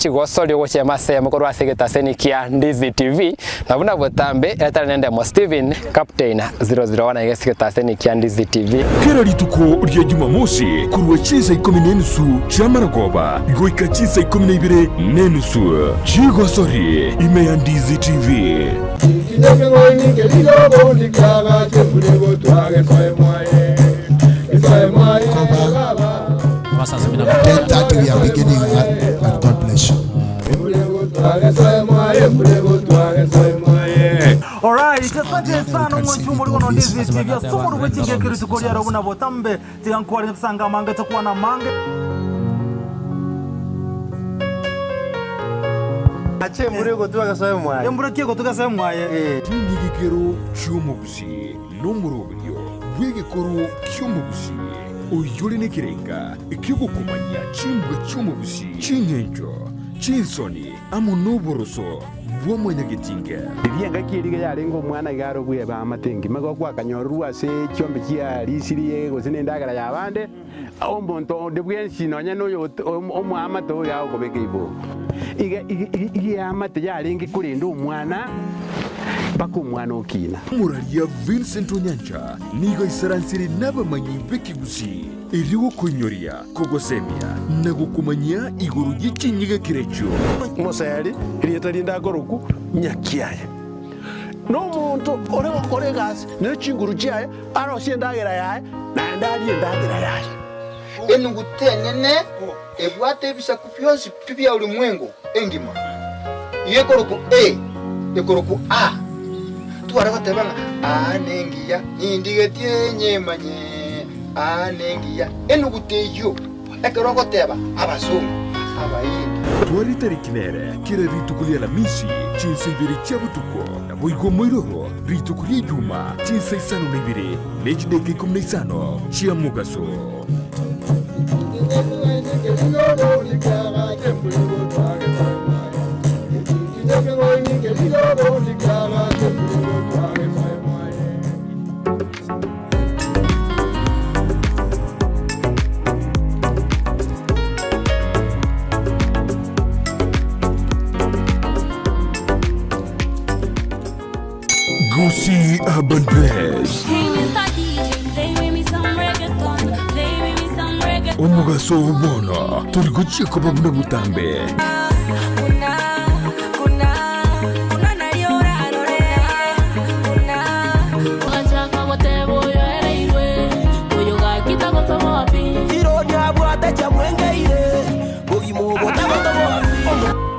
Chigosori ogochia ase korwa ase egetaseni kia Ndizi TV na buna botambe etari nende mo Steven Captain 001 ege egetaseni kia Ndizi TV. Kera rituko rya Jumamosi kurwa chinsa 10:30 chiamaragoba goika chinsa 12:30 chigosori ime ya Ndizi TV. Ten 30 we are beginning and God bless you. Alright, asante sana umwanchumbo uli Ndizi TV asumuru kwechingekeri tukolyaro buna botambe tiyankwali kusanga mange takuwa na mange. Ache mbure gotuka sawe mwaye. Embure kiye gotuka sawe mwaye. Chingigikero cy'omugusi n'omurobyo bw'egikoro ky'omugusi oyuli n'ekirenga ekigukumanya chimbwe cy'omugusi chinyenjo chinsoni amo n'oboroso bw'omonyagetinga. Rienga kieriga yarenga omwana igaro bwe ba matengi mago kwakanyorwa ase chiombe chia risiriye gose nendagara yabande omonto onde bwensi nonya noyo omwamate oyo agokobeka ibo iga iga amate yarenge kurinda omwana mpaka omwana okina. Muraria Vincent Onyancha nigo isaransiri n'abamanyi b'ekigusi erigukunyoria kogosemia na gukumanya iguru y'ichinyiga kirecho. Moseri rieta rinda goruku nyakiaye no muntu ore gokora egasi ne chinguru chiaye arosie endagera yaye naende arie endagera yaye. Enungu tenene ebwate ebisaku byonsi bya ulimwengu engima yekoroku e ekoroku a twara gotebanga a nengiya nindigetie nyemanye a nengiya enugu teyo ekero goteba abazungu abayindi. Twari tariki nere kira rituko lya Alhamisi chinsa ibiri chia butuko na boigo moiroro rituko lya Ijuma chinsa 52 n'echideka 15 chia mugaso. Gusi Urban Blaze. Omugaso obono turi guchiko babuna butambe.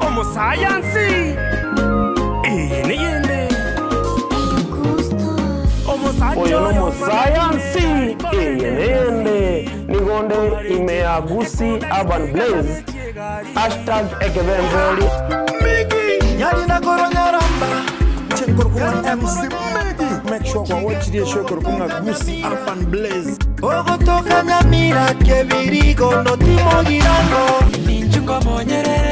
Omusayansi niyende oyo n'omusayansi niyende nigonde imea Gusi Urban Blaze #ekebemberi MC Migi. Make sure kwa watch the show kurukunga Gusi Urban Blaze. Ogotoka nyamira kebirigo no timogirango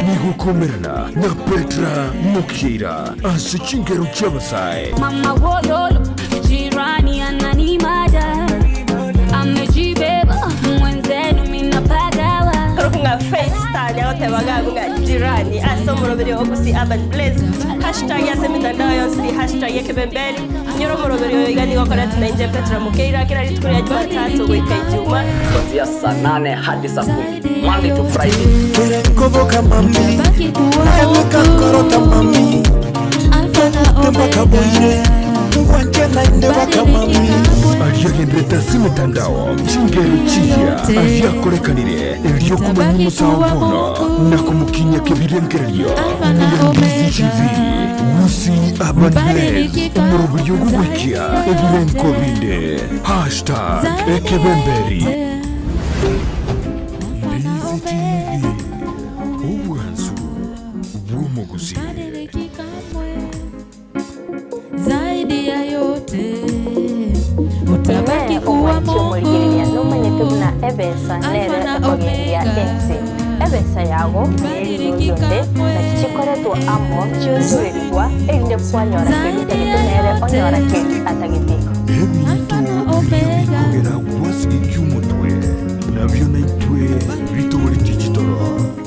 nigukomerana na Petra Mukira ase chingero chiabasai. Mama wololo jirani ananimada amejibeba mwenzenu minapagawa kurukunga FaceTime yagotebaga bunga jirani asomorobere Gusi Urban Blaze hashtag ya semitandao yonsi hashtag yekebemberi nyoromorobere igani gokora tunainje Petra Mukira kila rituko ya Jumatatu goika Ijumaa kuanzia saa 8 hadi saa 10 Monday to Friday. Koboka mami korota mami tembaka boye Aliyagendeta si mitandao chingero chia aliyakorekanire eliyokumanya omusawo bono na kumukinya kebirengerelio ya Ndizi TV Gusi Urban Blaze omurubyo gugwikia ebirenko binde #ekebemberi. Ndizi TV obwansu bw'omuguzi. Zaidi ya yote utabaki kuwa Mungu. Numanyete ebesa nere ekogendia ensi ebesa yago neyonde na chichikoretwa amo chiunzurerigwa erinde kwanyora keri tagete nere onyora keri atagete. Ebintu bikogera wasi iky'omutwe nabyo naitwe bitobora.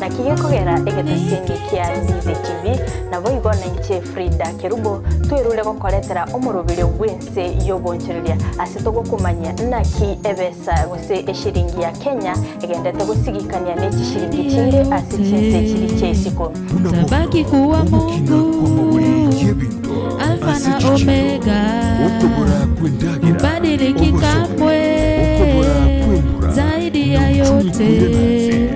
Naki gekogera egetasini kia Ndizi TV nabo igo na inche Frida Kerubo twerure gokoretera omorobire bwense yobonchereria ase togokumanya naki ebesa gose eshiringi ya Kenya egendete gusigikania n'echishiringi chinde ase chinse chiri chesiko. Tabaki kuwa Mungu Alfa na Omega, ubadiliki kamwe, zaidi ya yote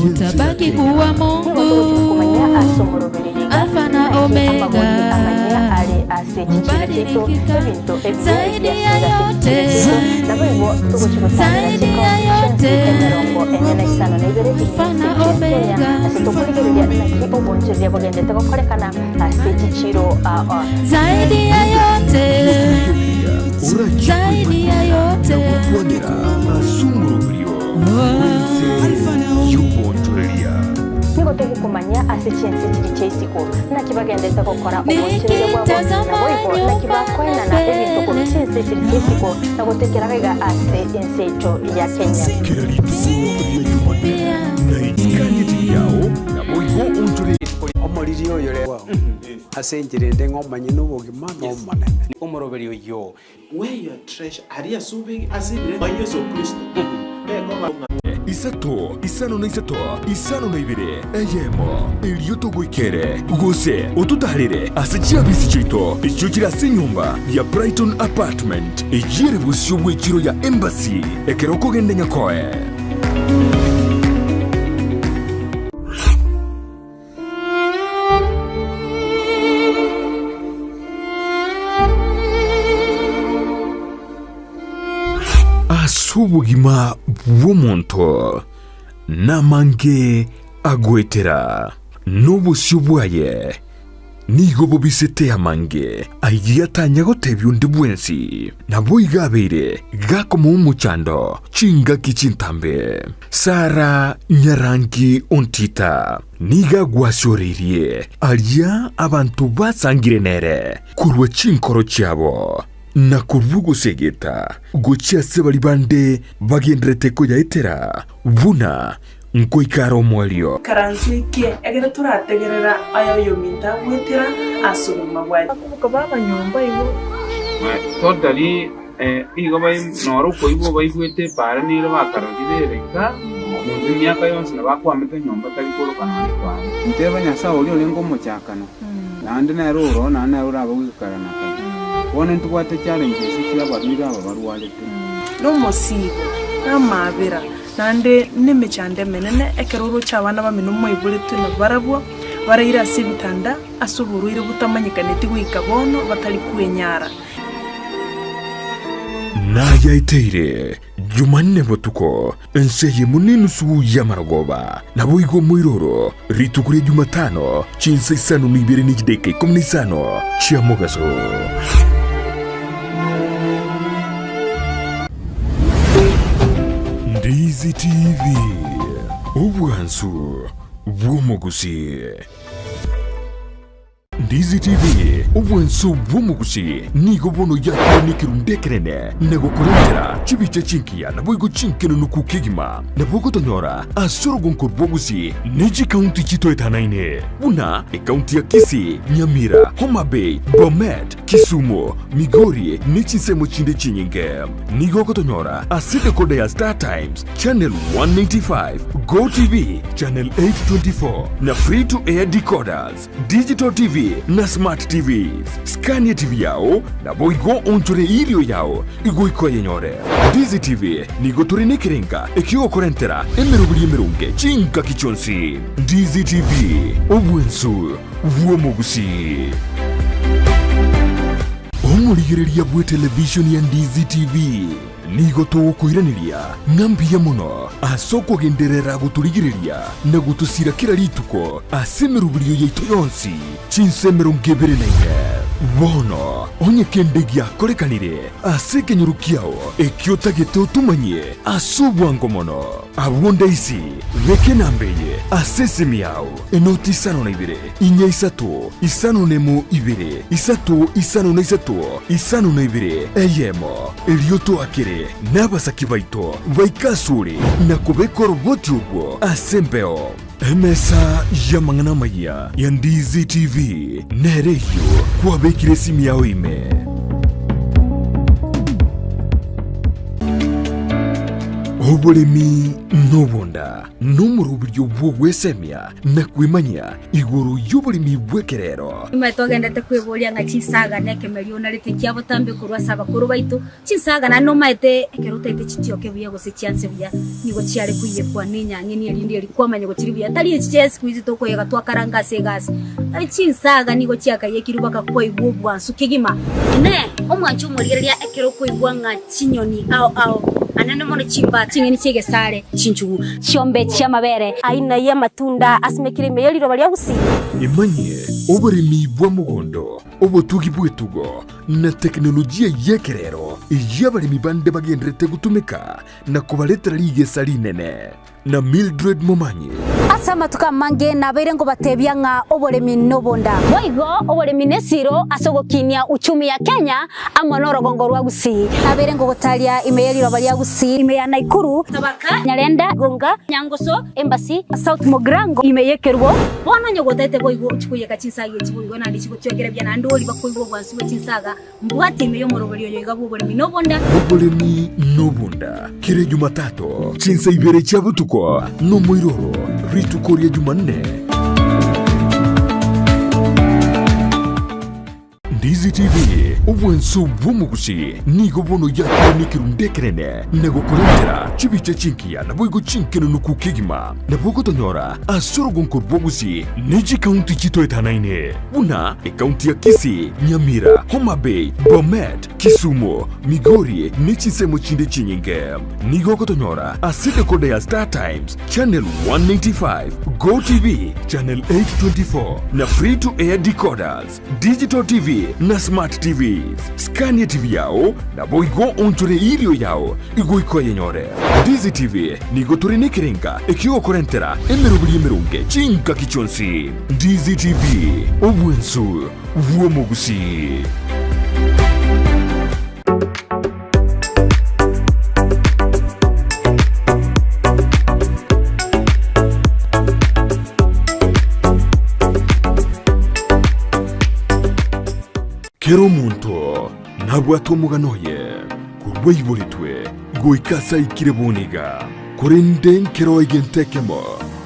utabaki kuwa Mungu Alfa na Omega, ubadiliki kamwe, zaidi ya yote, zaidi ya yote, Alfa na Omega, zaidi ya yote, zaidi ya yote. Nigo tugukumanya ase chinse chiri cheisiko naki bagendete gokora obonchereria bwabo nabo igo naki bakoenana ebinto korwa chinse chiri cheisiko na gotekera iga ase ense echo ya Kenya. Omoriri oyo rero asenjerende ng'omanye n'obogima n'omonene omoroberi oyo where your treasure aria subig asibire ba Yesu Kristo Isato, isano na isato, isano na ibere, eyemo, erioto goikere, gose, otutarire, ase chiabisi chito, echiokira ase nyomba ya Brighton Apartment, ejire busio bw'echiro ya Embassy, ekero okogenda nyakoe. Obugima bw'omonto namange agwetera n'obusio bwaye nigo bobisete amange aigiatanya gotebia onde bwensi nabo igabeire gakoma omochando chingaki chintambe. Sara Nyarangi Ontita niga gwasyoreirie aria abantu basangire nere kurwa chinkoro chiabo na kurwugusegeta gochia se bali bande bagenderete koyaetera buna nkoikara omwalio karansuikie egere turategerera ayo yominta gwetera asubuma bwa kubuka baba nyomba ibo totally igo bai noro koibo baigwete para nire bakarogirereka mundu myaka yonse nabakwamete nyomba tari korokana ni kwa nteba nyasa oli olengo mochakano nande nero ro nane ora bagwikarana wone ntubwate challenges chiabarwire aba barwarete nomosigo namabira nande nemechande menene ekeroro chabana bamino moiburetwe na barabwo baraira ase ebitanda ase oborwaire botamanyekaneti goika bono batari kwenyara. Nayaiteire Jumanne botuko enseye muninusu ya marogoba naboigo moiroro rituko ria Jumatano chinsa isano n'ibere n'igideka ikumi n'isano chia mogaso. Ndizi TV obwansu bw'omugusi. Ndizi TV obwansu bw'omugusi nigo bono yakinikirundekerene nagokurentera chibicha chinkiya naboigo chinkeno nukukigima nabogotonyora asorogonko bwogusi neji kaunti chitoetanaine buna ekaunti ya Kisii, Nyamira, Homa Bay, Bomet, Kisumu, Migori nechinsemo chinde chinyinge. Nigo gotonyora ase dekoda ya Star Times Channel 195, Go TV Channel 824 na free to air decoders, digital TV na smart TVs. Skania TV yao na boigo onchore irio yao igoiko yenyore. Ndizi TV nigo turinekerenga ekigokorentera emerobiri emerunge chinka kichonsi. Ndizi TV obwensu bw'omugusi. Omurigereria bwe television ya Ndizi TV nigo tugukwiraniria ng'ambia muno ase okogenderera guturigereria na gutusira kila rituko ase emerubirio yaito yonsi chinse 24. Bono onye kende giakorekanire ase ekenyoro kiao ekio otagete otumanyie ase obwango mono abwo ndaisi beke nambeye ase esimi yao enoti 52 4 3 51 2 3 53 eyemo erio toakere Intwe n'abasaki baito baika asore na kobeka oroboti obwo ase embeo. Emesa y'amang'ana amaya ya Ndizi TV nere eyio kwabekire esimi yao ime. Oboremi n'obonda n'omorobiryo bw'ogwesemia na kwimanya iguru y'oboremi bw'ekerero. Nyuma twagendete kwiboria nga chinsaga nekemerio narete kiabotambe kurwa saba kuru baitu chinsaga na no maete ekerutaite chitioke buya gose chianse buya nigo chiare kuyekwa nenyange ni erindi erikwamanya gochiri buya tari echichesi kuizi tokoyega twakaranga segasi tari chinsaga nigo chiakayekirwa bakakoigwa obwansu kigima ne omwancho omorigereria ekero koigwa nga chinyoni ao ao anene mono chimba chingeni chegesare chinchugu chiombe chiamabere aina ya matunda asimekire meyeliro bali agusi imanye oboremi bwa mugondo obotugi bwetugo na teknolojia yekerero yabalimi bande bagenderete gutumika na kubaletera ligesa linene na Mildred Momanyi asa matuka mange nabeire ngo batebya nga oboremi nobonda boigo oboremi nesiro asogokinia uchumi ya Kenya amonoro gongorwa gusi nabeire ngo gotalia imeyeliro bali agusi imeya Naikuru Tabaka Nyalenda Gonga Nyangoso Embassy South Mogrango imeyekerwo bona nyogotete boigo chikuyeka chinsaga chiboigo nandi chikochwekera bya nandoli bakoigo bwansu chinsaga mbwati imeyo morobolio yoiga oboremi nobonda oboremi nobonda kire Jumatatu chinsa ibere cha butuko no moiroro rituko rya Jumanne. Ndizi TV obwenso bw'omugusi nigo bono yakinikirundekerene nagokurentera chibiche chinkiya naboigo chinkenonuku kigima nabogotonyora asorogonko bwogusi neji kaunti chitoetanaine buna ekaunti ya Kisii, Nyamira, Homa Bay, Bomet, Kisumu, Migori nechisemo chinde chinyinge. Nigo gotonyora ase dekoda ya Star Times Channel 195, Go TV Channel 824 na free to air decoders, digital TV na smart TVs. Scania TV yao na boigo onchore ilio yao igoiko yenyore. Ndizi TV nigo turinikiringa ikigokorentera emirubiri emirunge chinka kichonsi. Ndizi TV obwensu bw'omugusi. Kero muntu nabwata omugano ye kurwaiboritwe goikasa ikire boniga korende nkero egentekemo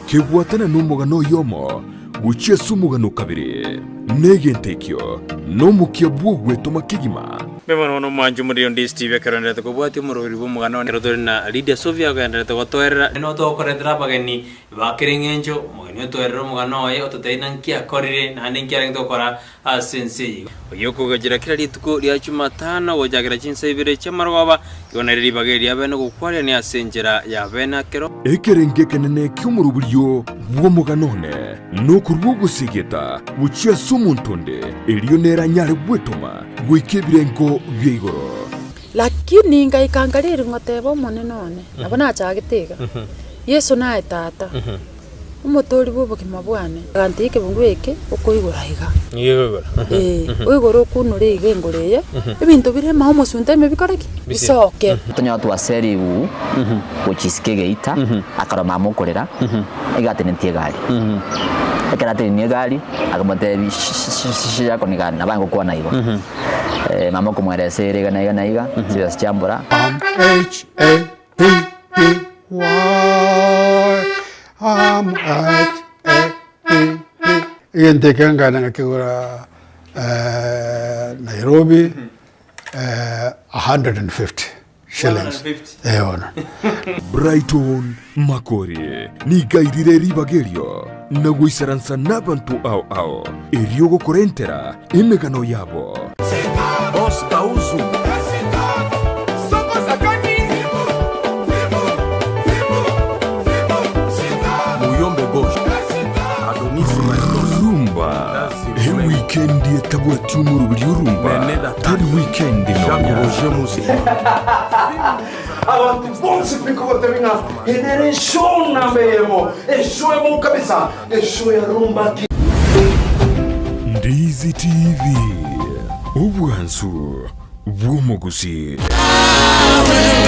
kebwatana n'omugano yomo guchia ase omugano kabiri negentekio n'omukia bwogwetoma kigima. Bemano no mwanju muri Ndizi TV kerondete kobwati omorobiri bw'omugano kero na Lydia Sofia ogenderete gotoerera no tokorentera abageni bakere ng'encho omogeni otoerera omugano oye ototeina nkiakorire naende nkiarenge tokora ase ense eye oyo okogachera kera rituko ria Jumatano gochakera chinsa ibere chiamarogoba igo nere ribaga eria bene gokwaria ni ase enchera ya bene akero ekerenge kenene ki'omorobirio bw'omuganone nokorwa ogosigeta gochia ase omonto onde erio neranyare gwetoma goika ebirengo bya igoro. Lakini ngaikangariri ngoteba omonene one nabo nachagete iga Yesu naye tata omotori bwa obogima bwane aganti ekebungu eke okoigora iga nigekoigora oigoro okunora iga engoro eye ebinto bire maho omosunte ime bikoreki bisoke tonyo twaseriwu gochisike geita akaro mama okorera igatenentie egari ekero atenenie egari akamotebi yakonigana nabange okwana igo mama okomweresera iga na iga na iga chibesa chiambora H A P P Y M H A P P egenteke ngana ngakigura Nairobi 150 shillings. Ona. Brighton Makori nigairire ribagerio na goisaransa n'abantu ao ao erio gokorentera emegano yabo. Ostauzu Muyombe Gauche Adonis Maestro Rumba e weekend etabwati omorobiri orumba tari weekend Roger Musi Abantu bonse pikoteminga enere show na memo eshow emo kabisa eshow ya rumba. Ndizi TV obwansu Bw'omogusii. Wewe.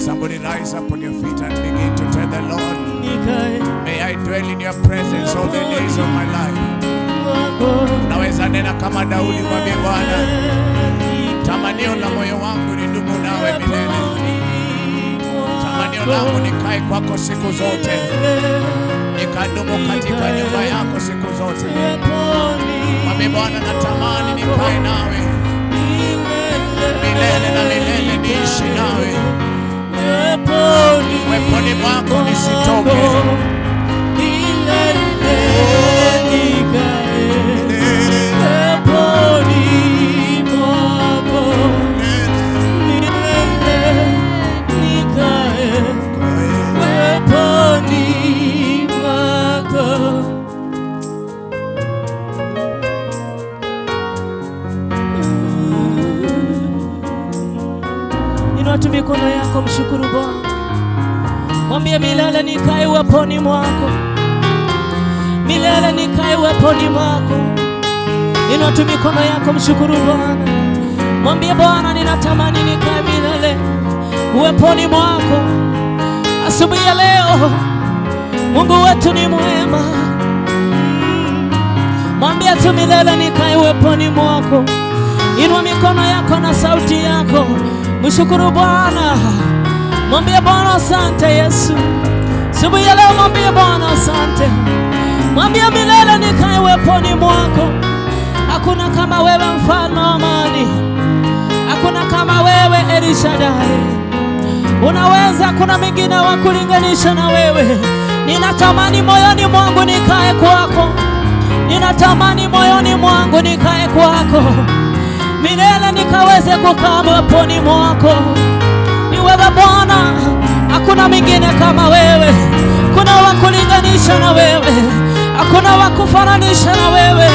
Somebody rise up on your feet and begin to tell the Lord, may I dwell in your presence all the days of my life. Unaweza nena kama Daudi, mwambie Bwana, tamanio la moyo wangu ni dumu nawe milele. Tamanio langu nikae kwako siku zote, nikadumu katika nyumba yako siku zote. Mwambie Bwana, natamani nikae nawe milele na milele, niishi nawe weponi mwako nisitoke. Inua tu mikono yako, mshukuru Bwana. Mwambie milele nikae uweponi mwako, milele nikae uweponi mwako. Inua tu mikono yako, mshukuru Bwana. Mwambie Bwana, ninatamani nikae milele uweponi mwako. Asubuhi ya leo Mungu wetu ni mwema. Mwambie tu milele nikae uweponi mwako. Inua mikono yako na sauti yako, mshukuru Bwana. Mwambie Bwana asante Yesu. Asubuhi ya leo mwambie Bwana asante. Mwambie milele nikae uweponi mwako. Hakuna kama wewe mfalme wa amani. Hakuna kama wewe El Shaddai. Unaweza, hakuna mwingine wa kulinganisha na wewe. Ninatamani moyoni mwangu nikae kwako. Ninatamani moyoni mwangu nikae kwako. Milele nikaweze kukaa uweponi mwako. Ni wewe Bwana, hakuna mwingine kama wewe. Kuna wa kulinganisha na wewe, hakuna wa kufananisha na wewe.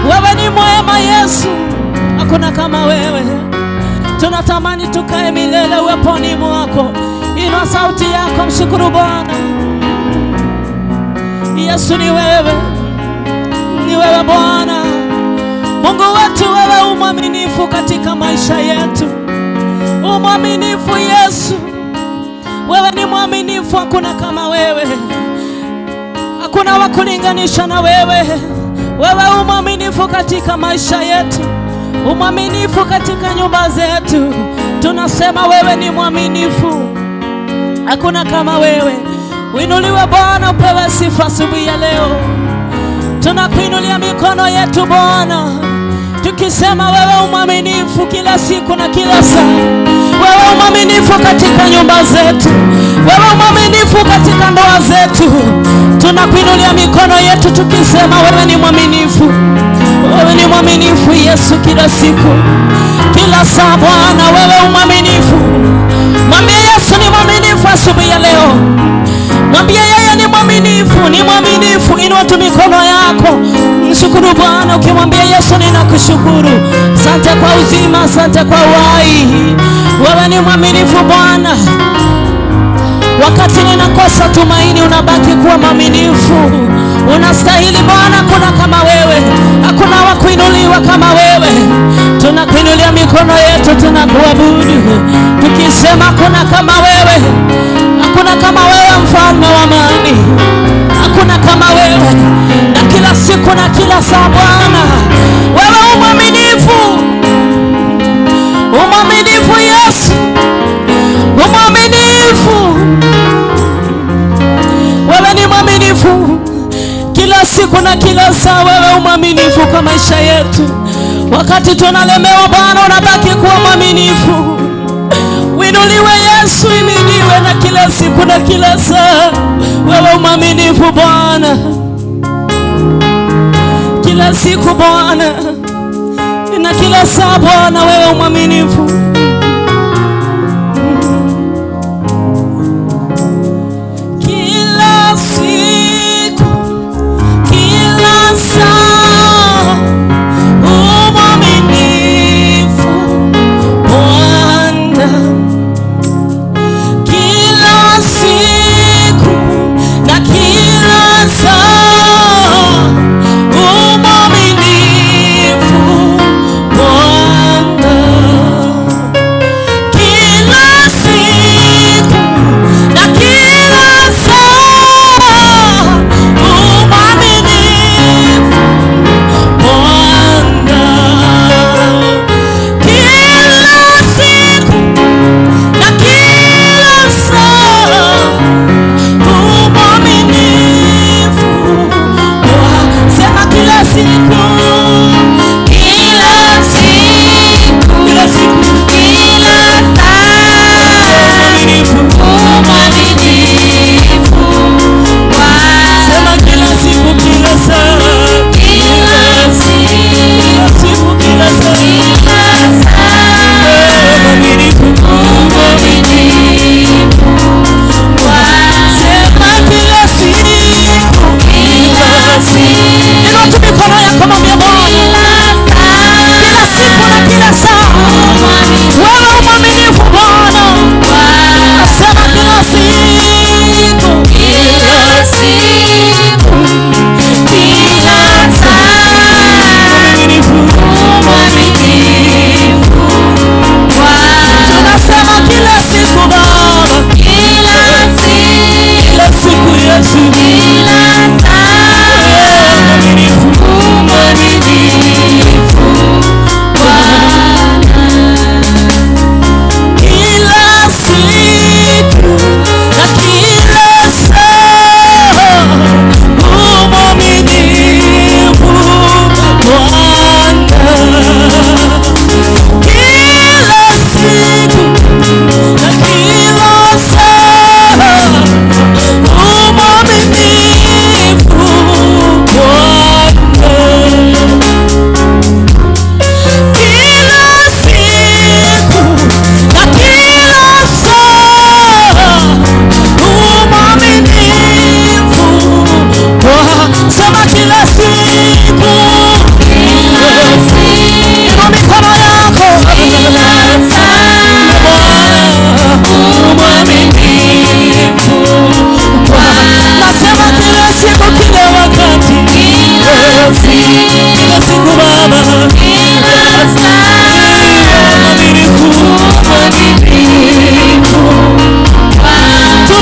Wewe ni mwema Yesu, hakuna kama wewe. Tunatamani tukae milele uweponi mwako. Inua sauti yako, mshukuru Bwana. Yesu ni wewe, ni wewe Bwana Mungu wetu. Wewe umwaminifu katika maisha yetu, umwaminifu Yesu. Wewe ni mwaminifu, hakuna kama wewe, hakuna wa kulinganisha na wewe. Wewe umwaminifu katika maisha yetu, umwaminifu katika nyumba zetu. Tunasema wewe ni mwaminifu, hakuna kama wewe. Uinuliwe Bwana, upewe sifa asubuhi ya leo. Tunakuinulia mikono yetu Bwana, tukisema wewe umwaminifu kila siku na kila saa. Wewe umwaminifu katika nyumba zetu, wewe umwaminifu katika ndoa zetu. Tunakuinulia mikono yetu tukisema wewe ni mwaminifu. Wewe ni mwaminifu Yesu, kila siku, kila saa Bwana, wewe umwaminifu. Mwambie Yesu ni mwaminifu asubuhi ya leo. Mwambie yeye ni mwaminifu, ni mwaminifu. Inua tu mikono yako, mshukuru Bwana ukimwambia Yesu ninakushukuru. Asante kwa uzima, asante kwa uhai. Wewe ni mwaminifu Bwana. Wakati ninakosa tumaini, unabaki kuwa mwaminifu. Unastahili Bwana, hakuna kama wewe, hakuna wa kuinuliwa kama wewe. Tunakuinulia mikono yetu, tunakuabudu tukisema hakuna kama wewe, hakuna kama wewe mfalme wa amani, hakuna kama wewe. Na kila siku na kila saa Bwana, wewe umwaminifu, umwaminifu Yesu, umwaminifu. Wewe ni mwaminifu kila siku na kila saa. Wewe umwaminifu kwa maisha yetu. Wakati tunalemewa Bwana, unabaki kuwa mwaminifu. Uinuliwe Yesu, iminiwe na kila siku na kila saa. Wewe umwaminifu Bwana, kila siku Bwana na kila saa Bwana, wewe umwaminifu. Kila siku, kila saa, umwaminifu Bwana. Kila siku na kila saa, umwaminifu Bwana. Kila siku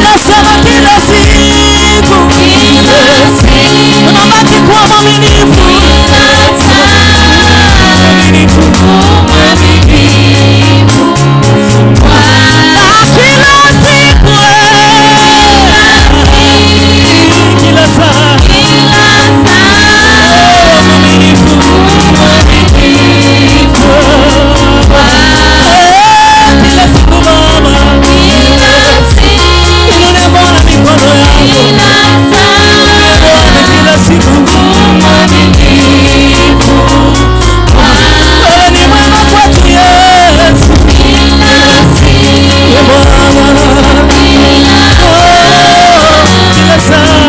Nasema kila siku, unabaki kuwa mwaminifu, na kila siku, kila saa, kila siku Baba, inua Bwana mikono yako, Bwana kila siku, wewe ni mwema kwetu Yesu, Ee Bwana, oh, kila saa.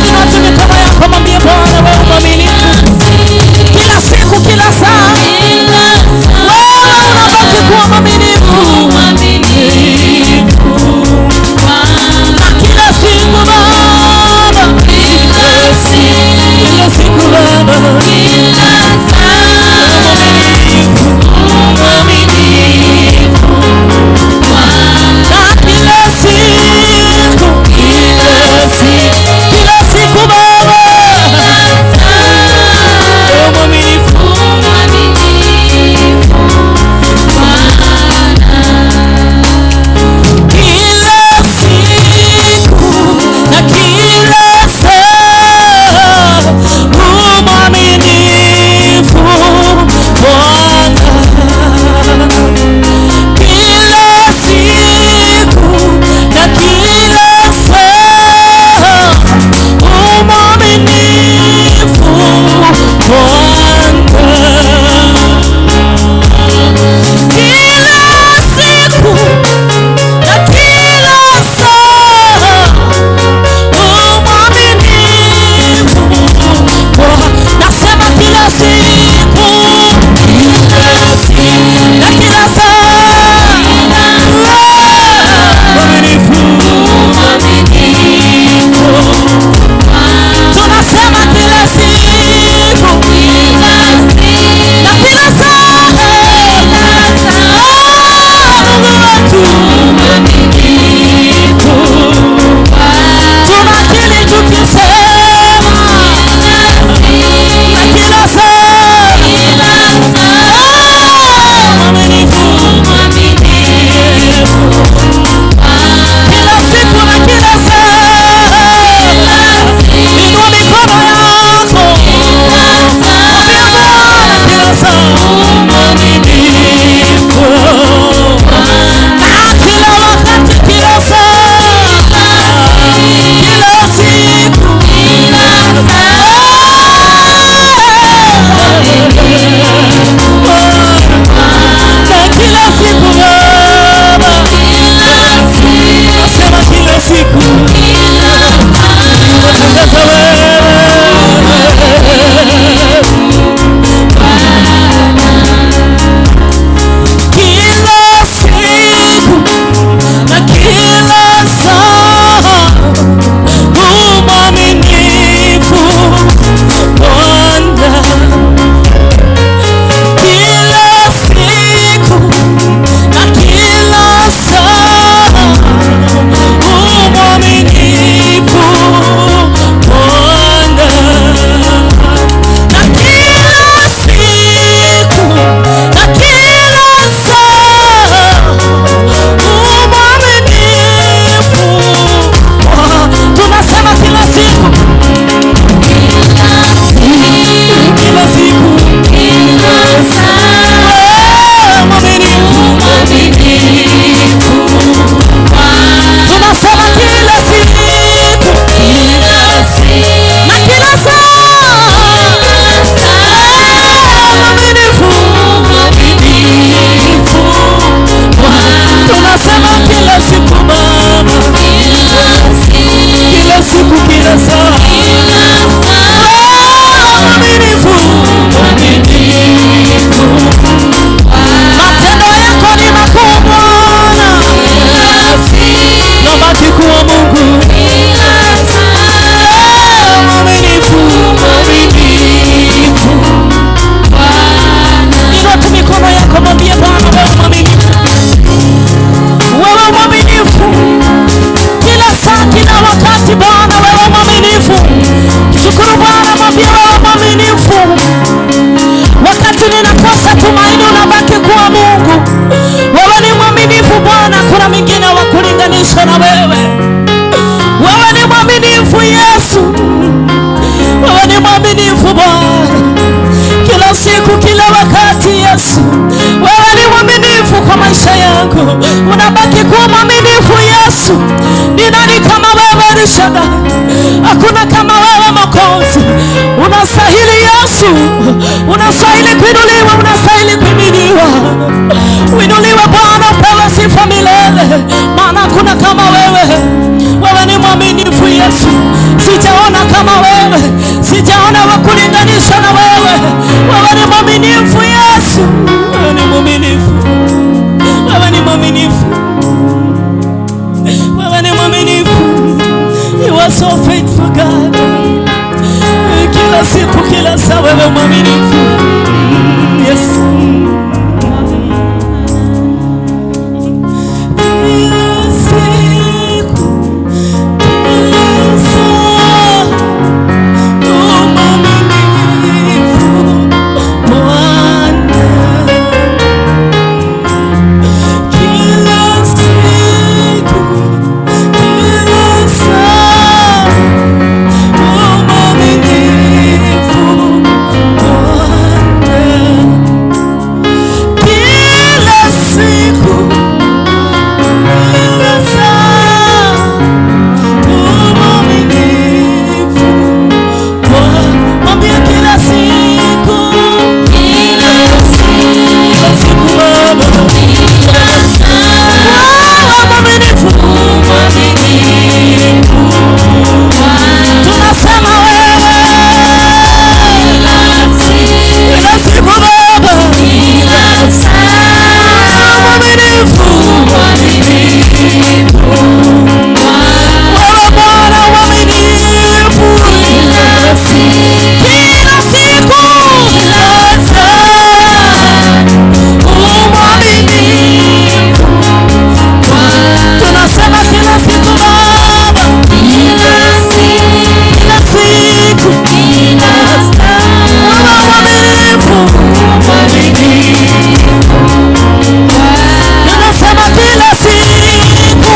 Inua tu mikono yako, mwambie Bwana wewe mwaminifu kila siku, kila saa, wewe unabaki kuwa mwaminifu, na kila siku Baba, kila siku Baba, mwaminifu, na kila siku, kila siku Baba, wewe mwaminifu. wakati Bwana wewe mwaminifu. Shukuru Bwana, mwambie wewe mwaminifu. Wakati ninakosa tumaini unabaki kuwa Mungu. Wewe ni mwaminifu Bwana, kuna mwingine wa kulinganisha na wewe. Wewe ni mwaminifu Yesu. Wewe ni mwaminifu Bwana. Kila siku, kila wakati Yesu. Wewe ni mwaminifu kwa maisha yangu. Unabaki kuwa mwaminifu Yesu. Ni nani kama wewe Rishada? Hakuna kama wewe Mwokozi. Unastahili Yesu. Unastahili kuinuliwa, unastahili kuhimidiwa. Uinuliwe Bwana, upewe sifa milele. Maana hakuna kama wewe. Wewe ni mwaminifu Yesu. Sijaona kama wewe. Sijaona wa kulinganisha na wewe. Wewe ni mwaminifu Yesu. Wewe ni mwaminifu. Wewe ni mwaminifu. Wewe ni mwaminifu. You are so faithful God. Kila siku, kila saa wewe mwaminifu. Yes. Kila siku, kila saa, mwaminifu Bwana. Kila siku, kila saa, mwaminifu Bwana. Kila siku, kila saa, mwaminifu Bwana. Mwambie kila siku, kila siku Baba, kila saa, wewe mwaminifu, tunasema wewe, kila siku Baba, mwaminifu, wewe Bwana mwaminifu, kila siku, kila saa, mwaminifu. Tunasema kila siku Baba, kila siku, kila saa, wewe mwaminifu, tunasema kila siku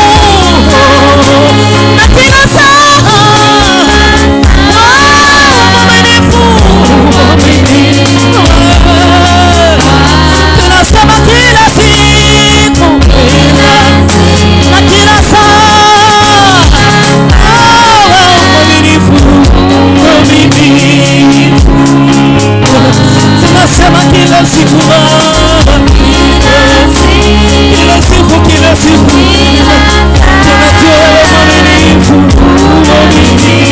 na kila saa, wewe mwaminifu, tunasema kila siku na kila saa, wewe mwaminifu, mwaminifu. Tunasema kila siku Baba, kila siku, kila siku, tunajua wewe mwaminifu, mwaminifu.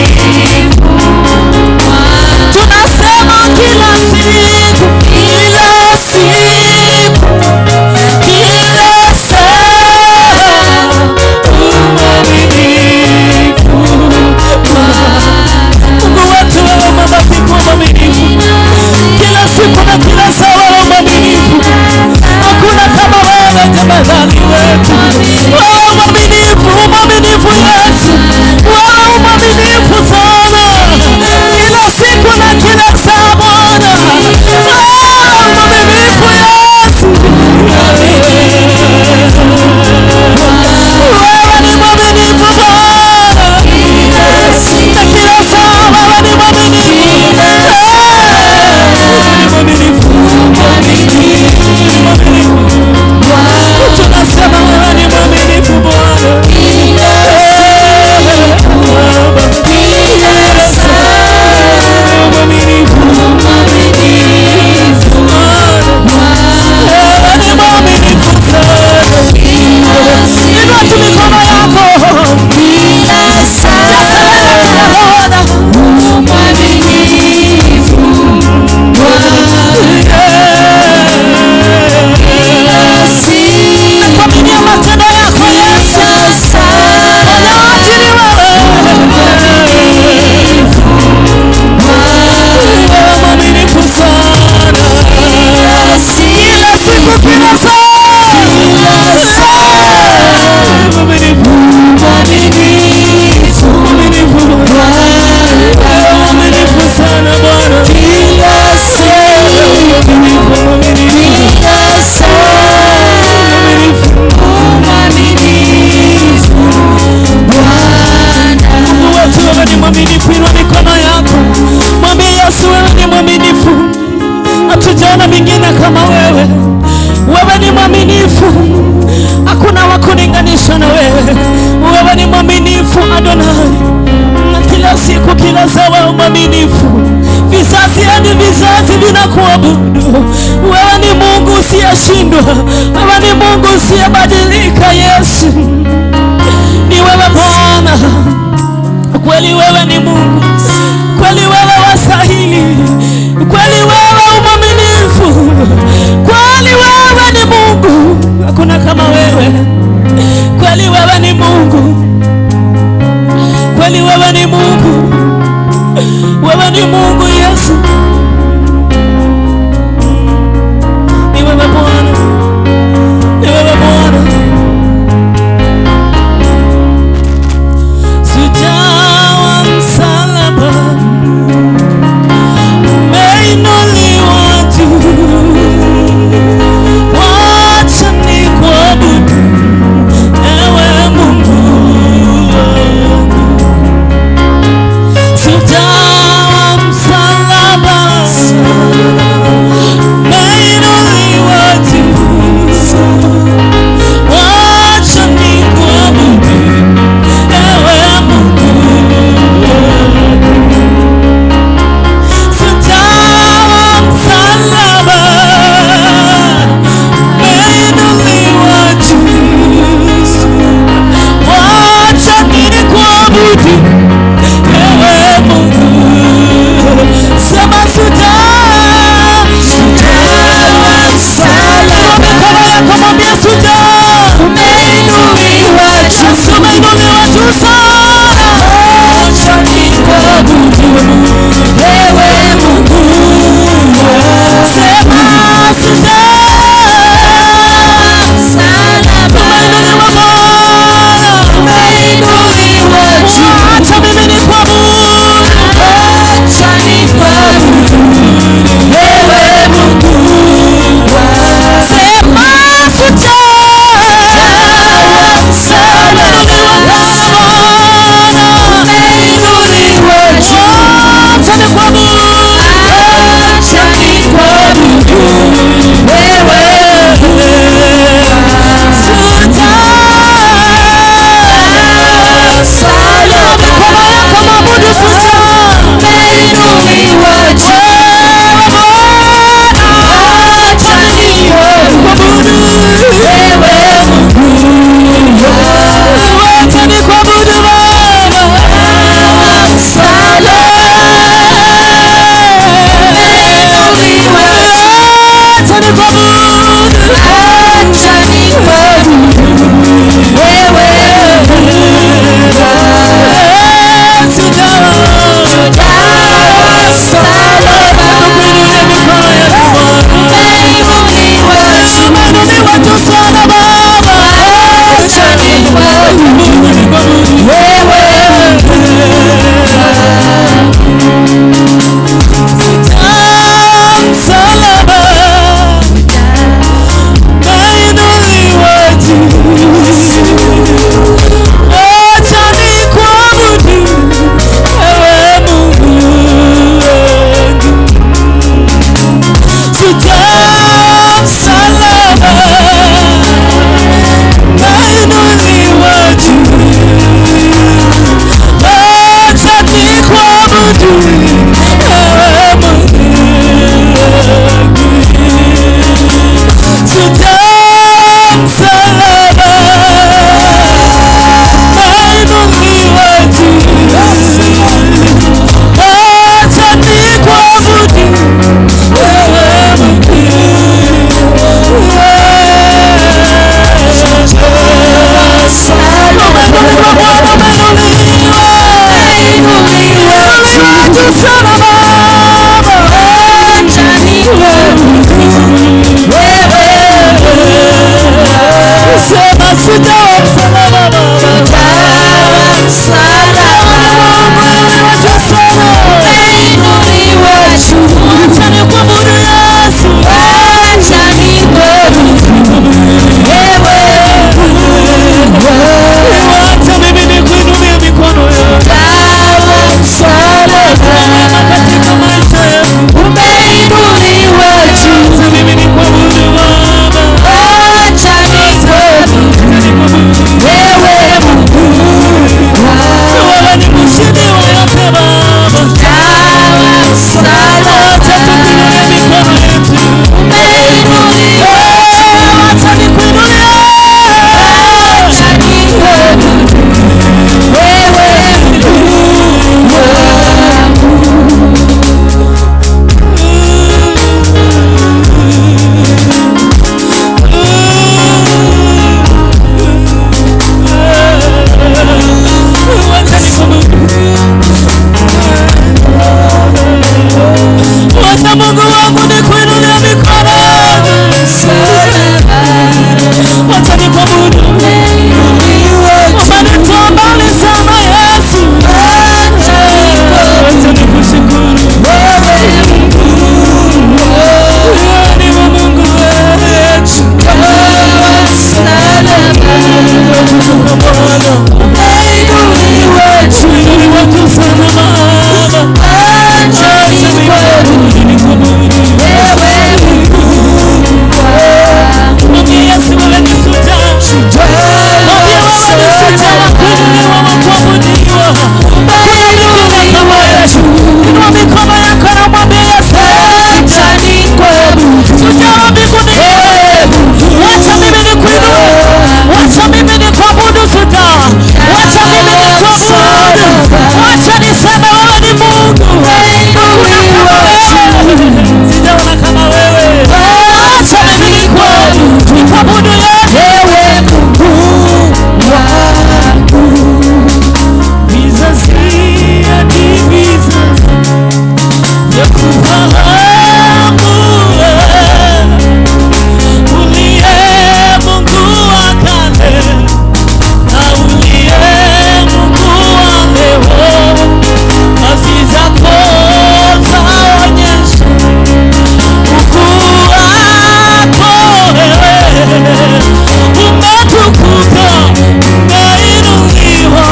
Tunasema kila siku, kila siku, kila saa, mwaminifu. Mungu wetu wewe umebaki kuwa mwaminifu kila siku na kila saa, wewe mwaminifu. Hakuna kama wewe jemedari wetu. Wewe mwaminifu, mwaminifu Yesu. Wewe mwaminifu sana kila siku na kila saa Bwana. Wewe mwaminifu Yesu. Wewe ni mwaminifu Bwana na kila saa wewe ni mwaminifu. Wewe ni mwaminifu, mwaminifu. Tunasema wewe ni mwaminifu Bwana. Baba, kila saa mwaminifu, Bwana. Wewe ni mwaminifu sana. Inua tu mikono yako. Just Bwana. Nakuaminia matendo yako Yesu. Ponyaji ni wewe. Wewe mwaminifu sana. Kila siku, kila saa. Mwaminifu. Hakuna wa kulinganisha na wewe. Wewe ni mwaminifu Adonai, na kila siku, kila saa wewe mwaminifu. Vizazi hadi vizazi vinakuabudu. Wewe ni Mungu usiyeshindwa, wewe ni Mungu usiyebadilika. Yesu, ni wewe Bwana, kweli wewe ni Mungu, kweli wewe wastahili, kweli wewe umwaminifu, kweli wewe ni Mungu, hakuna kama wewe. Kweli wewe ni Mungu, kweli wewe ni Mungu, wewe ni Mungu Yesu, ni wewe Bwana, ni wewe Bwana. Sijawa msalaba, umeinuliwa juu, wacha nikuabudu ewe Mungu wangu. Sijawa msalaba, Bwana, umeinuliwa juu sana Baba, acha nikuabudu wewe Mungu wangu. Mwambie Yesu wewe ni shujaa, mwambie wewe ni shujaa wa kuinuliwa, wa kuabudiwa. Hakuna mwingine kama Yesu. Inua mikono yako na mwambie Yesu, acha nikuabudu, shujaa wa mbinguni. Wacha mimi nikuinue, wacha mimi nikuabudu shujaa, wacha mimi nikuabudu, wacha niseme wewe ni Mungu. Hakuna kama wewe, sijaona kama wewe. Acha mimi nikuabudu, nikuabudu Yesu, wewe Mungu wangu. Vizazi hadi vizazi vya kufahamu wewe uliye Mungu wa kale na uliye Mungu wa leo, kazi zako zaonyesha ukuu wako wewe. Umetukuka, umeinuliwa,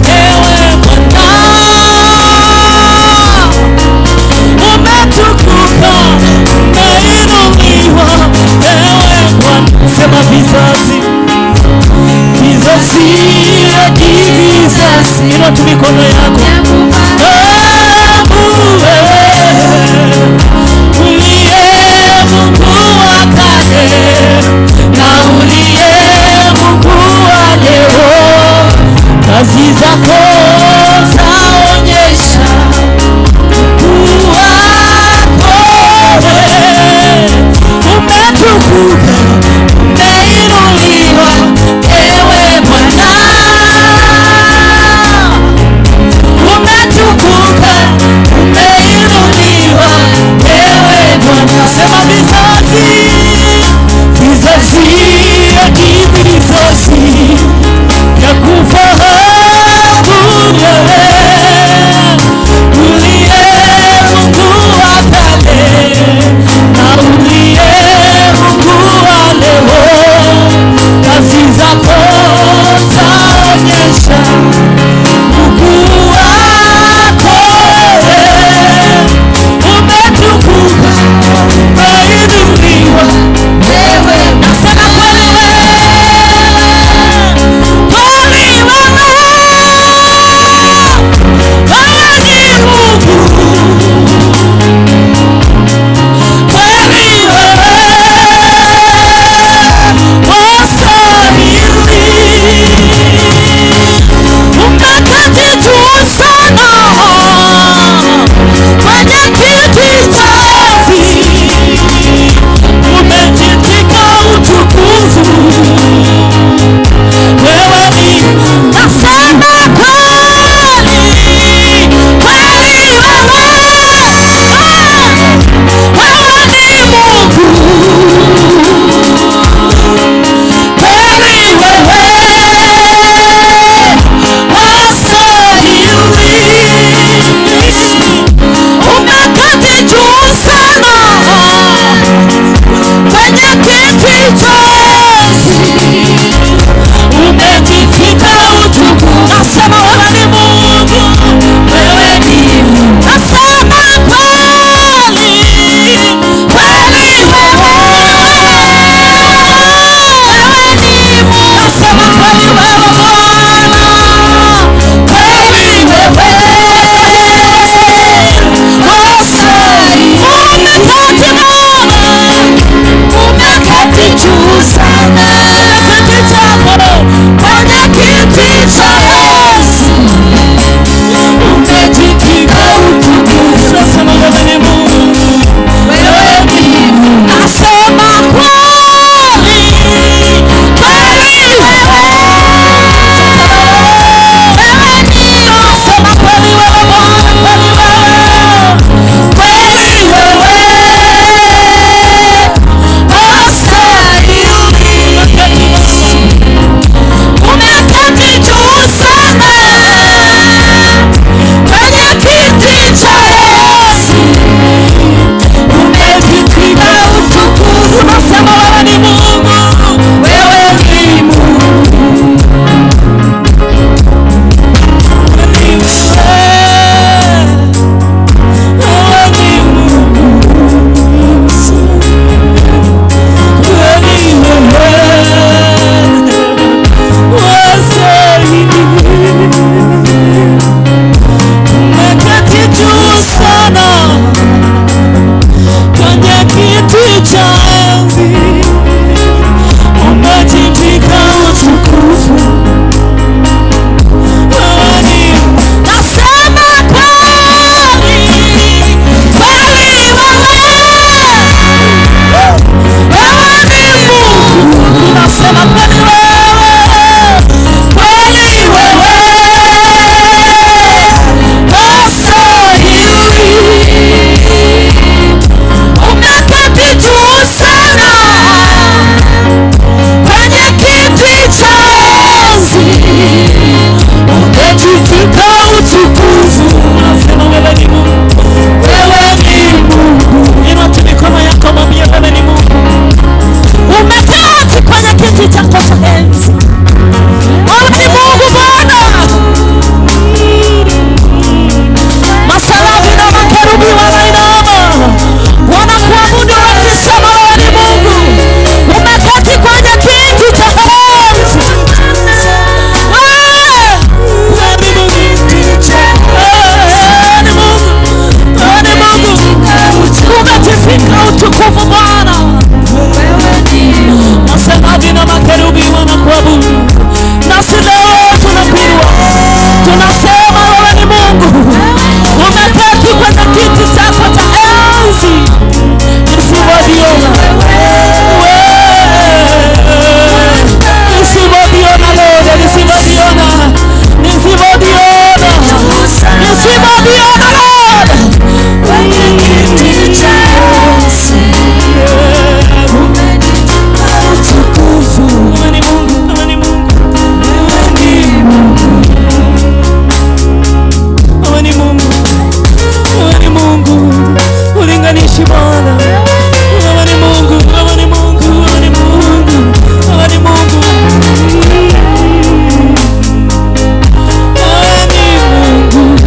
ewe Bwana. Umetukuka, umeinuliwa, ewe Bwana. Sema vizazi, vizazi hadi vizazi. Inua tu mikono yako. Mungu wewe, uliye Mungu wa kale na uliye Mungu wa leo, kazi zako zaonyesha ukuu wako wewe. Umetukuka, umeinuliwa, ewe Bwana. Umejivika utukufu. Nasema wewe ni Mungu, wewe ni Mungu. Inua tu mikono yako, mwambie wewe ni Mungu. Umeketi kwenye kiti chako cha enzi. Wewe ni Mungu Bwana. Maserafi na makerubi wanainama, wanakuabudu wakisema wewe ni Mungu. Umeketi kwenye kiti cha enzi. Wewe ni Mungu, wewe ni Mungu, wewe ni Mungu. Umejivika utukufu Bwana. Maserafi na makerubi wanakuabudu. Nasi leo tunakuinua, tunasema wewe ni Mungu. Umeketi kwenye kiti chako cha enzi. Nisivyoviona wewe, nisivyoviona Lord, nisivyoviona, nisivyoviona, nisivyoviona Lord. Kwenye kiti cha enzi umejivika utukufu. Wewe ni Mungu, wewe ni Mungu, wewe ni Mungu. Wewe ni Mungu, wewe ni Mungu, ulinganishi Bwana. Wewe ni Mungu, wewe ni Mungu, wewe ni Mungu, wewe ni Mungu. Wewe ni Mungu.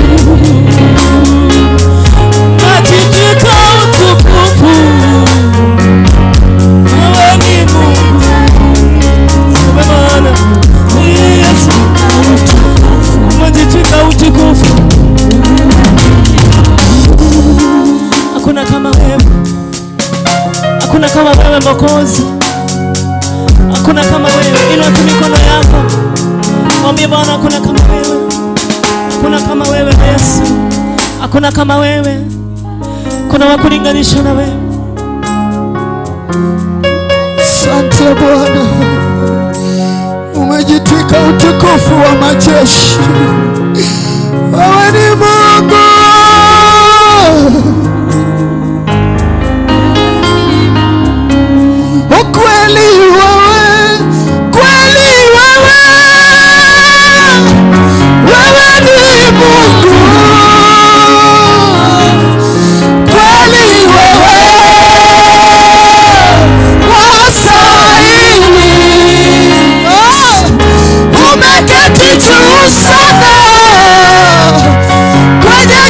Umejivika utukufu. Wewe ni Mungu. Wewe Bwana, Yesu, umejivika utukufu. Hakuna kama wewe, hakuna kama wewe Mwokozi, hakuna kama wewe. Inua tu mikono yako, mwambie Bwana, hakuna kama wewe, hakuna kama wewe Yesu, hakuna kama wewe, kuna wa kulinganisha na wewe. Asante Bwana, umejitwika utukufu wa majeshi. Wewe ni Mungu. Kweli wewe, kweli wewe, wewe ni Mungu. Kweli wewe wastahili. Umeketi juu sana kwenye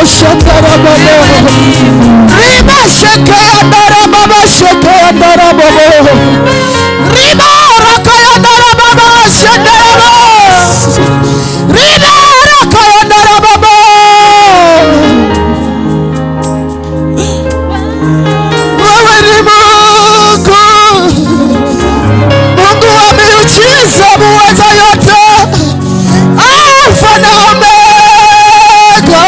Shandara baba. Riba shekayandara baba shekayandara baba. Riba rakayandara baba shandara baba. Riba rakayandara baba. Wewe ni Mungu, Mungu wa miujiza, muweza yote, Alfa na Omega.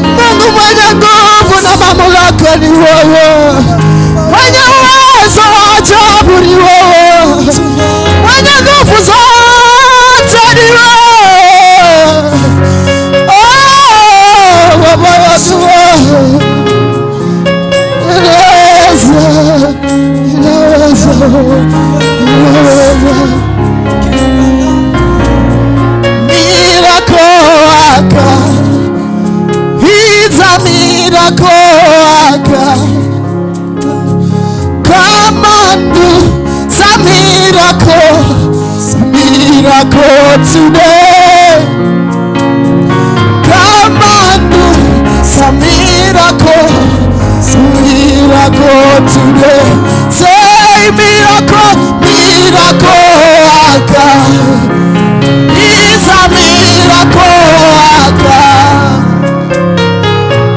Mungu mwenye nguvu na mamlaka ni wewe, mwenye uwezo wa ajabu ni wewe, mwenye nguvu zote ni wewe. Oh, Baba yetu wewe, inaweza, inaweza, inaweza. Miracle worker, he's a miracle worker. Come and do some miracle, miracle today. Come and do some miracle, miracle today. Say miracle, miracle worker. He's a miracle worker.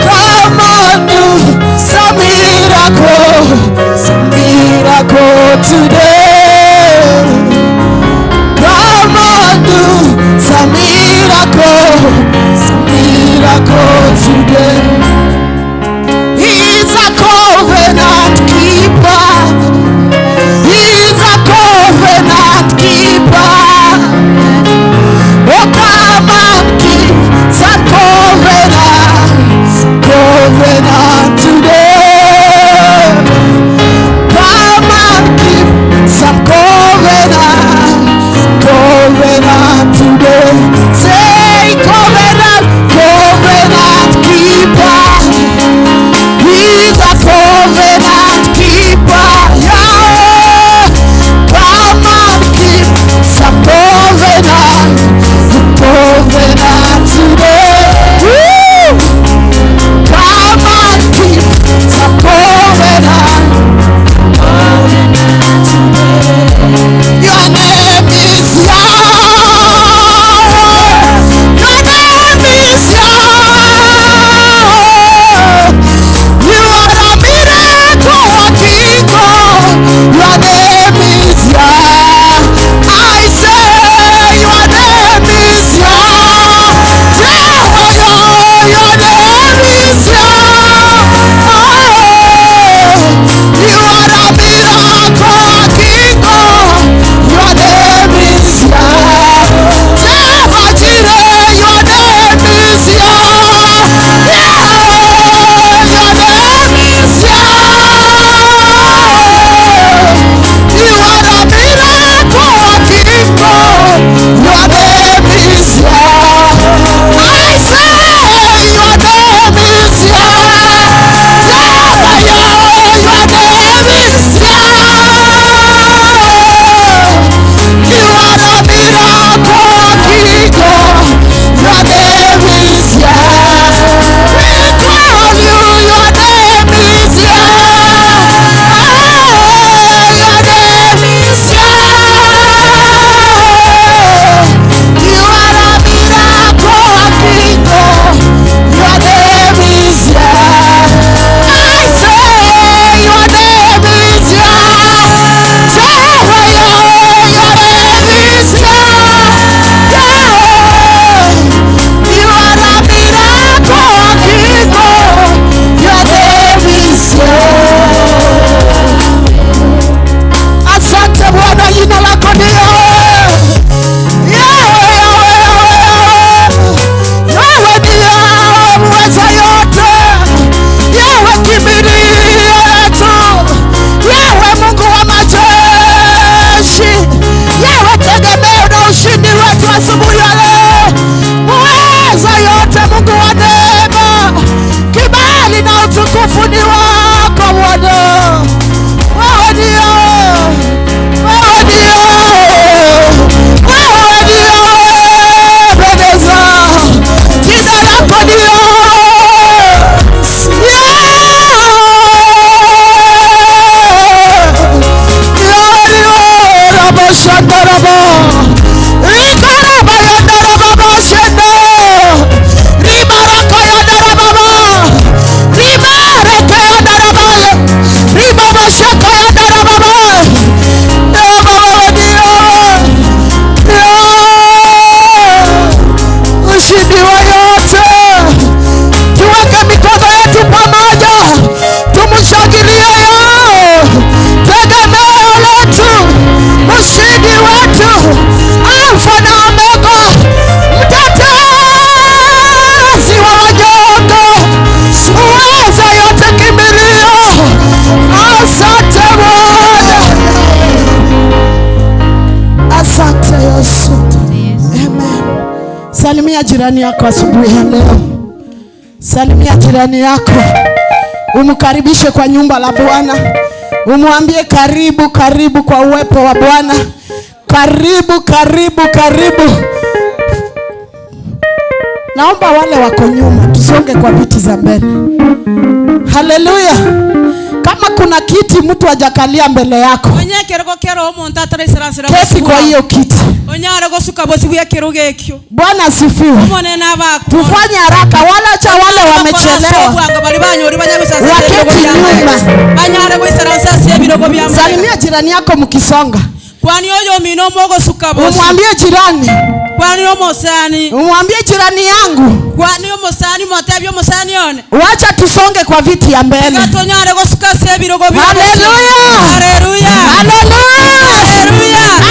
Come and do some miracle, some miracle today. Come and do some miracle today. He's a covenant keeper. He's a covenant keeper. Oh, come and keep that covenant, covenant today. Come and keep Salimia jirani yako asubuhi ya leo. Salimia jirani yako, umkaribishe kwa nyumba la Bwana, umwambie karibu, karibu kwa uwepo wa Bwana, karibu, karibu, karibu. Naomba wale wako nyuma tusonge kwa viti za mbele. Haleluya! Kama kuna kiti mtu hajakalia mbele yako, keti kwa hiyo kiti. Bwana asifiwe. Tufanye haraka, wala cha wale wamechelewa waketi nyuma. Salimia jirani yako mkisonga. Umwambie jirani, umwambie jirani yangu, wacha tusonge kwa viti ya mbele. Haleluya, haleluya.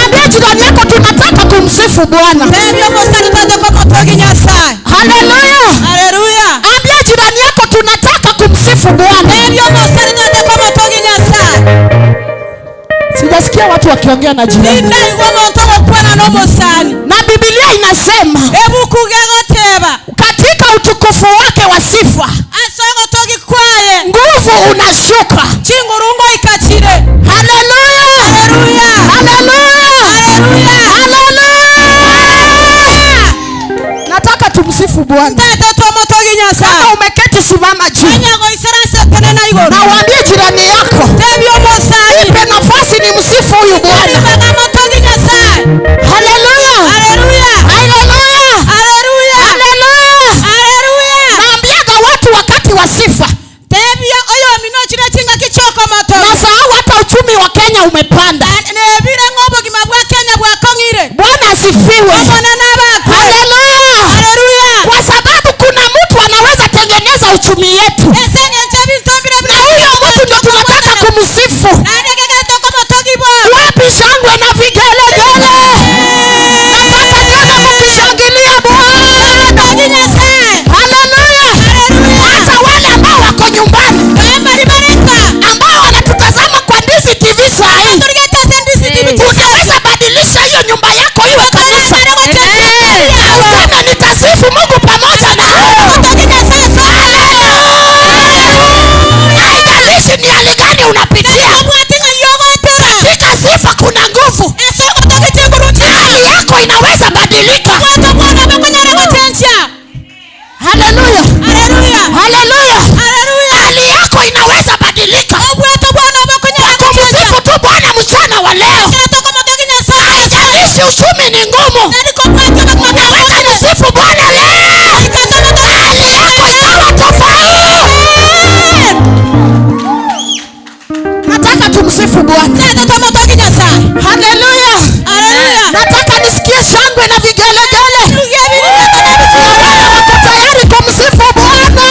Ambia jirani yako tunataka kumsifu Bwana. Haleluya, ambia jirani yako tunataka kumsifu Bwana. Sijasikia watu wakiongea na jirani. Na Biblia inasema katika utukufu wake wa sifa nguvu unashuka. Haleluya, haleluya, haleluya. Nataka tumsifu Bwana. Kama umeketi simama juu na uambie jirani yako, nipe nafasi ni msifu huyu Bwana. Haleluya, haleluya, haleluya. Naambiaga watu wakati wa sifa, nasahau hata uchumi wa Kenya umepanda. Bwana asifiwe. Haleluya, kwa sababu kuna mtu anaweza tengeneza uchumi yetu, na huyo mtu ndio tunataka kumsifu. Wapi shangwe na vigelegele? Nataka nione mkishangilia Bwana. Haleluya. Hata wale ambao wako nyumbani, ambao wanatutazama kwa Ndizi TV saa hii, unaweza badilisha hiyo nyumba yako iwe kanisa, na useme nitasifu Mungu pamoja na hao. Haijalishi ni hali gani unapitia, katika sifa kuna nguvu. Hali yako inaweza badilika. Haleluya, haleluya. Hali yako inaweza badilika kwa kumsifu tu Bwana mchana wa leo. Haijalishi uchumi ni ngumu, unaweza msifu Bwana leo, hali yako ikawa tofauti. Nataka tumsifu Bwana. Haleluya. Nataka nisikie shangwe na vigelegele. Wale wako tayari kumsifu Bwana.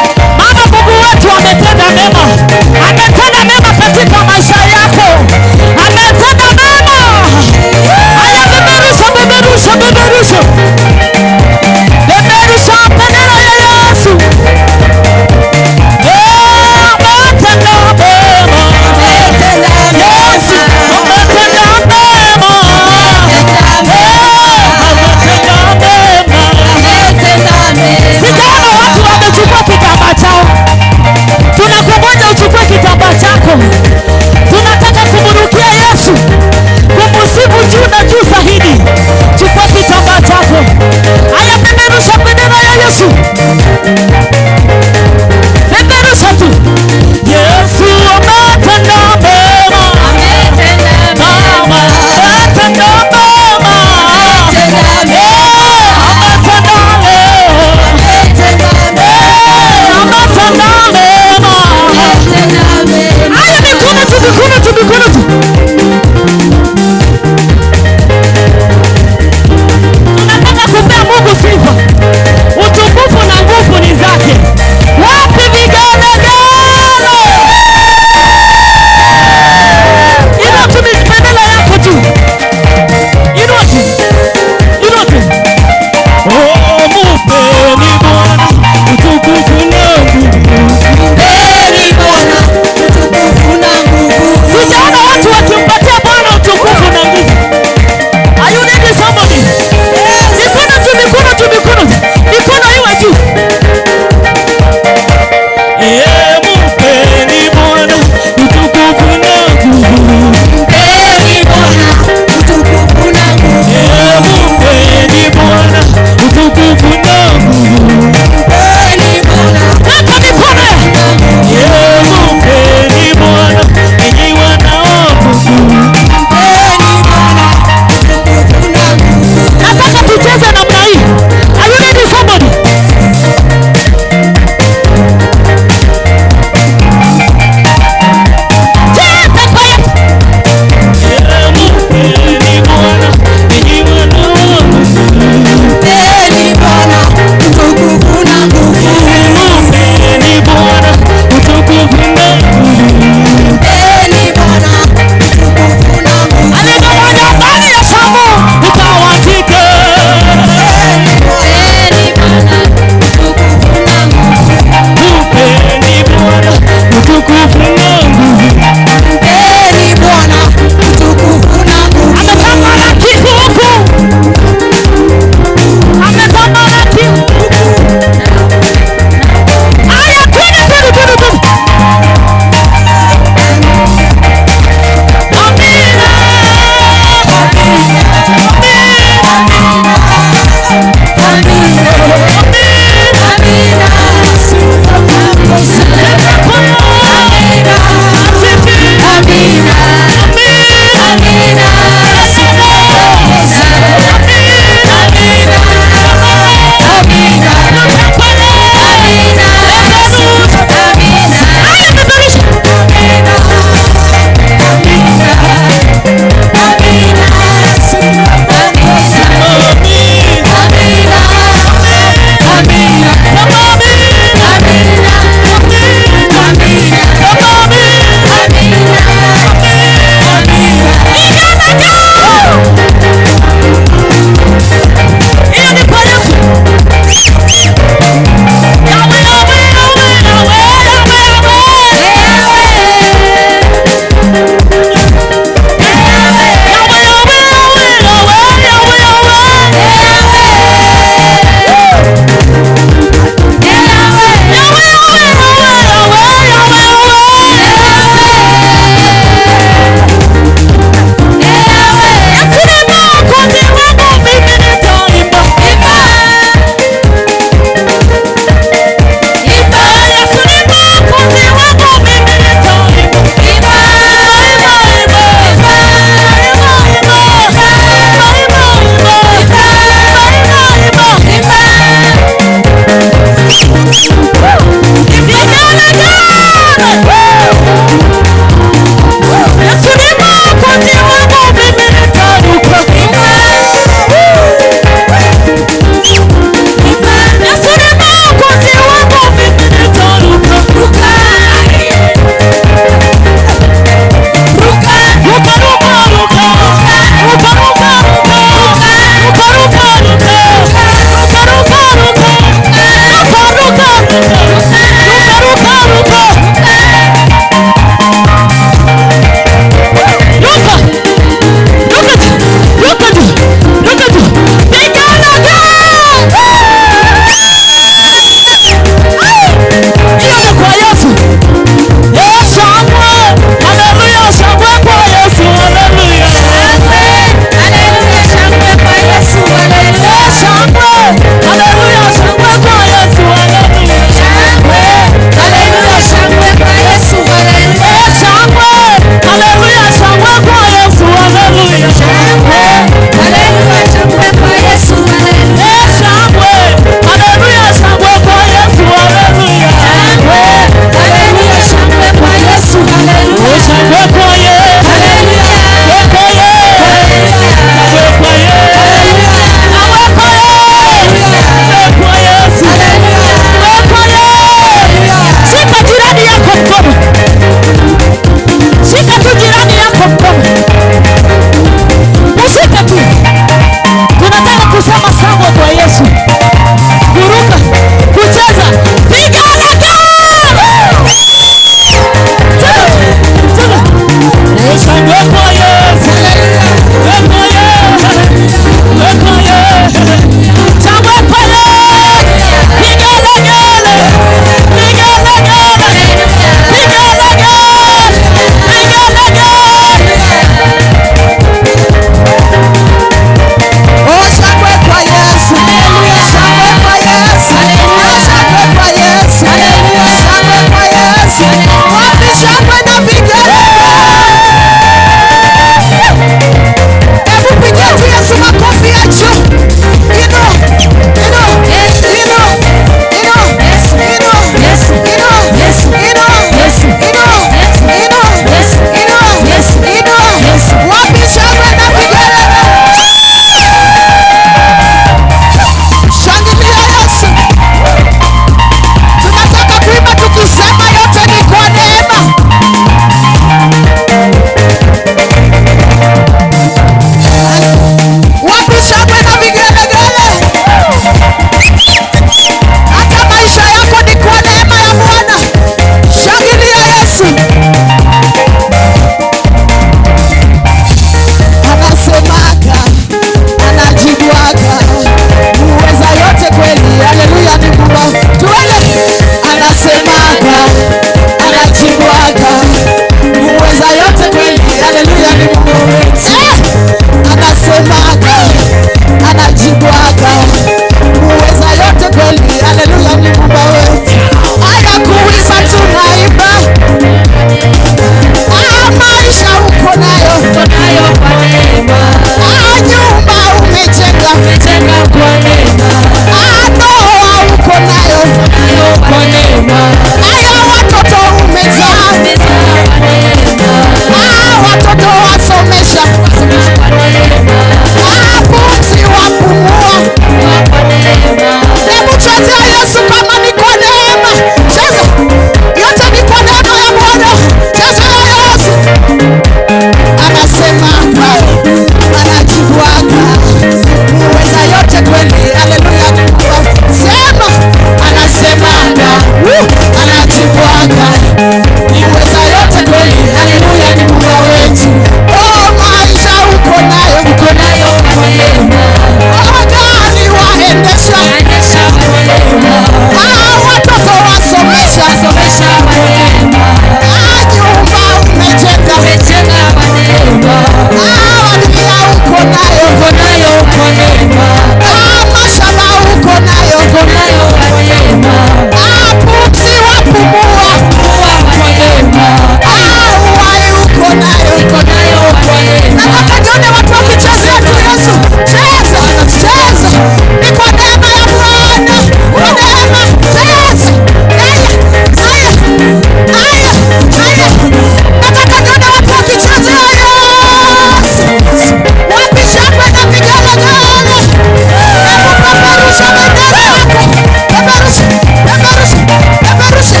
Peperusha bendera yako. Peperusha, peperusha, peperusha.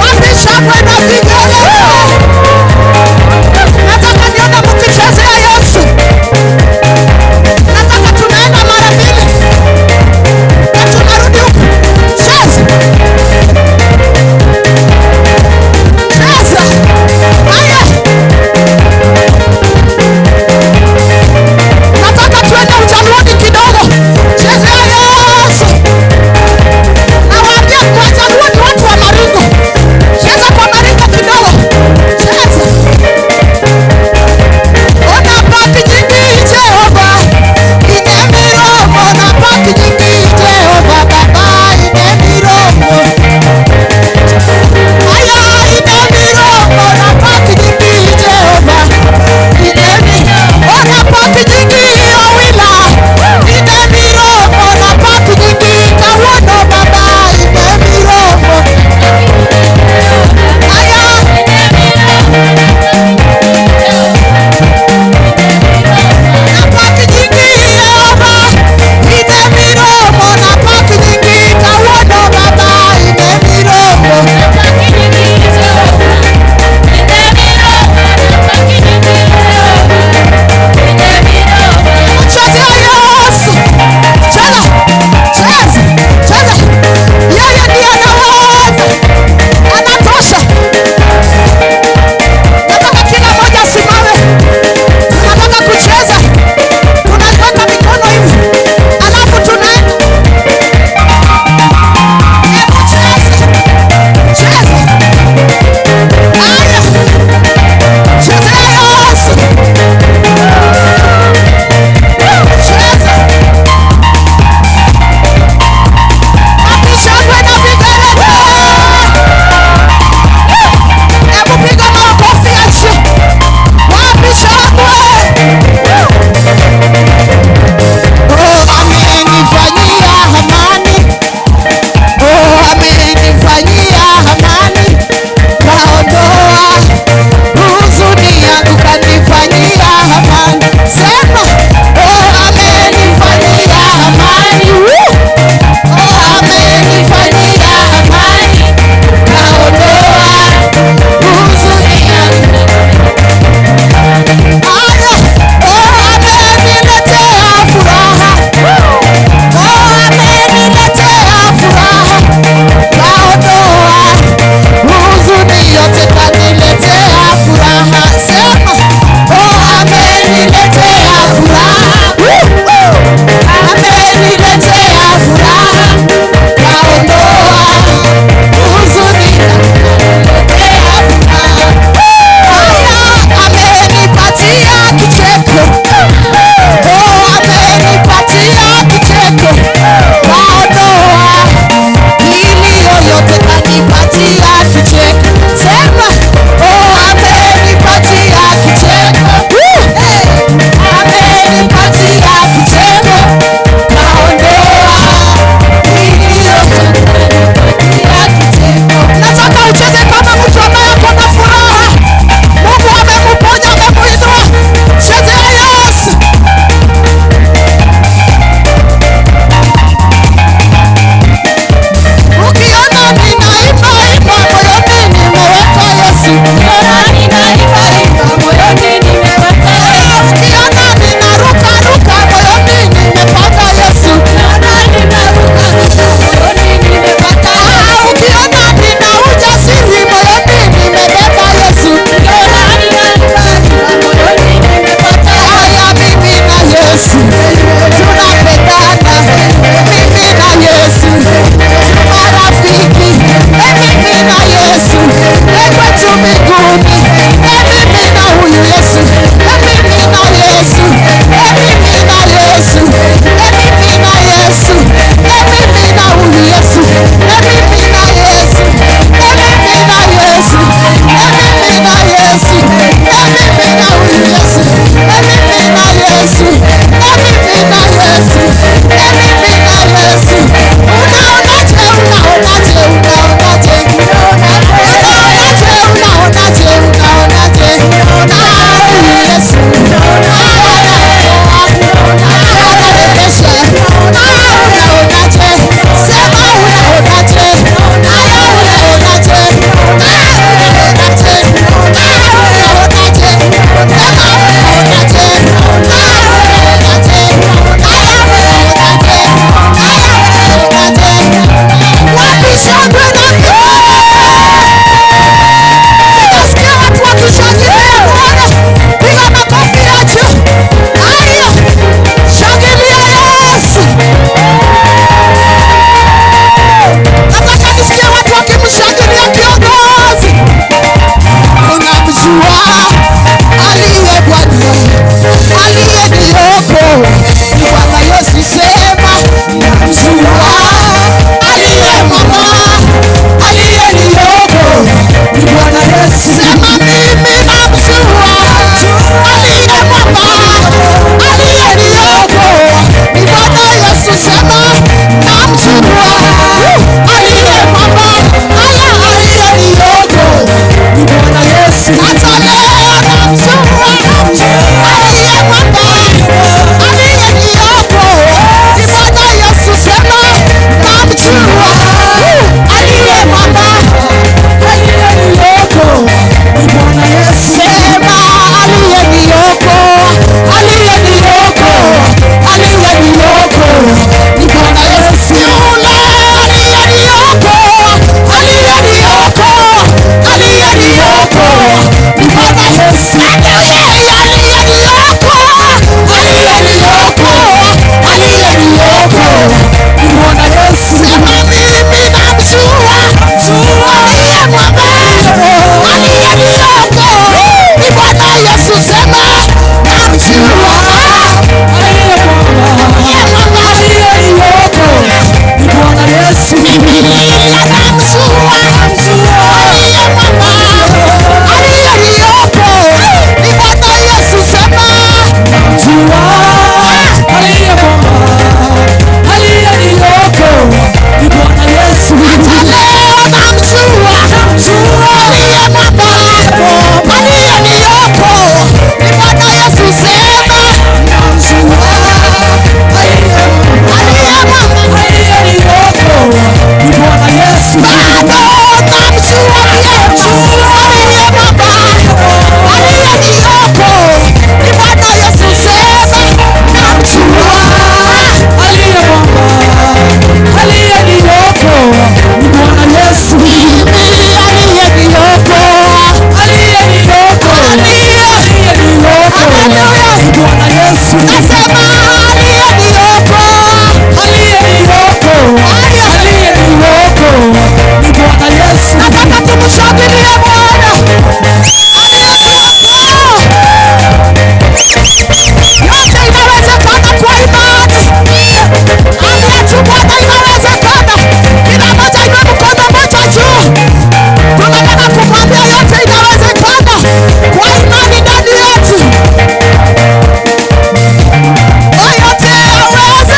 Wapi shangwe na vigelegele? Nataka nione mkichezea Yesu. Nataka tunaenda mara mbili na tunarudi huku. Cheza, cheza. Haya, nataka tuende ujaluoni kidogo. Chezea Yesu.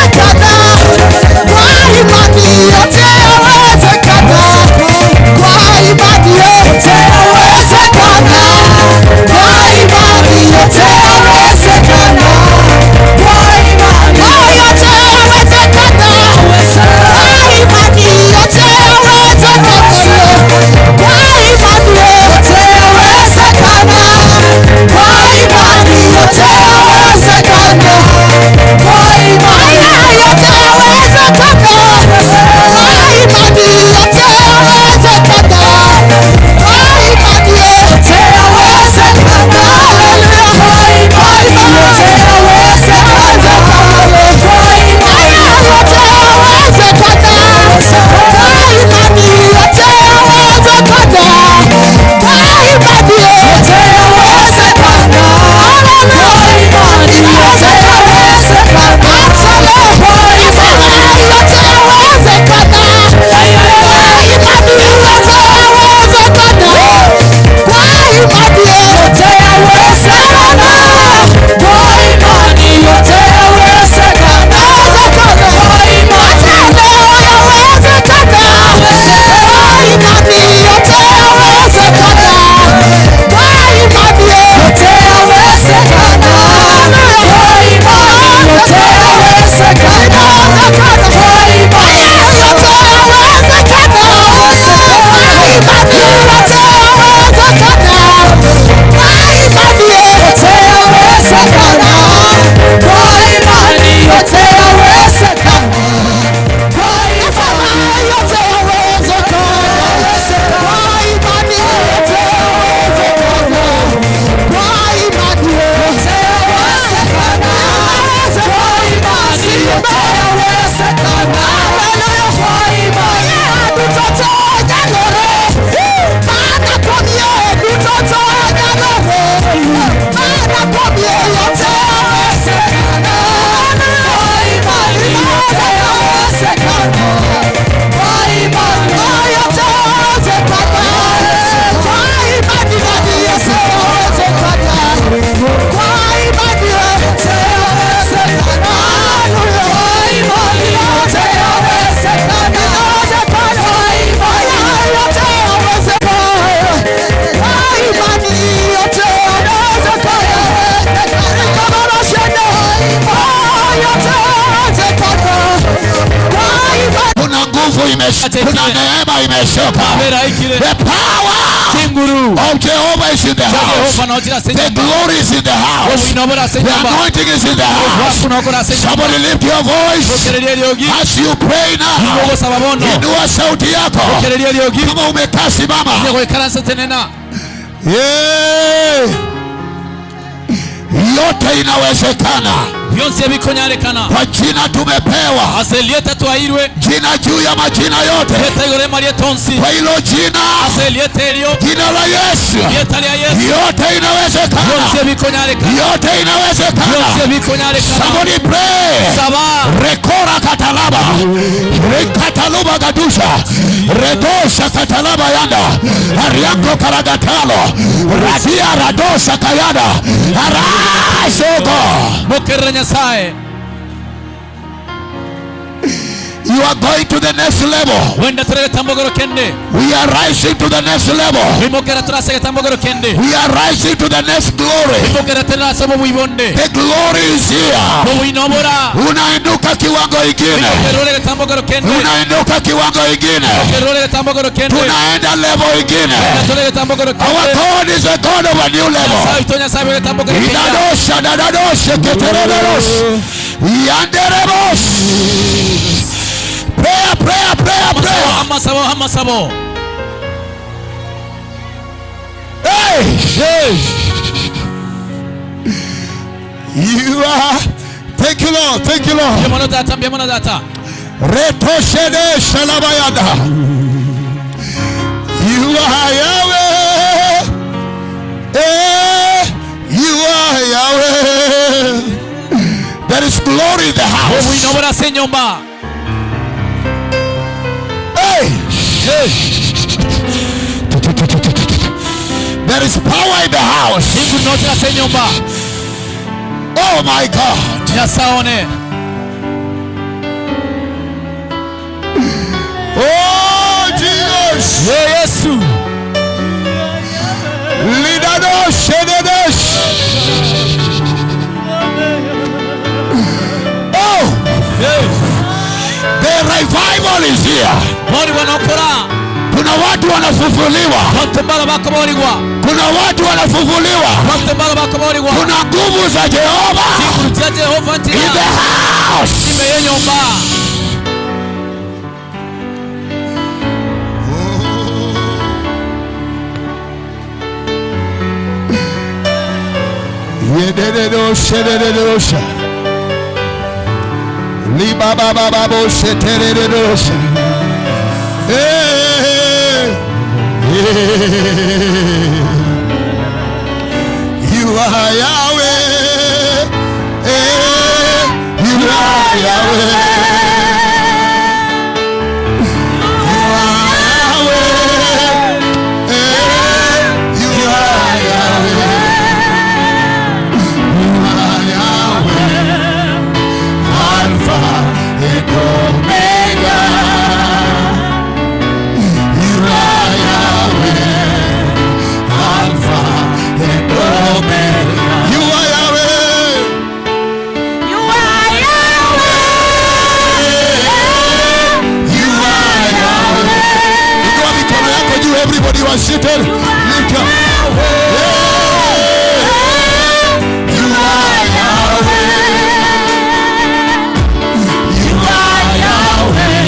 yawezekana. Kwa imani yote yawezekana. Kwa imani yote yawezekana. Kwa imani yote yawezekana. Kwa imani yote yawezekana. Kwa imani yote yawezekana. Kwa imani yote yawezekana. Kwa imani yote yawezekana. Kwa imani yote yawezekana. Kwa imani yote yawezekana. Kwa imani yote yawezekana. Kwa imani yote yawezekana. Kwa imani yote yawezekana. Kwa imani yote yawezekana. Kwa imani yote yawezekana. Kwa imani yote yawezekana. Kwa imani yote yawezekana. Kwa imani yote yawezekana. Kwa imani yote yawezekana. Kwa imani yote yawezekana. Kwa imani yawezekana. Kwa imani yote yawezekana. Kwa imani yote yawezekana. Kwa imani yote yawezekana. Kwa imani yote yawezekana. Kwa imani yote yawezekana. Kwa imani yote yawezekana. Kwa imani yote yawezekana. Kwa imani yote yawezekana. Kwa imani yote yawezekana. Kwa imani yote yawezekana. Kwa imani yote yawezekana. Kwa imani dutoto nyalore. Mana komie dutoto nyalore. Mana komie yote yawezekana. Kwa imani yote yawezekana. Kwa imani yote yawezekana. Kwa imani yote yawezekana. Kwa imani yote yawezekana. Kwa imani yote yawezekana. Kwa imani yote yawezekana. Kwa imani yote yawezekana. Kuna nguvu imeshuka, kuna neema imeshuka. The power of Jehovah is in the house. The glory is in the house. The anointing is in the house. Somebody lift your voice as you pray now. Inua sauti yako. Kama umekaa simama. Yeah. Yote inawezekana. Byonse bikonyarekana. Kwa jina tumepewa. Aselieta twairwe. Jina juu ya majina yote. Yeta igore maria tonsi. Kwa hilo jina. Aselieta elio. Jina la Yesu. Yeta la Yesu. Yote inawezekana. Byonse bikonyarekana. Yote inawezekana. Byonse bikonyarekana. Somebody pray. Saba. Rekora katalaba. Rekataluba gadusha. Redosha katalaba yanda. Ariango karagatalo. Radia radosha kayada. Arise, O God. Mokerra Nyasaye. You are going to the next level. We are rising to the next level. We are rising to the next glory. The glory is here. Unainuka kiwango ingine. Unainuka kiwango ingine. Tunaenda level ingine. Our God is a God of a new level. Idadosha, dadadosha, ketereros. Yanderebos. Prayer, prayer, prayer, prayer. Amasabo, amasabo. Hey, hey. You are. Thank you, Lord. Thank you, Lord. Retoshede shalabayada. You are Yahweh. Hey, you are Yahweh. There is glory in the house. Hey. There is power in the house. Oh my God. Revival is here. Kuna watu wanafufuliwa. Kuna watu wanafufuliwa. Kuna nguvu za Jehova in the house. Yederedosha. Libabababosheteredosha. Hey, hey. You are Yahweh. Hey, you are Yahweh. You are Yahweh. Hey, you are Yahweh. You are Yahweh. Alpha and Omega. You are Yahweh, Alpha and Omega. You are Yahweh. You are Yahweh. You are Yahweh. Inua mikono yako juu, everybody was seated. Lift up. Yeah. You are Yahweh. You are Yahweh.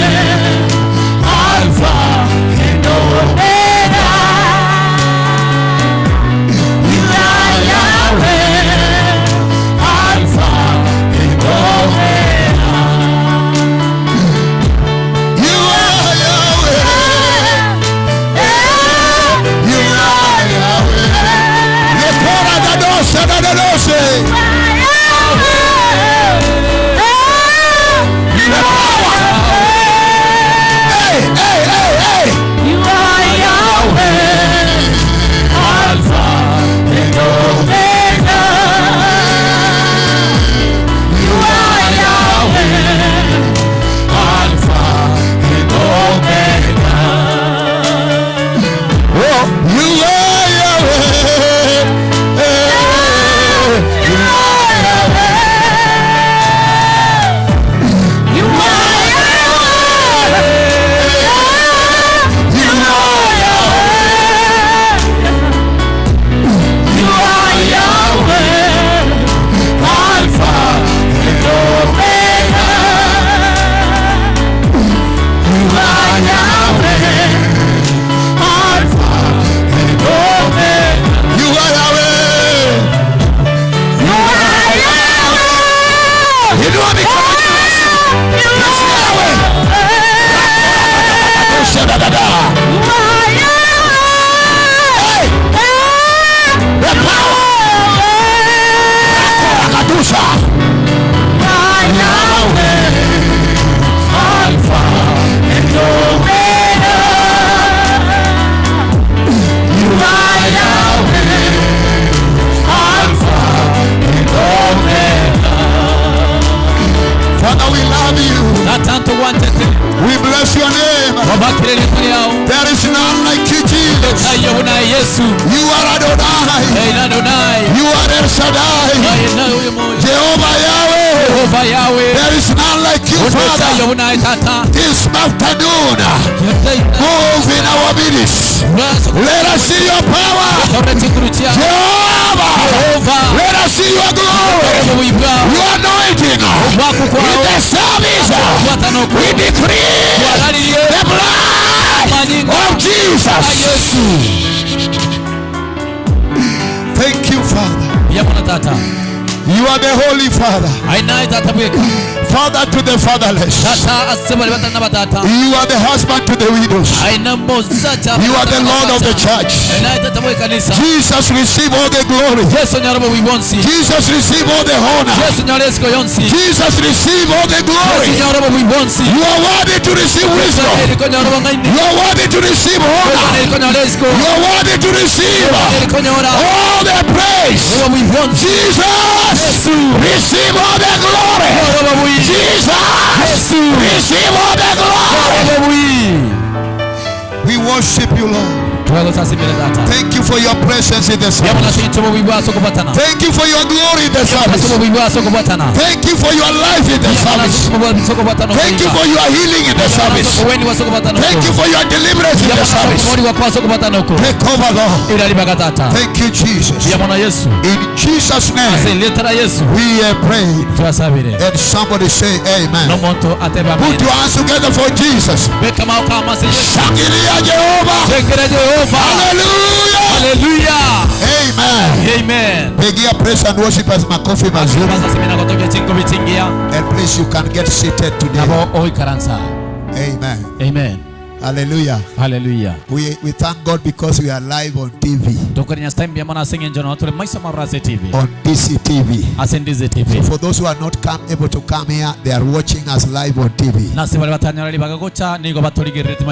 Alpha and Omega. You are Yahweh. Alpha and Omega. You are Yahweh. You are Yahweh. Lekora dadosha dadoshe. The power. Hey, hey, hey, hey. You are Yahweh, Alpha and Omega. You are Yahweh, Alpha and Omega. Oh, you are Yahweh. You are Yahweh. You are Yahweh. You are Yahweh. You are Yahweh, Alpha and Omega. You are Yahweh, Alpha and Omega. You are Yahweh. You are Yahweh. Inua mikono juu. Yes, Yahweh. Hey! The power. Rakadusha. Yahweh, Alpha and Omega. You are Yahweh, Alpha and Omega. Father, we love you. We bless your name. There is none like you, Jesus. You are Adonai. You are El Shaddai. Jehovah Yahweh. There is none like you, Father. This afternoon, move in our midst. Let us see your power. Jehovah. Let us see your glory. Your anointing. In the service, we decree the blood of Jesus. Thank you, Father. You are the Holy Father. Father to the fatherless. You are the husband to the widows. You are the Lord of the church. Jesus, receive all the glory. Jesus, receive all the honor. Jesus, receive all the glory. You are worthy to receive wisdom. You are worthy to receive honor. You are worthy to receive all the praise. Jesus, receive all the glory. Jesus, receive all the glory. We worship you, Lord. Thank you for your presence in the service. Thank you for your glory in the service. Thank you for your life in the service. Thank you for your healing in the service. Thank you for your deliverance in the service. Take over, Lord. Thank you, Jesus. In Jesus' name, we are praying. And somebody say amen. Put your hands together for Jesus. Shangilia Jehovah. Hallelujah. Hallelujah. Amen. Amen. Pigia praise and worship as makofi mazuri. And please, you can get seated today. Amen. Amen. Hallelujah. Hallelujah. We thank God because we are live on TV. On DCTV. So for those who are not able to come here, they are watching us live on TV.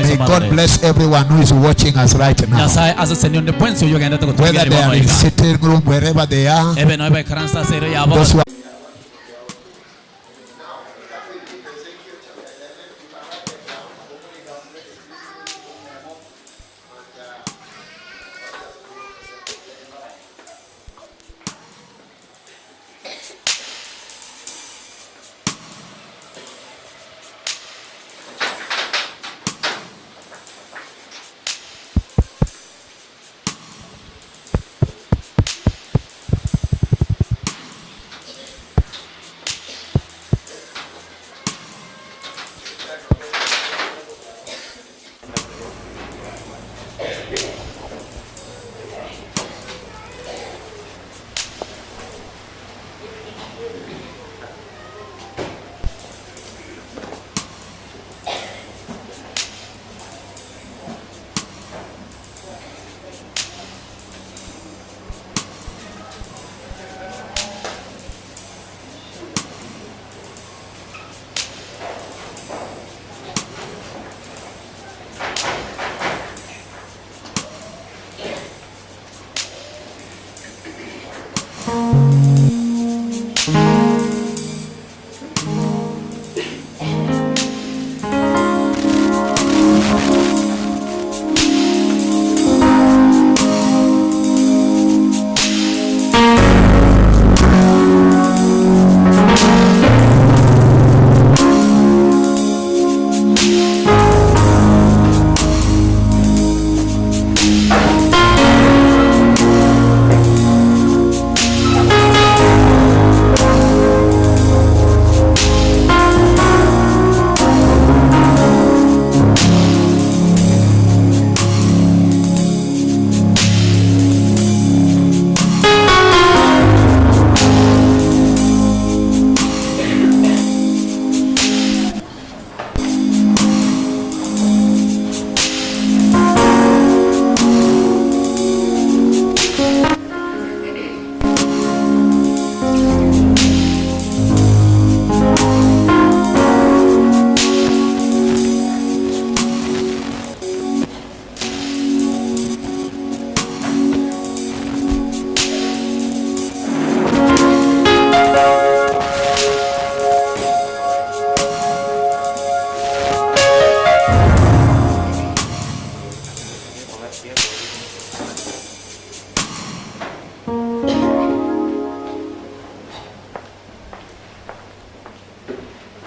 May God bless everyone who is watching us right now. Whether they are in sitting room, wherever they are. Those who are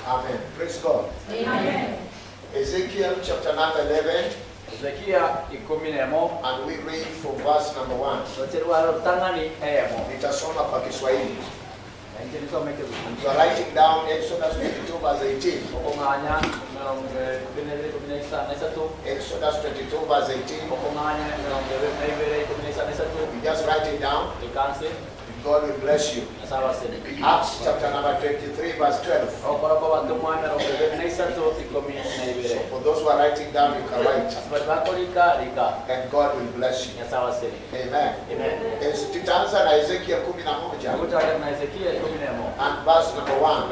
Amen. Praise God. Amen. Ezekiel chapter number 11. And we read from verse number 1. Nitasoma kwa Kiswahili. You are writing down Exodus 22 verse 18. Exodus 22 verse 18. You just write it down. God will bless you. Acts chapter number 23 verse 12. So for those who are writing down, you can write. And God will bless you. Amen. Amen. Tutaanza na Ezekiel 11. And verse number 1.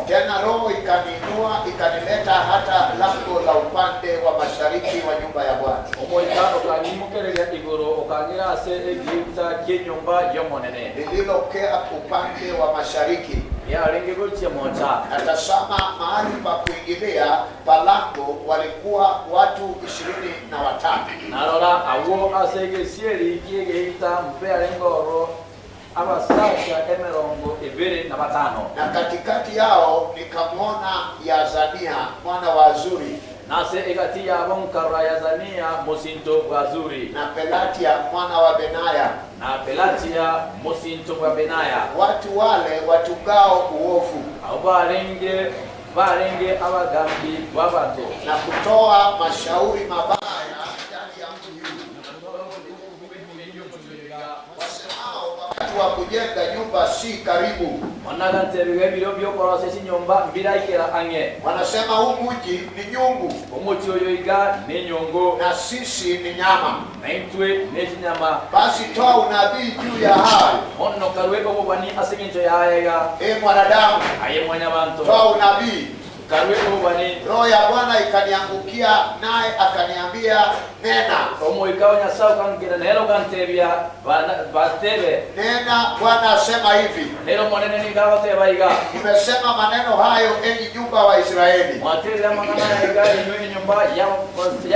Tena Roho ikaniinua ikanileta hata lango la upande wa mashariki wa nyumba ya Bwana. Lililokea upande wa mashariki. Yarenge gochia mocha. Natazama mahali pa kuingilia palango walikuwa watu 23. Narora awo ase egesieri kiegeita mpe arenge oro abasacha 25. Na katikati yao nikamwona Yazania mwana wa Azuri nase egati yabo nkarora Yazania mosinto bwa Azuri na Pelatia mwana wa Benaya, na Pelatia mosinto bwa Benaya, watu wale watungao uovu abo barenge abagambi bw'abantu na kutoa mashauri mabaya ndani ya mji huu, wasemao wakati wa kujenga nyumba si karibu. Wanagantebiga ebiro byokorosa echinyomba mbiraikera ang'e. Wanasema huu mji ni nyungu omuchi oyo iga ni nyungu na sisi ni nyama, na intwe nechinyama. Basi toa unabii juu ya hayo, ono karwe obobani ase eng'encho yaye iga. E mwanadamu, aye mwanyabanto, toa unabii. Karwe obobani. Roho ya Bwana ikaniangukia, naye akaniambia, nena. Omoika wa Nyasaye ukangera nero ukantebia batebe. Nena, Bwana asema hivi, nero mwanene nigagoteba iga. Nimesema maneno hayo enyi nyumba wa Israeli, mwatebera mang'ana iga inywe nyumba ya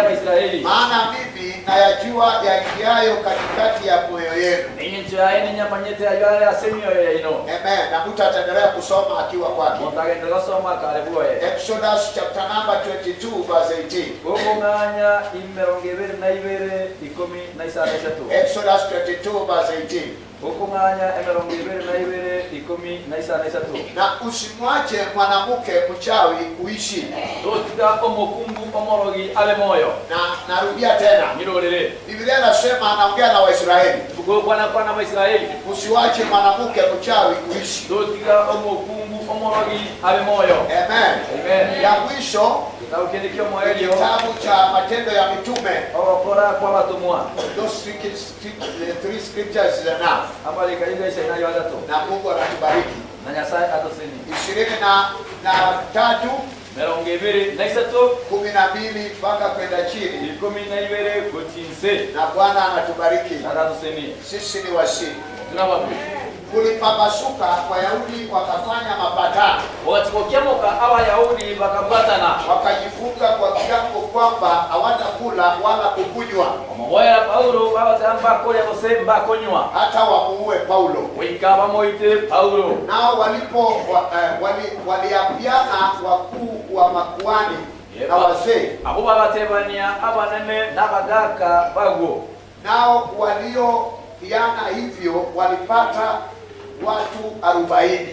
Baisraeli, maana mimi nayajua yaingiayo katikati ya mioyo yenu. Eng'encho yaye ninyamanyete ayo are ase emioyo yaino. Amen. Na mtu ataendelea kusoma akiwa kwake. Motagendelea gosoma kare bwoye. Exodus chapter number 22 verse 18. Gokong'anya 23:16. Exodus 22 verse 18. Gokong'anya 22:16. Na usimwache mwanamke mchawi kuishi. Totiga omokungu omorogi abe moyo. Na narudia tena. Nirorere. Biblia inasema, anaongea na Waisraeli. Gokwana kwa Waisraeli. Usiwache mwanamke mchawi kuishi. Totiga omokungu omorogi abe moyo. Amen. Amen. Ya mwisho kitabu kindi kyomoelio, kitabu cha Matendo ya Mitume. Ogokora kwa batumwa. Those three scriptures is enough. Amarika iga isena yo atatu. Na Mungu anatubariki. Na Nyasaye atoseni. 23 23 12 mpaka kwenda chini. 12 gochinse. Na Bwana anatubariki. Atoseni. Sisi ni washindi. Tunawapi. Kulipapasuka, Wayahudi wakafanya mapatano. Wakatikokiamoka Abayahudi bakapatana. Wakajifunga kwa kiapo kwamba hawatakula wala kukunywa. Omoboya Paulo babatamba kolya gose mbakonywa. Hata wamuue Paulo. Goika bamoite Paulo. Nao walipo waliapiana wakuu wa makuhani na wazee. Abo babatebania abanene n'abagaka bago. Nao waliopiana hivyo walipata watu 40.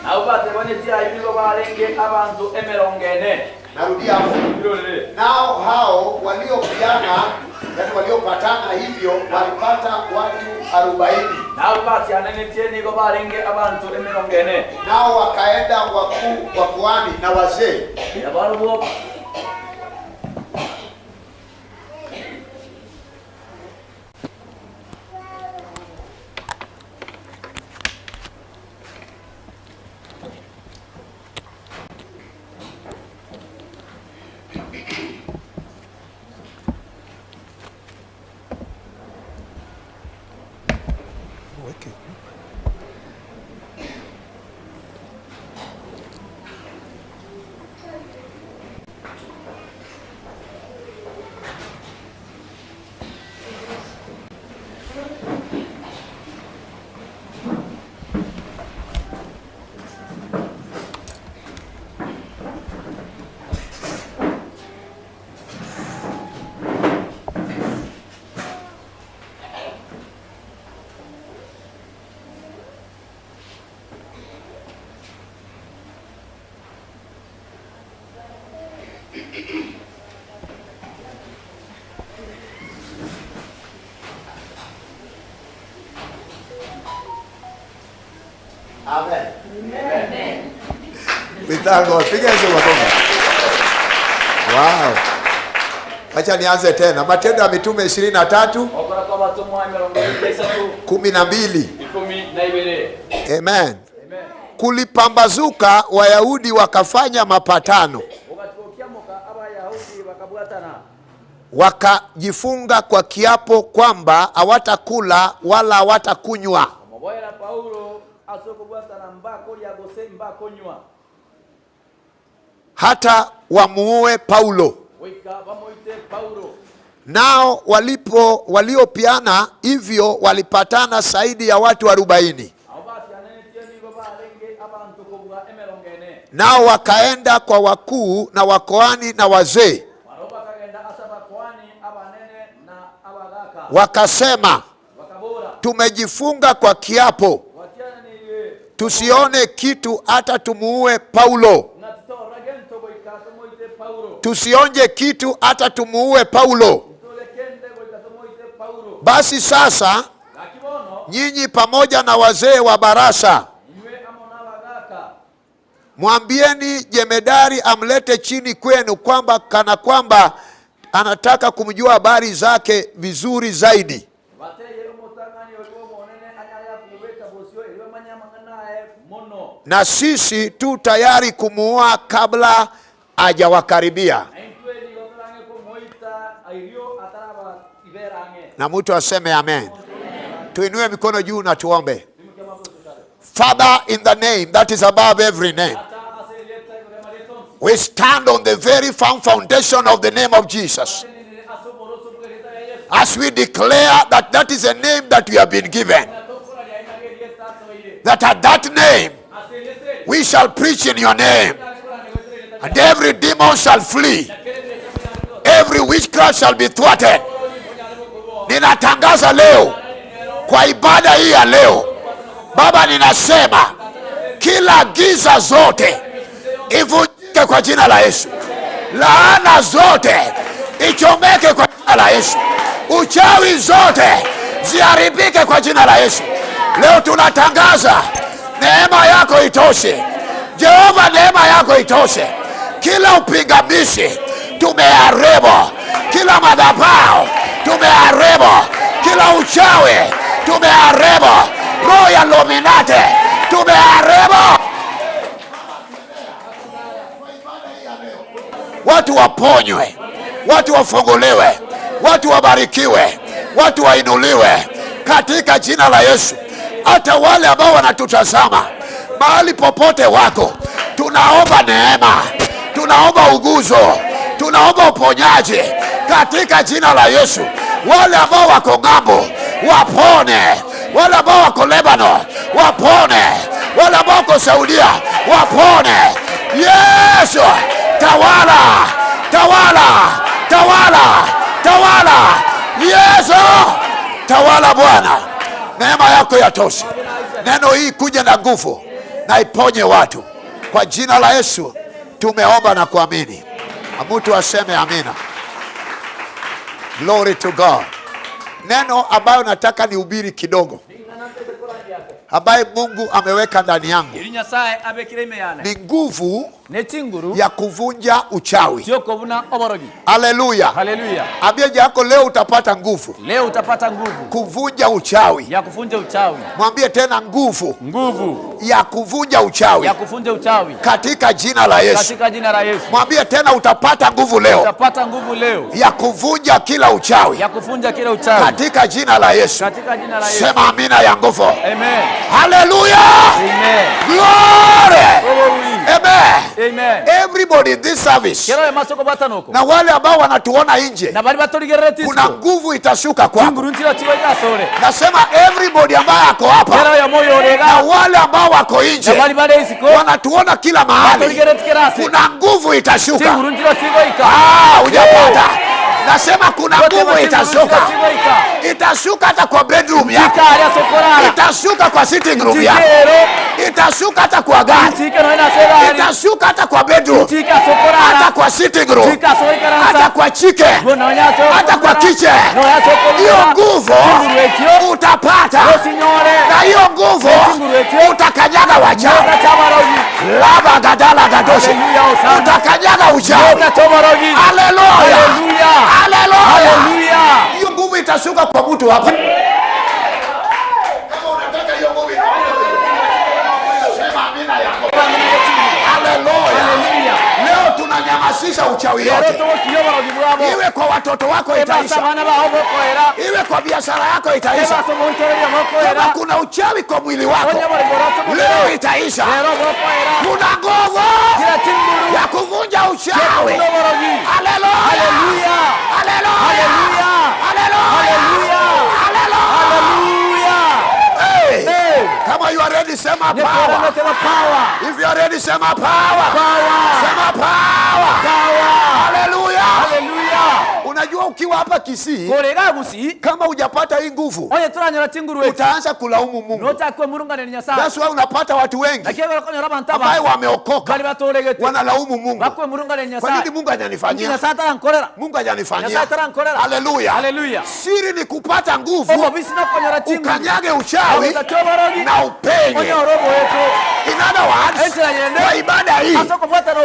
Nabo batebanetie ayo nigo barenge abantu 40. Narudia hapo. Nao hao waliopiana, yani waliopatana hivyo walipata watu 40. Nao batianenetie nigo barenge abantu 40. Nao wakaenda wakuu wa kuhani na wazee. Yabarwo Amen. Amen. We thank God. Piga hizo makofi. Wow. Acha nianze tena. Matendo ya Mitume 23 Okora kwa batumwa 23 12. 12. Amen. Kulipambazuka, Wayahudi wakafanya mapatano, Wakatikokiamoka Abayahudi bakabwatana. wakajifunga kwa kiapo kwamba hawatakula wala hawatakunywa Omoboyera Paulo Hata wamuue Paulo. Nao waliopiana hivyo walipatana zaidi ya watu 40. Nao wakaenda kwa wakuu na wakoani na wazee, wakasema, tumejifunga kwa kiapo tusione kitu hata tumuue Paulo. Tusionje kitu hata tumuue Paulo. Basi sasa nyinyi pamoja na wazee wa barasa mwambieni jemedari amlete chini kwenu, kwamba kana kwamba anataka kumjua habari zake vizuri zaidi. Na sisi tu tayari kumuua kabla hajawakaribia. Na mtu aseme amen. Tuinue mikono juu na tuombe. Father, in the name that is above every name, we stand on the very firm foundation of the name of Jesus, as we declare that that is a name that we have been given, that at that name we shall preach in your name, and every demon shall flee, every witchcraft shall be thwarted. Ninatangaza leo kwa ibada hii ya leo, Baba, ninasema kila giza zote ivunjike kwa jina la Yesu, laana zote ichomeke kwa jina la Yesu, uchawi zote ziharibike kwa jina la Yesu. Leo tunatangaza neema yako itoshe, Jehova, neema yako itoshe. Kila upingamizi tumeharibu, kila madhabahu tumeharibu, kila uchawi tumeharibu, roho ya Illuminati tumeharibu. Watu waponywe, watu wafunguliwe, watu wabarikiwe, watu wainuliwe katika jina la Yesu. Hata wale ambao wanatutazama mahali popote wako, tunaomba neema, tunaomba uguzo, tunaomba uponyaji katika jina la Yesu. Wale ambao wako ng'ambo wapone, wale ambao wako Lebanon wapone, wale ambao wako Saudia wapone. Yesu, tawala, tawala, tawala, tawala. Yesu, tawala Bwana. Neema yako yatosha. Neno hii kuja na nguvu na iponye watu. Kwa jina la Yesu tumeomba na kuamini. Mtu aseme amina. Glory to God. Neno ambayo nataka nihubiri kidogo, ambaye Mungu ameweka ndani yangu, ni nguvu ya kuvunja uchawi. Haleluya. Haleluya. Ambia yako leo utapata nguvu. Leo utapata nguvu kuvunja uchawi. Ya kuvunja uchawi. Mwambie tena nguvu. Nguvu ya kuvunja uchawi. Ya kuvunja uchawi. Katika jina la Yesu. Katika jina la Yesu. Mwambie tena utapata nguvu leo. Utapata nguvu leo. Ya kuvunja kila uchawi. Ya kuvunja kila uchawi. Katika jina la Yesu. Katika jina la Yesu. Sema amina ya nguvu. Amen. Hallelujah. Amen. Glory. Amen. Amen. Everybody in this service, na wale ambao wanatuona nje, kuna nguvu itashuka kwako. Nasema everybody ambaye ako hapa na wale ambao wako nje wanatuona kila mahali, kuna nguvu itashuka. Hujapata. Nasema kuna nguvu itashuka. Itashuka hata kwa bedroom yako. Itashuka kwa sitting room yako. Itashuka hata kwa gari. Itashuka hata kwa bedroom. Hata kwa sitting room. Hata kwa chicken. Hata kwa kitchen. Hiyo nguvu utapata. Na hiyo nguvu utakanyaga wachawi. Lava gadala gadoshe. Utakanyaga uchawi. Haleluya. Haleluya. Hiyo nguvu itashuka kwa mtu hapa. Kama unataka hiyo nguvu, sema amina yako. Haleluya. Leo tunanyamasisha Tunamaliza uchawi yote. Iwe kwa watoto wako itaisha. Iwe kwa biashara yako itaisha. Kama kuna uchawi kwa mwili wako leo itaisha. Kuna nguvu ya kuvunja uchawi. Haleluya. Haleluya. Haleluya. Haleluya. Hey. Kama you are ready, sema power. If you are ready, sema power. Sema power. Haleluya. Haleluya. Unajua ukiwa hapa Kisii, kama hujapata hii nguvu, utaanza kulaumu Mungu. That's why unapata watu wengi ambao wameokoka wanalaumu Mungu. Kwa nini Mungu hajanifanyia? Mungu hajanifanyia. Haleluya. Siri ni kupata nguvu, ukanyage uchawi na upenye. In other words, kwa ibada hii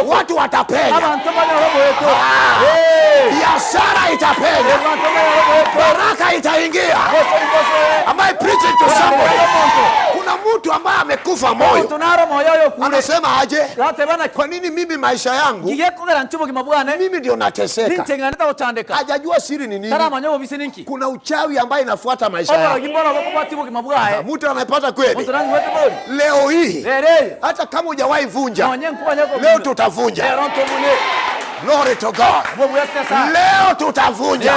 watu watapenya. Biashara itapenya. Baraka itaingia. Am I preaching to somebody? Kuna mtu ambaye amekufa moyo. Anasema aje? Kwa nini mimi maisha yangu mimi ndio nateseka? Hajajua siri ni nini. Kuna uchawi ambaye inafuata maisha yake. Mtu anapata kweli. Leo hii hata kama hujawahi vunja, leo tutavunja. Glory to God. Leo tutavunja.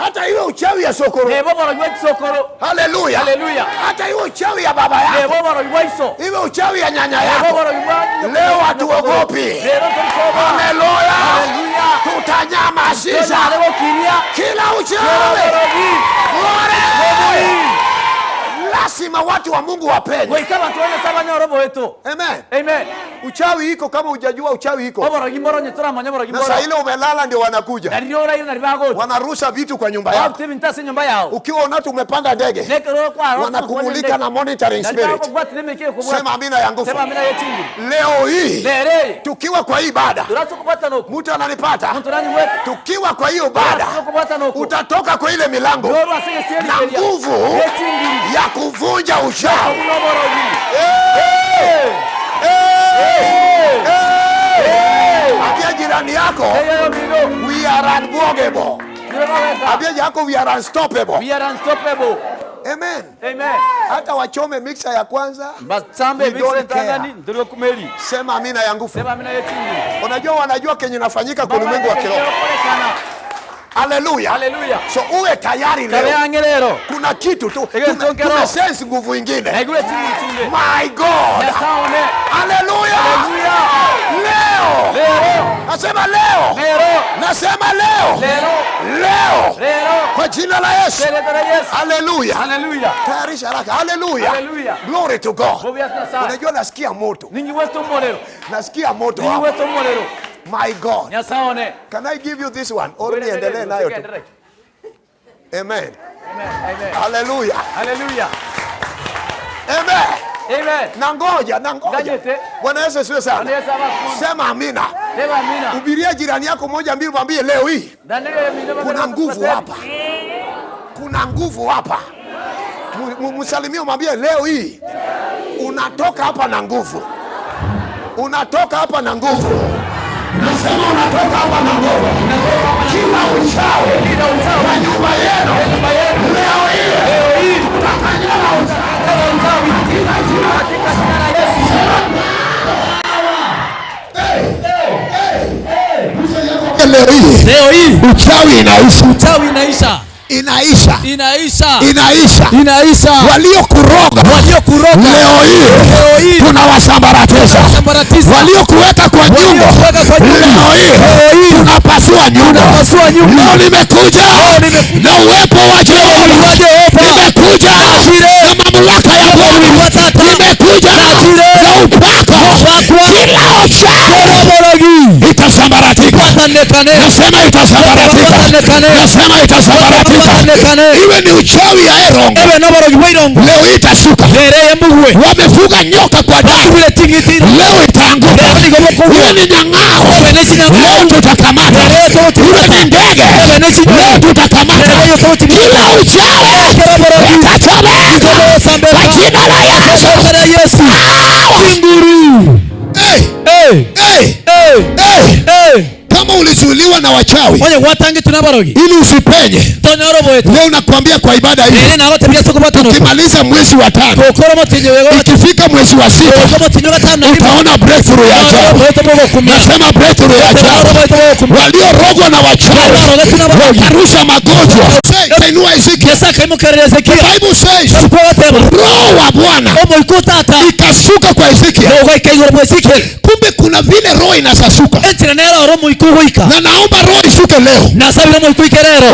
Hata iwe uchawi ya sokoro. Haleluya. Hata iwe uchawi ya baba yako. Iwe uchawi ya nyanya yako. Leo hatuogopi. Haleluya. Tutanyamazisha kila uchawi. Glory. Lazima watu wa Mungu wapenye. Amen. Amen. Uchawi iko kama hujajua uchawi iko. Na saa ile umelala ndio wanakuja. Wanarusha vitu kwa nyumba yako. Ukiwa unatu umepanda ndege, wanakumulika na monitoring spirit. Sema amina ya nguvu. Leo hii tukiwa kwa ibada, mtu ananipata. Tukiwa kwa hiyo ibada, utatoka kwa ile milango na nguvu ya kuvunja uchawi. Ambia jirani yako, we are unbwogable. Ambia yako, we are unstoppable. We are unstoppable. Amen. Amen. Hata wachome mixer ya kwanza, basambe mixer tangani ndio kumeli. Sema amina ya nguvu. Sema amina yetu. Unajua wanajua kenye inafanyika kwa ulimwengu wa kiroho. Hallelujah. Hallelujah. So uwe tayari leo. Kuna kitu tu. Tuna sense nguvu ingine. My God. Hallelujah. Leo. Leo. Nasema leo. Leo. Nasema leo. Leo. Leo. Leo. Kwa jina la Yesu. Hallelujah. Hallelujah. Tayarisha haraka. Hallelujah. Hallelujah. Glory to God. Unajua nasikia moto. Ningi wetu morero. Nasikia moto. Ningi wetu morero. My God. Can I give you this one? Or niendelee nayo tu. Amen. Amen. Hallelujah. Hallelujah. Amen. Amen. Nangoja, nangoja. Bwana Yesu asifiwe sana. Sema amina. Sema amina. Hubiria jirani yako moja mbili, mwambie leo hii kuna nguvu hapa. Kuna nguvu hapa. Msalimie mwambie leo hii unatoka hapa na nguvu. Unatoka hapa na nguvu. Nasema unatoka hapa na nguvu. Kila uchawi kwa nyumba yenu leo hii tutakanyaga uchawi katika jina la Yesu. Leo hii uchawi inaisha. Uchawi inaisha. Inaisha. Inaisha. Inaisha. Inaisha. Waliokuroga. Waliokuroga. Leo hii tunawasambaratisha. Waliokuweka kwa nyumba. Leo hii tunapasua nyumba. Leo nimekuja na uwepo wa Jehova. Nimekuja na mamlaka ya Bwana. Nimekuja na upako. Kila uchawi itasambaratika. Nasema itasambaratika. Nasema itasambaratika. Iwe ni uchawi ya Erongo, leo itashuka. Wamefuga nyoka kwa damu, leo itaanguka. Iwe ni nyang'ao, leo tutakamata. Iwe ni ndege, leo tutakamata. Kila uchawi itachomeka kwa jina la Yesu. Hey! Hey! Hey! Hey! Kama ulizuiliwa na wachawi ili usipenye, leo nakwambia kwa ibada hii, ukimaliza mwezi wa 5, ikifika mwezi wa 6, utaona breakthrough ya ajabu. Nasema breakthrough ya ajabu. Waliorogwa na wachawi wakarusha magonjwa. Kainua Ezekiel. The Bible says, Roho wa Bwana ikashuka kwa Ezekiel. Kumbe kuna vile roho inasashuka. Na naomba roho ishuke leo.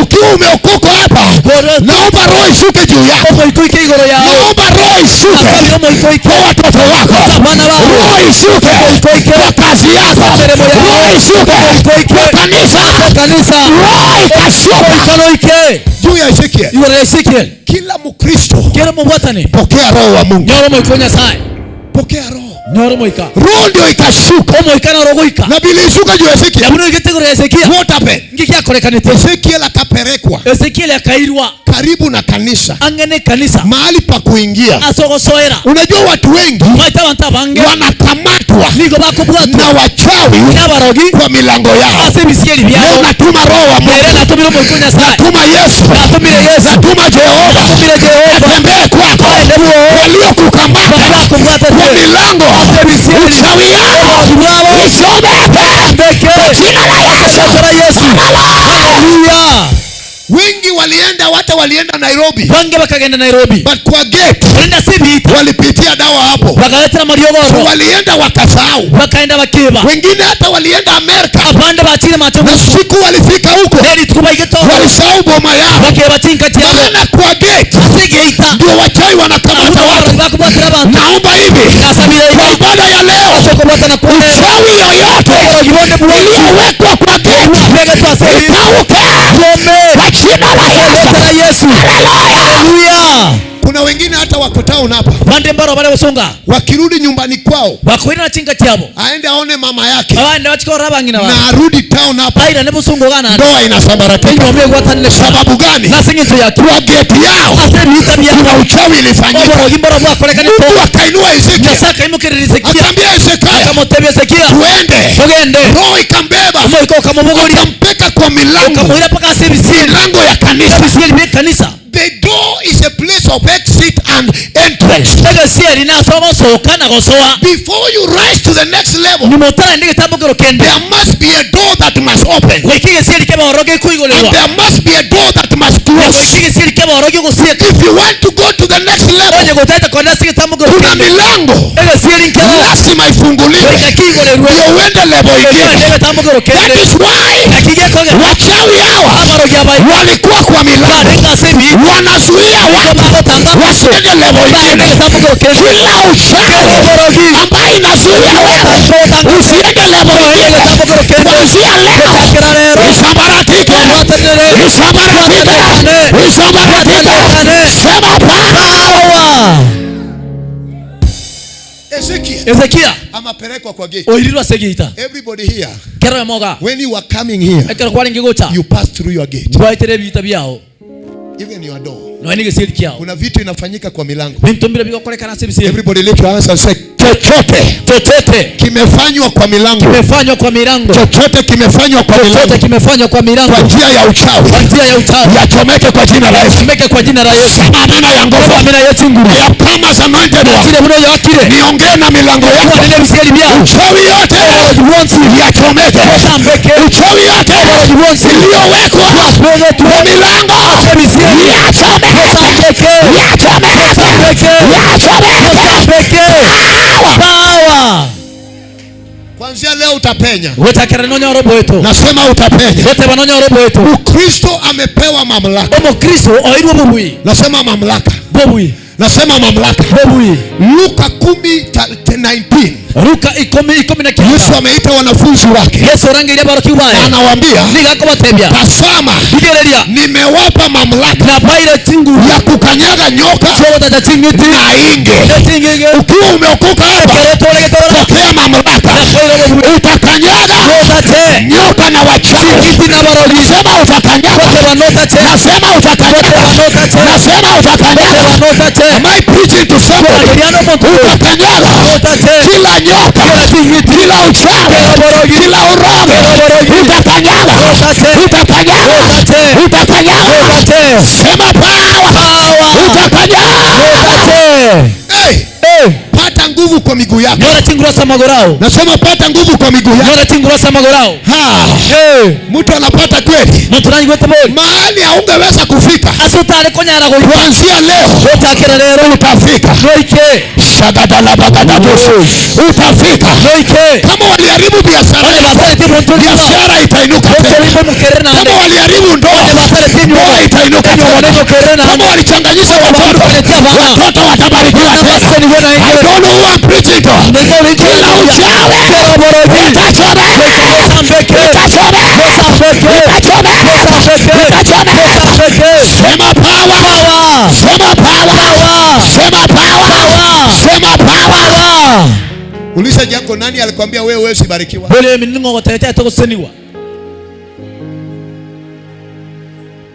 Ukiwa umeokoka hapa, naomba roho ishuke juu yako. Naomba roho ishuke kwa watoto wako. Roho ishuke kwa kazi yako. Roho ishuke kwa kanisa. Roho ikashuka juu ya Ezekiel. Kila Mkristo pokea roho wa Mungu. Pokea roho. Roho ndio ikashuka. Na bila ishuka juu ya Ezekiel. What happened? Ezekiel akapelekwa karibu na kanisa, mahali pa kuingia. Unajua watu wengi wanakamatwa na wachawi kwa milango yao. Leo natuma roho wa Mungu. Natuma Yesu. Natuma Jehova. Atembee kwako. Waliokukamata kwa milango, uchawi yao isomeke kwa jina la Yesu. Hallelujah. Wengi walienda, hata walienda Nairobi. Wange bakagenda Nairobi. But kwa gate walipitia dawa hapo. Bakaleta mariogoro. So walienda wakasahau. Wakaenda wakiba. Wengine hata walienda Amerika. Abande bachire macho. Na siku walifika huko, walisahau boma yao. Bakeba chinka chiabo. Maana kwa gate ndio wachawi wanakamata watu. Naomba hivi kwa ibada ya leo, uchawi yoyote iliyowekwa kwa gate ikauke kwa jina la Yesu. Haleluya. Kuna wengine hata wako town hapa. Bande mbaro bale busunga. Wakirudi nyumbani kwao, bakwira na chinka chiabo. Aende aone mama yake. Aende wachikora bangina wa. Na arudi town hapa. Aira ne busungo gana. Ndoa inasambaratika. Sababu gani? Na singi ya kwa gate yao. Kuna uchawi ilifanyika. Mungu akainua Ezekiel. Akaambia Ezekiel. Akamotebia Ezekiel. Tuende. Tugende. Roho ikambeba. Akampeka kwa milango. Milango ya kanisa. The door is a place of exit and entrance. Before you rise to the next level, there must be a door that must open. And there must be a door that must close. If you want to go to the next level, kuna milango lazima ifunguliwe ndio uende level ingine. That is why wachawi hawa walikuwa kwa milango, wanazuia watu wasiende level ingine. Kila uchawi ambaye inazuia wewe usiende level ingine, kuanzia leo isambaratike, isambaratike, isambaratike. Sema power. Ezekiel amapelekwa kwa gate. Oirirwa segeita. Everybody here. Kero moga. When you are coming here, ekero kwaringi gocha, you pass through your gate. Gwaitere bita byao. Even your door. No eni gesiri kiao. Kuna vitu inafanyika kwa milango. Bintumbira bigokorekana sebisi. Everybody lift your hands and say, chochote. Chochote kimefanywa kwa milango. Kimefanywa kwa milango. Chochote kimefanywa kwa milango. Chochote kimefanywa kwa milango. Kwa njia ya uchawi. Kwa njia ya uchawi. Yachomeke kwa jina la Yesu. Yachomeke kwa jina la Yesu. Sema amina ya nguvu. Amina ya chunguru. Ya kama anointed one. Kile mno yakire. Niongee na milango yako. Uchawi yote yachomeke. Uchawi yote iliyowekwa kwa milango yachomeke. Yachomeke. Yachomeke. Power. Kuanzia leo utapenya. Nasema utapenya. Ukristo amepewa mamlaka. Nasema mamlaka. Nasema mamlaka. Luka 10:19. Luka 10:19. Yesu ameita wanafunzi wake. Yesu orangeria aborokigwa baye. Anawaambia, nigo akobatebia, tazama, nimewapa mamlaka ya kukanyaga nyoka na inge. Ukiwa umeokoka hapa, pokea mamlaka. Utakanyaga nyoka na wachawi. Nasema utakanyaga. Nasema utakanyaga. Nasema utakanyaga. Am I preaching to somebody? Utakanyaga kila nyoka, kila uchawi, kila urogo. Utakanyaga. miguu yako. Nyora chinguru ase amagoro ao. Nasema pata nguvu kwa miguu yako. Nyora chinguru ase amagoro ao. Ha. Mtu anapata kweli. Muntu nanyigwete bori. Mahali haungeweza kufika. Ase otare konyara goika. Kuanzia leo Gochakera rero utafika. Goike. Shagadalabagadabusu. Utafika. Goike. Kama waliharibu biashara yako, biashara itainuka tena. Kama waliharibu ndoa, ndoa itainuka tena. Kama walichanganyisha watoto, watoto watabarikiwa tena. I don't know who I'm preaching to. Kila uchawi utachomeka, utachomeka, utachomeka, utachomeka. Sema power, sema power, sema power, sema power. Uliza jako, nani alikwambia wewe wewe usibarikiwa? Bole minungo gotete togoseniwa.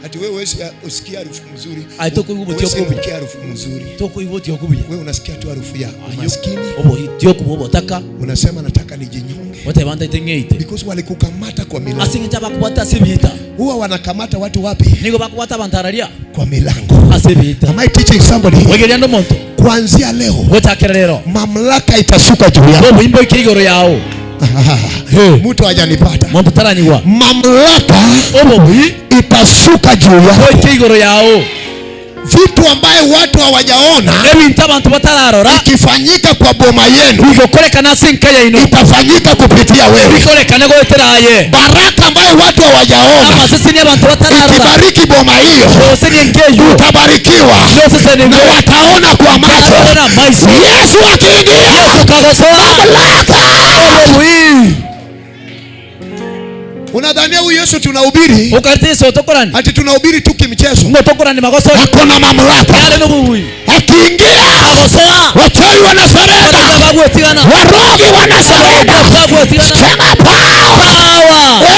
Ati wewe wewe usikia harufu nzuri. Aitokuibutio kubuya. Harufu nzuri. Tokuibutio kubuya. Wewe unasikia tu harufu ya umaskini. Obo itio kubobotaka. Unasema nataka nijinyonge. Wote tengeite. Because walikukamata kwa milango. Asinge bakubata sibita. Huwa wanakamata watu wapi? Nigo bakubata bantararia. Kwa milango. Asibita. Am I teaching somebody? Wegeria ndo muntu. Kuanzia leo Gochakera rero. mamlaka itashuka juu yako. Obo imbo ikigoro yao. Mtu hajanipata. Muntu taranyiwa. Mamlaka Obo itashuka juu yako. ikigoro yao. Vitu ambaye watu hawajaona Ebintu abantu batararora. ikifanyika kwa boma yenu Bigokorekana ase enka yaino. itafanyika kupitia wewe. Bikorekane goeteraye. Baraka ambayo watu hawajaona Amaseseni abantu batararora. ikibariki boma hiyo Oseni enkeyo. utabarikiwa na wataona kwa macho. Wataona maiso. Yesu akiingia Yesu kagosoa. mamlaka. Obo Unadhania huyu Yesu tunahubiri Ukarite otokorani. ati tunahubiri tu kimchezo? Ngotokorani magoso. Ako na mamlaka. Yale nobuwi. Akiingia Agosoa. wachawi wanasarenda, Bagwetigana. warogi wanasarenda. Bagwetigana. Sema power. Power.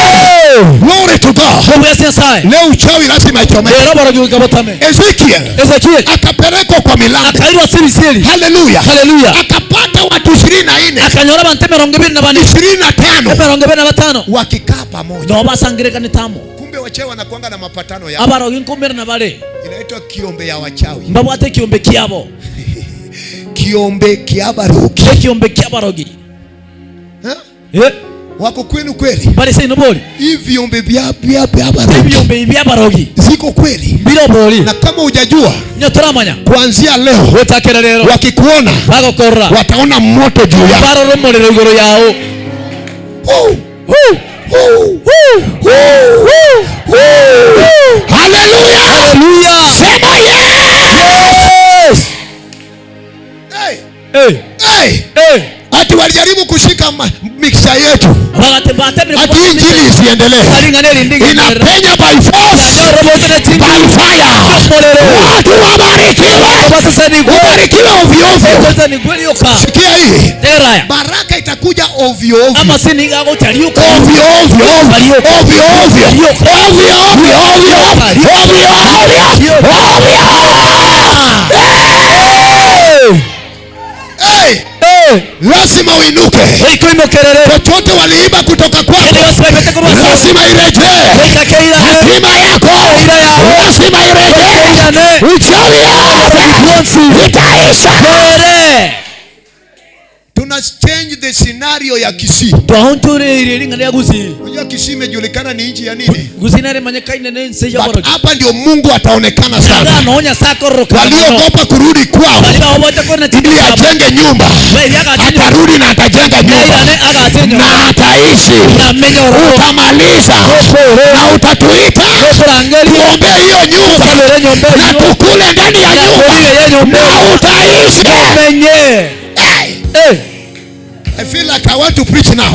Hey! Glory to God. Obu yasi nyasaye. Leo uchawi lazima ichomeke. Rero borogi gabotame. Ezekiel Ezekiel akapelekwa kwa milango. akairwa sirisiri. Haleluya. Haleluya. Akapata watu 24, Akanyora abantu 24. 25 25 wakikaa pamoja. No basangirekane tamo. Kumbe wachawi wanakuanga na mapatano yao. Abarogi nkumira na bale. Inaitwa kiombe ya wachawi. Mbabwate kiombe kiabo. Kiombe kiabarogi. Kiombe kiabarogi. Ha? Eh? Wako kwenu kweli? Bale sino boli. Hivi viombe vya vya vya Ebyombe ebyabarogi. ziko kweli? Biro boli. Na kama hujajua, Nyotoramanya. kuanzia leo Gochakera rero. wakikuona Bagokorora. wataona moto juu yako. Barora omorero igoro yao. Oh, Woo! oh, Woo! oh, Woo! oh. Haleluya! Hallelujah! Sema yes! Yes! Hey, Hey! hey. Hey! Ati walijaribu kushika mixer yetu, Bagate batemire ati injili isiendelee. Inapenya by force, by fire. Watu wabarikiwe, ubarikiwe ovyo ovyo. Sikia hii, baraka itakuja ovyo ovyo. Ovyo ovyo ovyo ovyo ovyo ovyo ovyo ovyo ovyo ovyo ovyo. Hey! Hey! Lazima uinuke. Chochote waliiba kutoka kwako lazima irejee. Hatima yako lazima irejee. Uchawi yote itaisha. Tuna change the scenario ya Kisii. Unajua Kisii imejulikana ni nchi ya nini? But hapa ndio Mungu ataonekana sana. Waliogopa kurudi kwao ili ajenge nyumba, atarudi na atajenga nyumba na ataishi. Utamaliza na utatuita tuombee hiyo nyumba na tukule ndani ya nyumba na utaishi. Hey. I feel like I want to preach now.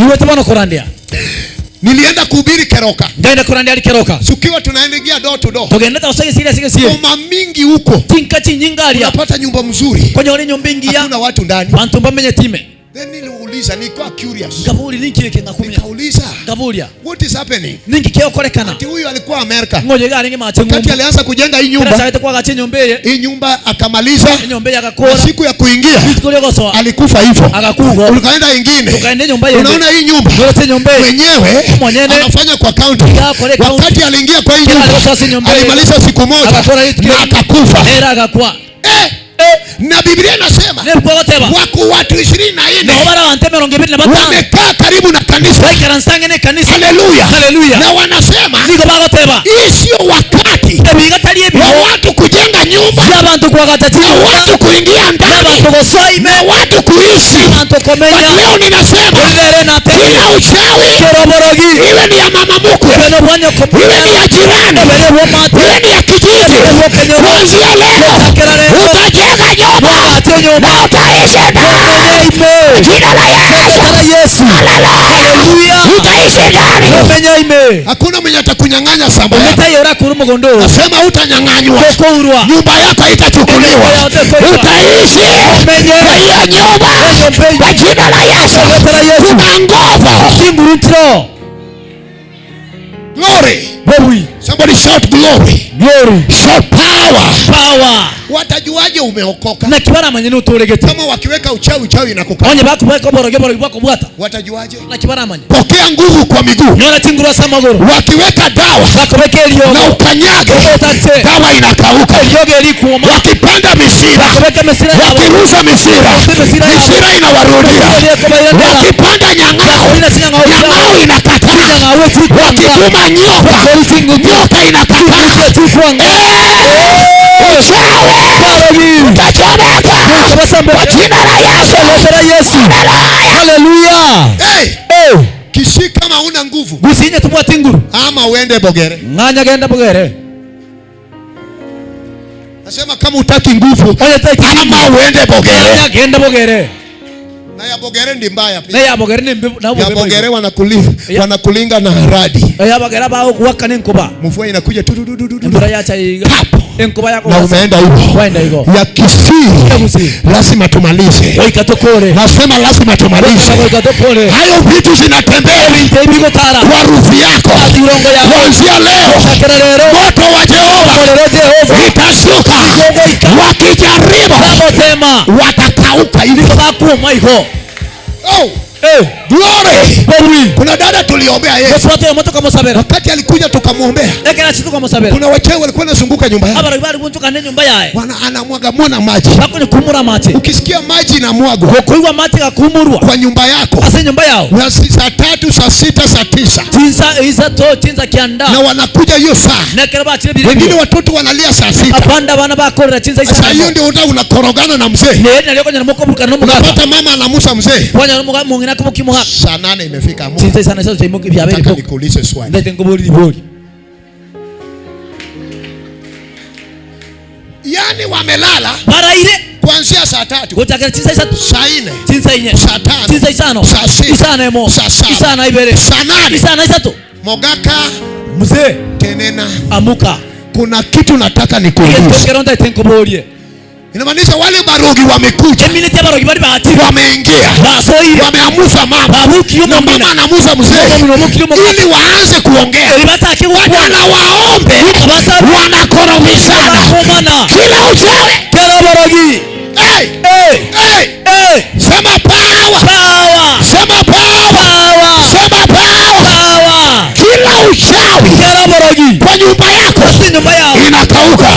Nilienda kuhubiri Keroka. Ndaenda kurandia Keroka. Tukiwa tunaendelea door to door. Tugenda Ngoma mingi huko. Tinka chinyingalia. Unapata nyumba mzuri. Kwenye uri nyumba ingia. Hakuna watu ndani. Bantu bamenye time. Then niliuliza, nilikuwa curious. Ngaburi ninki ngakumya. Nikauliza, Ngaburia. what is happening? Ninki kyokorekana. Ati huyu alikuwa Amerika. Ngoje gari ngi mache Wakati alianza kujenga hii nyumba. Sasa kwa gache nyumba Hii nyumba akamaliza. Nyumba yakakora. Siku ya kuingia Siku alikufa hivyo. Akakufa. Ukaenda ingine. Ukaenda nyumba yeye. Unaona hii nyumba. Yote nyumba Mwenyewe Mwenyewe anafanya kwa county. Wakati aliingia kwa hii nyumba alimaliza siku moja na akakufa. Era akakwa. Eh. Na Biblia inasema wako watu 24 wamekaa karibu na kanisa. Haleluya. Haleluya. Na wanasema hii sio wakati wa watu kujenga nyumba, na watu kuingia ndani, na watu kuishi. But leo ninasema kila uchawi, iwe ni ya mama mkwe, iwe ni ya jirani, iwe ni ya kijiji, kuanzia leo utajenga nyumba na utaishi ndani. Jina la Yesu. Haleluya. Utaishi ndani. Hakuna mwenye atakunyang'anya shamba yako. Nasema hutanyang'anywa. Nyumba yako haitachukuliwa. Utaishi kwa hiyo nyumba kwa jina la Yesu. Kuna nguvu. Glory. Somebody shout glory. Glory. Shout power. Power. Watajuaje umeokoka? Na kibara manyene utoregete. Kama wakiweka uchawi, uchawi inakukaa. Onye bakubweka boroge boroge bakubwata. Watajuaje? Na kibara manye. Pokea nguvu kwa miguu. Nyora chingura samagoro. Wakiweka dawa bakubweka eliogo na ukanyage, dawa inakauka. Eliogo elikuoma. Wakipanda misira, bakubweka misira, wakirusha misira, misira inawarudia. Wakipanda nyang'ao, nyang'ao inakataa. Wakituma nyoka, nyoka inakataa. Uchawi utachomeka kwa jina la Yesu. Haleluya. Hey. Kisi kama una nguvu gusinye tubwate inguru ama uende Bogere. Nganya genda Bogere. Nasema kama utaki nguvu ama uende Bogere. Nganya genda Bogere. Na ya Bogere ndi mbaya pia. Na ya Bogere ni mbi, na ya Bogere wanakulinga na radi. Ya Bogere bao kuwaka ni nkuba. Mvua inakuja tu tu tu tu. Mbura ya chai. Enkuba yako na umeenda hivyo. Waenda hivyo. Ya Kisii lazima tumalize. Nasema lazima tumalize. Hayo vitu zinatembea kwa rufi yako. Kuanzia leo moto wa Jehova itashuka. Wakijaribu watakauka hivyo. Oh. Glory. Kuna dada tuliombea yeye. Wakati alikuja tukamwombea. Kuna wachawi walikuwa wanazunguka nyumba yake. Wana anamwaga mwana maji. Ukisikia maji inamwagwa kwa nyumba yako. Saa 3, saa 6, saa 9. Na wanakuja hiyo saa. Wengine watoto wanalia saa 6. Sasa hiyo ndio unakorogana na mzee. Unapata mama anamusa mzee. Saa 8 imefika. Nataka nikuulize swali. Yaani wamelala kuanzia saa 3, saa 4, saa 5, saa 6, saa 7, saa 8. Mogaka mzee tenena amuka. Kuna kitu nataka nikuulize. Inamaanisha wale barogi wamekuja, wameingia, wameamuza mama, na mama anamuza mzee ili waanze kuongea. Badala waombe, wanakoromishana. Kila uchawi, kila barogi. Hey, hey, hey. Sema power, power. Sema power, power. Sema power, power. Kila uchawi, kila barogi kwa nyumba yako inakauka.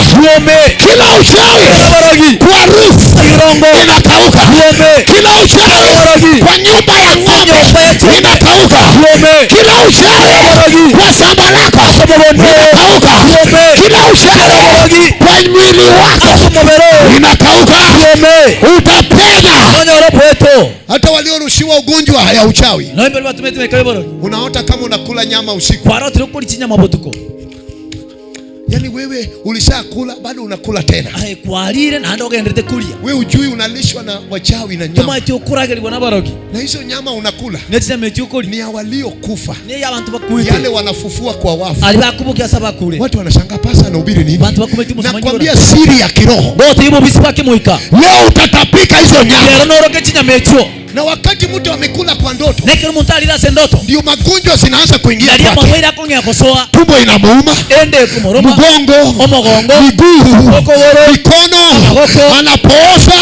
Kila uchawi kwa roof inakauka. Kila uchawi kwa nyumba ya ng'ombe inakauka. Kila uchawi kwa shamba lako inakauka. Kila uchawi kwa mwili wako inakauka. Utapenya. Hata waliorushiwa ugonjwa ya uchawi, unaota kama unakula nyama usiku. Yaani wewe ulishakula bado unakula tena. Wewe hujui unalishwa na wachawi na nyama. Na hizo nyama unakula ni ya waliokufa. Yale wanafufua kwa wafu. Watu wanashangaa pasa anahubiri nini? Nakwambia siri ya kiroho. Leo utatapika hizo nyama. Na wakati Wakati mtu amekula kwa ndoto, Nekero omonto arire ase endoto, ndio magonjwa zinaanza kuingia naria kwake. amarwaire akong'ea kosoa, Tumbo inamuuma, ende ekomoroma, mgongo, omogongo, miguu, okogoro, mikono, amagoko, anapooza,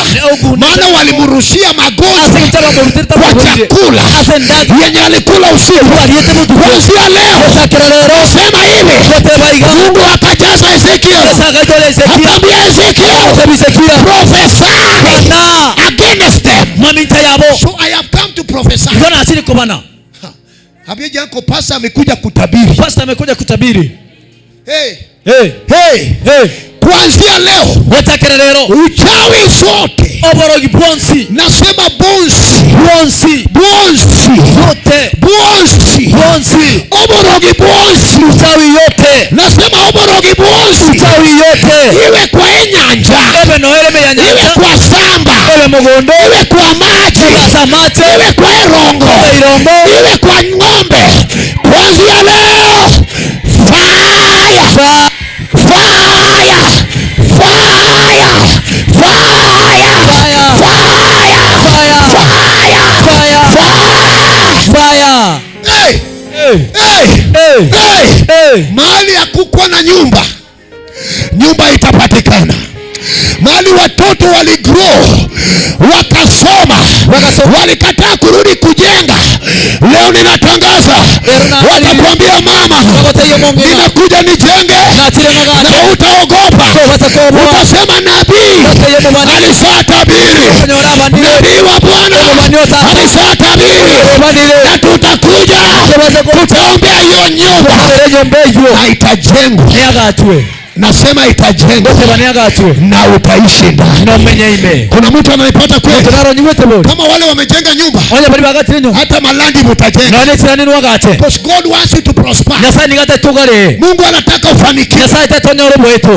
maana walimrushia magonjwa ase inche bamoruterete kwa amarwaire chakula ase endagera yenye alikula usiku. ariete botuko. Kuanzia leo Gochakera rero sema hivi, goteba iga, Mungu akajaza Ezekiel, Yesu akaitwara Ezekiel, akaambia Ezekiel, agoteba Ezekiel, prophesy bana against them. mamincha yabo. So I have come to prophesy. Igo nasiri kobana. Ambia jirani, pastor amekuja kutabiri. Pastor amekuja kutabiri. Hey, Hey, hey, hey. Kuanzia leo Gochakera rero uchawi zote, oborogi bwonsi, nasema bonsi, bwonsi, bonsi, zote, bonsi, bwonsi, oborogi bonsi, uchawi yote, nasema oborogi bonsi, uchawi yote, iwe kwa enyanja, ebe noereme ya iwe nyanja, kwa samba, ebe mogondo, iwe kwa maji, ebe amache, iwe kwa erongo, ebe irongo, iwe kwa ng'ombe. Kuanzia leo fire, fa fire, fire, fire, Fire. fire, Fire. fire, fire, fire. Hey, Hey, hey, hey, hey. hey. Mahali hakukuwa na nyumba, nyumba itapatikana. Mahali watoto waligrow wakasoma, Wakasoma. walikataa kurudi kujenga, leo ninatangaza, watakwambia mama, Wagoteyo mongina, ninakuja nijenge, nachire na ngagache, utaogopa. kobasa koboa, Utasema nabii Wagoteyo mobani, alishatabiri, konyora abanire, nabii wa Bwana Mobani otata, alishatabiri, obanire, na tutakuja kobasa koboa, tutaombea hiyo nyumba ere nyomba eyo na itajengwa. neagachwe, Nasema itajengwa goteba neagachwe, na utaishi ndani. nomenye ime. Kuna mtu anaipata kweli? Tunaronyiwete bori, Kama wale wamejenga nyumba, onye bari bagatire nyumba, hata malandi mutajenga. none kirani nwagache, Because God wants you to prosper. Nyasaye nigate tugare, Mungu anataka ufanikiwe. Nyasaye tetonyora obwetu,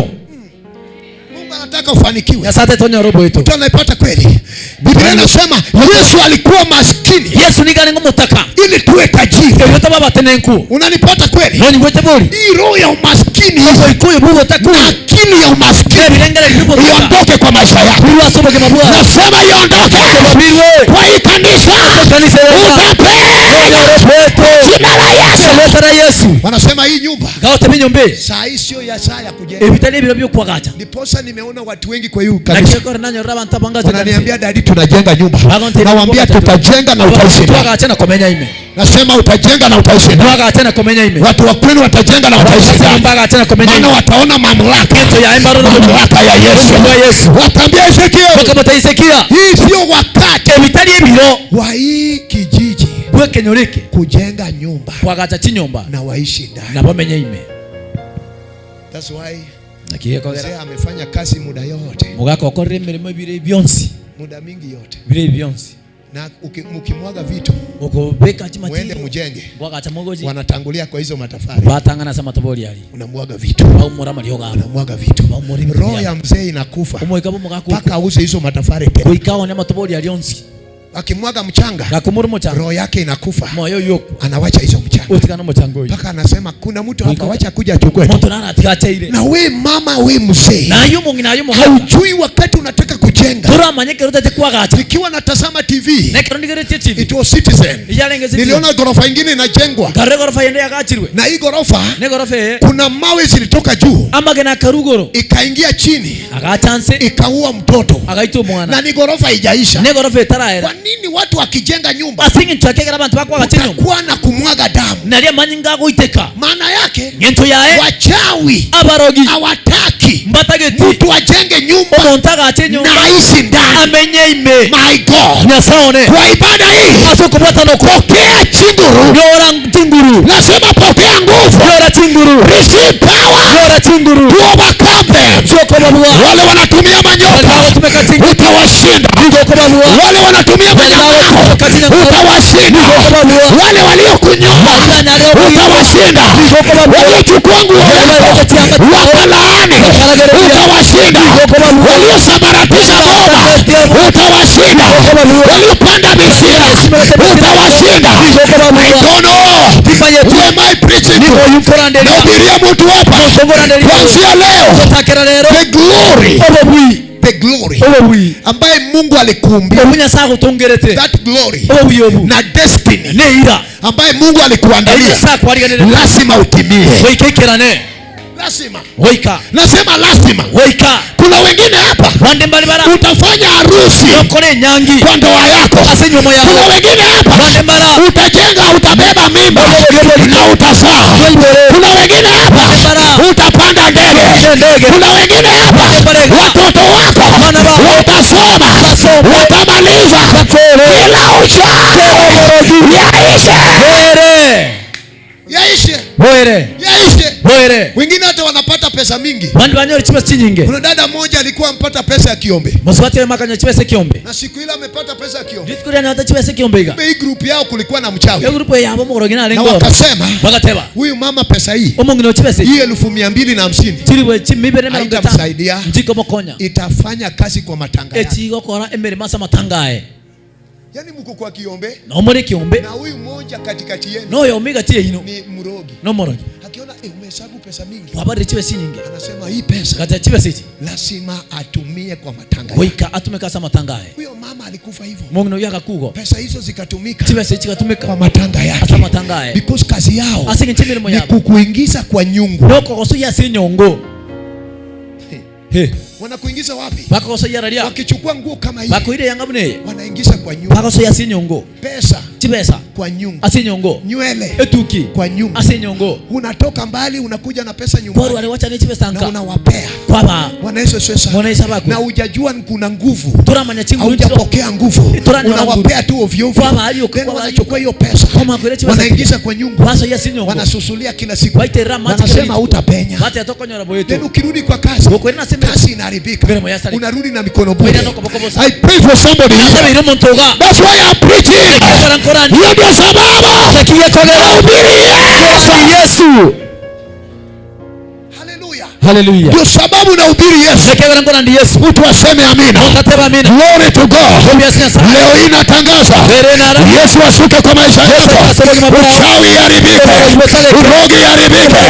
Mungu anataka ufanikiwe. Nyasaye tetonyora obwetu. Mtu anaipata kweli? Biblia inasema Yesu alikuwa maskini Yesu nigane ng'omotaka, ili tuwe tajiri. ebyo tababatenenku, Unanipata kweli? nonyiwete bori, Hii roho ya umaskini oikoyo bugotaku, na akili ya umaskini ebirengere bibotaka, iondoke kwa maisha yako. birwa obogima bwao, Nasema iondoke birwe kwa hii kanisa, kanisa yona, utapenya obwetu, jina la Yesu. leta la Yesu, Wanasema hii nyumba gaoteba enyomba eyi, saa hii sio ya saa ya kujenga. ebitari ebiro byokwagacha, Ndiposa nimeona watu wengi kwa hii kanisa nakikora nanyorera abantu abangache wananiambia dadi, tunajenga nyumba. Nawaambia tutajenga na utaishi ndani. twagache na komenya ime, Nasema utajenga na utaishi ndani. twagache na komenya ime, Watu wa kwenu watajenga na wataishi ndani, mbagache na komenya maana ime, wataona mamlaka, Ng'eto ya embaro na mamlaka ya Yesu. Wa Yesu. Wataambia Ezekiel, bakamata Ezekiel, hii sio wakati ebitari ebiro wa hii kijiji bwekenyoro eke kujenga nyumba kwagacha chinyomba na waishi ndani. na bamenye ime. That's why Nakigekogera mzee amefanya kazi muda yote, mugaka okorire emirimo ebiro byonsi, muda mingi yote, biro byonsi, na mukimwaga vitu okobeka muende chimatiri mujenge, gwagacha mogoji wanatangulia kwa hizo matafari, batangana ase amatobori ari, unamwaga vitu, baumura amariogo abo, unamwaga vitu, baumura ebintu roho byabo. ya mzee inakufa Omoika bw'omogaka mpaka auze hizo matafari tena. goika one amatobori ari onsi, Akimwaga mchanga, gakumura omochanga, roho yake inakufa, moyo oyokwa, anawacha hizo mchanga otigana omochanga oyo, mpaka anasema kuna mtu hapa, wacha kuja achukue. monto nara atigacheire. Na we mama, we mzee, Naye omong'ina aye omogaka, haujui wakati unataka kujenga. toramanye ekero otete kwagacha, Nikiwa natazama TV, nekero ndigeretie TV, it was Citizen, yarenge Citizen, niliona ghorofa ingine inajengwa, nkarora egorofa yende yagachirwe, na hii ghorofa ne egorofa eye kuna mawe zilitoka juu amagena akarugoro ikaingia chini agacha nse ikaua mtoto, agaita omwana, na ni ghorofa haijaisha. ne egorofa etaraera. Kwa nini watu wakijenga nyumba Ase eng'encho ake ekero abanto bakwagacha enyomba, kutakuwa na kumwaga damu? naria amanyinga agoiteka, Maana yake ng'ento yaye wachawi abarogi hawataki mbatageti mtu ajenge nyumba omonto agache enyomba na aishi ndani. amenye ime. My God, Nyasaye one kwa ibada hii ase okobwatana okwo, pokea chinguru, nyora chinguru, nasema pokea nguvu, nyora chinguru, receive power nyora chinguru to overcome them. chiokobabua, Wale wanatumia manyoka bagotumeka chinguru utawashinda, nigokobabua, wale wanatumia manyang'ao utawashinda, wale waliokunyoa utawashinda, waliochukua nguo yako wakalaani utawashinda, waliosambaratisha boma utawashinda, waliopanda misira utawashinda. I don't know who am I preaching to. Nahubiria mtu hapa kuanzia leo, the glory, The glory ambaye Mungu alikuumbia, that glory na destiny ambaye Mungu alikuandalia lazima utimie. Lazima. Nasema lazima. Kuna wengine hapa utafanya harusi kwa ndoa yako. Kuna wengine hapa utajenga, utabeba mimba na utazaa. Kuna wengine hapa utapanda ndege. Kuna wengine hapa watoto wako watasoma, watamaliza kila uchao. Yaishe. Yaishe. Yaishe. Wengine hata wanapata pesa mingi. Kuna dada mmoja alikuwa ampata pesa ya kiombe. Na siku ile amepata pesa ya kiombe. Kumbe hii group yao kulikuwa na mchawi. Na wakasema huyu mama pesa hii, hii 250,000 haitamsaidia, itafanya kazi kwa matanga yake. Yani mko kwa kiombe. No muri kiombe. Na huyu mmoja katikati yenu. No yo migati yenu. Ni mrogi. No mrogi. Akiona umehesabu pesa mingi. Wabari chiwe si nyingi. Anasema hii pesa. Kati chiwe si. Lazima atumie kwa matanga. Wika atumeka sa matanga yake. Huyo mama alikufa hivyo. Mungu no yakakugo. Pesa hizo zikatumika. Chiwe si chikatumika kwa matanga yake. Asa matanga yake. Because kazi yao ni kukuingiza kwa nyungu. Noko kosuya si nyongo. He. Wanakuingiza wapi? Wakichukua nguo kama hii. Bakoire yangabune. Wanaingiza kwa nyungu. Bakosoya si nyongo. Pesa. Chibesa. Kwa nyungu. Asi nyongo. Nywele. Etuki. Kwa nyungu. Asi nyongo. Unatoka mbali unakuja na pesa nyumbani. Bora wale ni chibesa nka. Na unawapea. Kwaba. Bwana Yesu asifiwe. Bwana Yesu abakwe. Na hujajua kuna nguvu. Turamanya chingu. Hujapokea nguvu. Unawapea tu ovyo ovyo. Kwaba aliyo kwa wanachukua hiyo pesa. Wanaingiza kwa nyungu. Basoya si nyongo. Wanasusulia kila siku. Wanasema hutapenya. Bate atokonyora boyeto. Then ukirudi kwa kazi. Kazi inaharibika. Unarudi na mikono bure. I pray for somebody here. That's why I'm preaching. Hiyo ndio sababu nahubiri Yesu. Hallelujah. Ndio sababu nahubiri Yesu. Mtu aseme amina. Glory to God. Leo hii natangaza Yesu ashuke kwa maisha yako. Uchawi haribike, urogi haribike,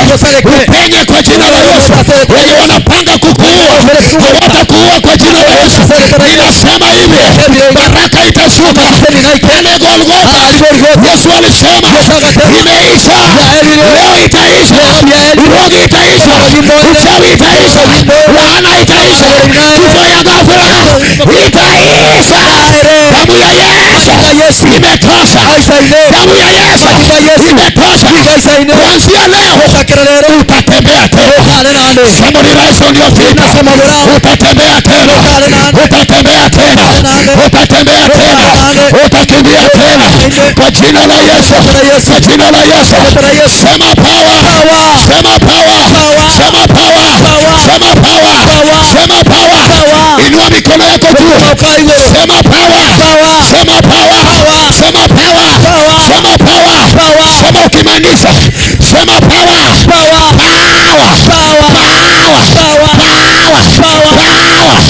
upenye kwa jina la Yesu. Wenye wanapanga kukuua hawatakuua kwa jina la Yesu. Ninasema hivi, baraka itashuka pale Golgotha. Yesu alisema imeisha. Leo itaisha, urogi itaisha, uchawi itaisha, laana itaisha, kifo ya ghafla itaisha. Damu ya Yesu imetosha. Damu ya Yesu imetosha. Kuanzia leo utatembea tena. Somebody rise on your feet. Utatembea tena. Utatembea tena. Utatembea tena. Utakimbia tena kwa jina la Yesu. Kwa jina la Yesu. Sema power. Sema power. Sema power. Sema power. Sema power. Inua mikono yako juu. Sema power. Sema power. Sema power. Sema power. Sema ukimaanisha. Sema power. Power. Power. Power. Power.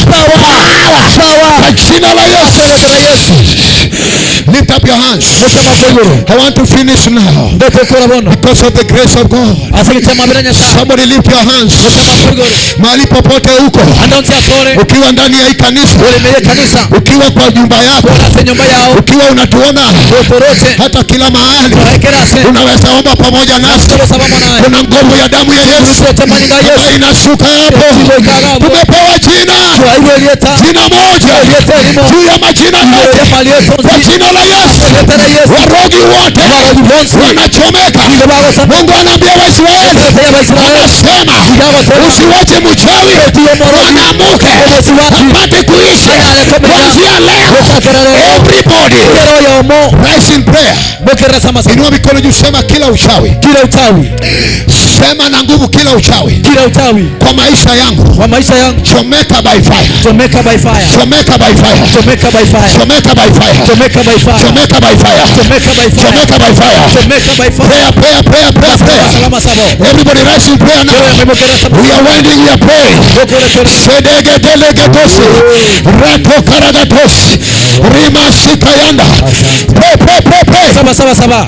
Power. Kwa jina la Yesu. Lift up your hands. I want to finish now. Because of the grace of God. Somebody lift your hands. Mahali popote uko. Ukiwa ndani ya hii kanisa. Ukiwa kwa nyumba yako. Ukiwa unatuona hata kila mahali. Unaweza omba pamoja nasi. Kuna nguvu ya damu ya Yesu ambayo inashuka hapo. Tumepewa jina. Jina moja juu ya majina yote. Kwa jina la Yesu warogi wote wanachomeka. Mungu anaambia Waisraeli, anasema usiwache mchawi mwanamke apate kuishi. Kuanzia leo everybody rise in prayer. Inua mikono juu, sema kila uchawi, kila uchawi, sema na nguvu, kila uchawi, kila uchawi kwa maisha yangu, kwa maisha yangu, chomeka by fire, chomeka by fire, chomeka by fire, chomeka by fire, chomeka by fire, chomeka by fire, chomeka by fire, chomeka by fire, chomeka by fire, chomeka by fire. Prayer, prayer, prayer, prayer, prayer. Everybody rise in prayer now. We are winding, we are praying. Sedege delegatosi, rato karagatosi, rima sikayanda. Pray, pray, pray, pray. Saba, saba, saba.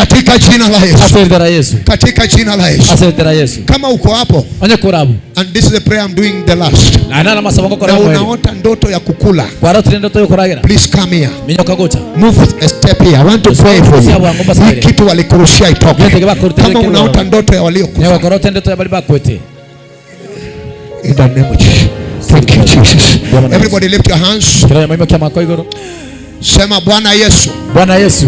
Katika jina la Yesu. Ase erieta ria Yesu. Katika jina la Yesu. Ase erieta ria Yesu. Kama uko hapo, Onye korabu. And this is the prayer I'm doing the last. Na nana masaba ngokora Na moyo. unaota ndoto ya kukula. Kwarotire ndoto yokoragera. Please come here. Minyoka gocha. Move a step here. I want to pray for you. Hii kitu walikurushia itoke. Kama unaota ndoto ya waliokufa. Nyagokorotire ndoto ya bali bakwete. In the name of Jesus. Thank you, Jesus. Everybody lift your hands. Kila mmoja mikono iguru. Sema Bwana Yesu. Bwana Yesu.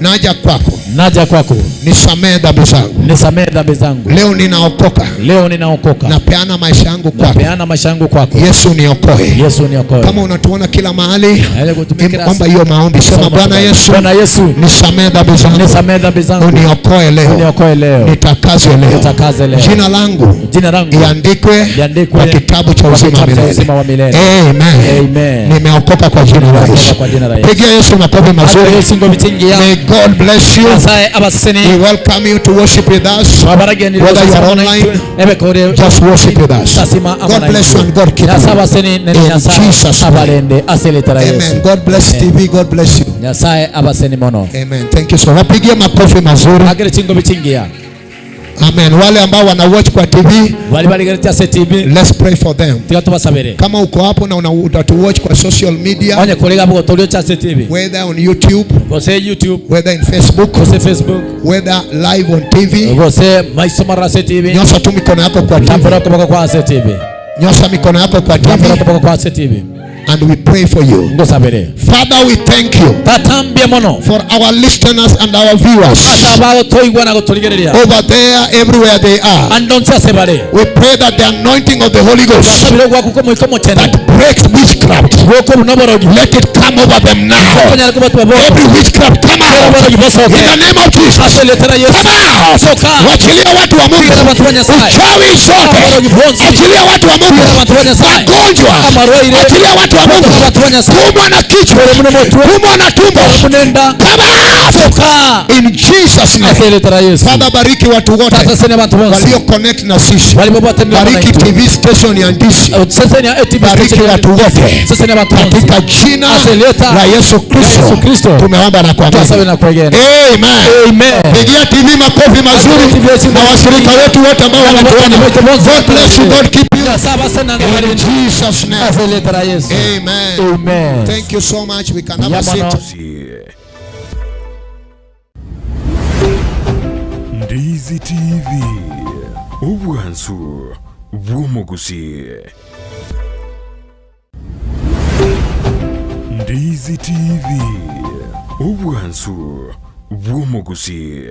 Naja kwako. Naja kwako. Nisamehe dhambi zangu. Nisamehe dhambi zangu. Leo ninaokoka. Leo ninaokoka. Napeana maisha yangu kwako. Napeana maisha yangu kwako. Yesu niokoe. Yesu niokoe. Kama unatuona kila mahali, omba hiyo maombi. Sema Bwana Yesu. Bwana Yesu. Nisamehe dhambi zangu. Nisamehe dhambi zangu. Uniokoe leo. Uniokoe leo. Nitakaze leo. Nitakaze leo. Jina langu. Jina langu. Iandikwe. Iandikwe kwa kitabu cha uzima wa milele. Uzima wa milele. Amen. Amen. Nimeokoka kwa jina la Yesu. Kwa jina la Yesu. Pigia Yesu makofi mazuri. Yesu ngobitingia. May God bless you. Nyasaye abaseni. We welcome you to worship with us. Whether you are online, just worship with us. God bless you and God keep you. In Jesus' name. Amen. God bless TV. God bless you. Nyasaye abaseni mono. Amen. Thank you so much. Wapigie makofi mazuri. Agere chingo bichingia. Amen. Wale ambao wana watch kwa TV, wale bali TV, let's pray for them. Tiga tubasabire. Kama uko hapo na utatu watch kwa social media, onye kolega bwo tolio cha TV, whether on YouTube, gose YouTube, whether in Facebook, gose Facebook, whether live on TV, gose maisoma ra TV. Nyosha tu mikono yako kwa TV. Tambura kwa kwa TV. Nyosha mikono yako kwa TV. Tambura kwa TV. And we pray for you. Father, we thank you for our listeners and our viewers over there, everywhere they are. We pray that the anointing of the Holy Ghost that breaks witchcraft, let it come over them now. Every witchcraft come out in the name of Jesus. Come out. Wachilia watu wa Mungu. Uchawi zote. Achilia watu wa Mungu. Magonjwa. Achilia watu wa Mungu. Kuumwa na kichwa, kuumwa na tumbo, come out in Jesus name. Father, bariki watu wote walio connect na sisi. Bariki TV station ya Ndizi. Bariki watu wote katika jina la Yesu Kristo tumeomba na kuamini. Amen. Pigia TV makofi mazuri na washirika wetu wote ambao wanatuona. God bless you, God keep you. In Jesus name. Amen. Amen. Thank you so much. We can have a seat. Ndizi TV. Obwansu bw'omugusi. Ndizi TV. Obwansu bw'omugusi.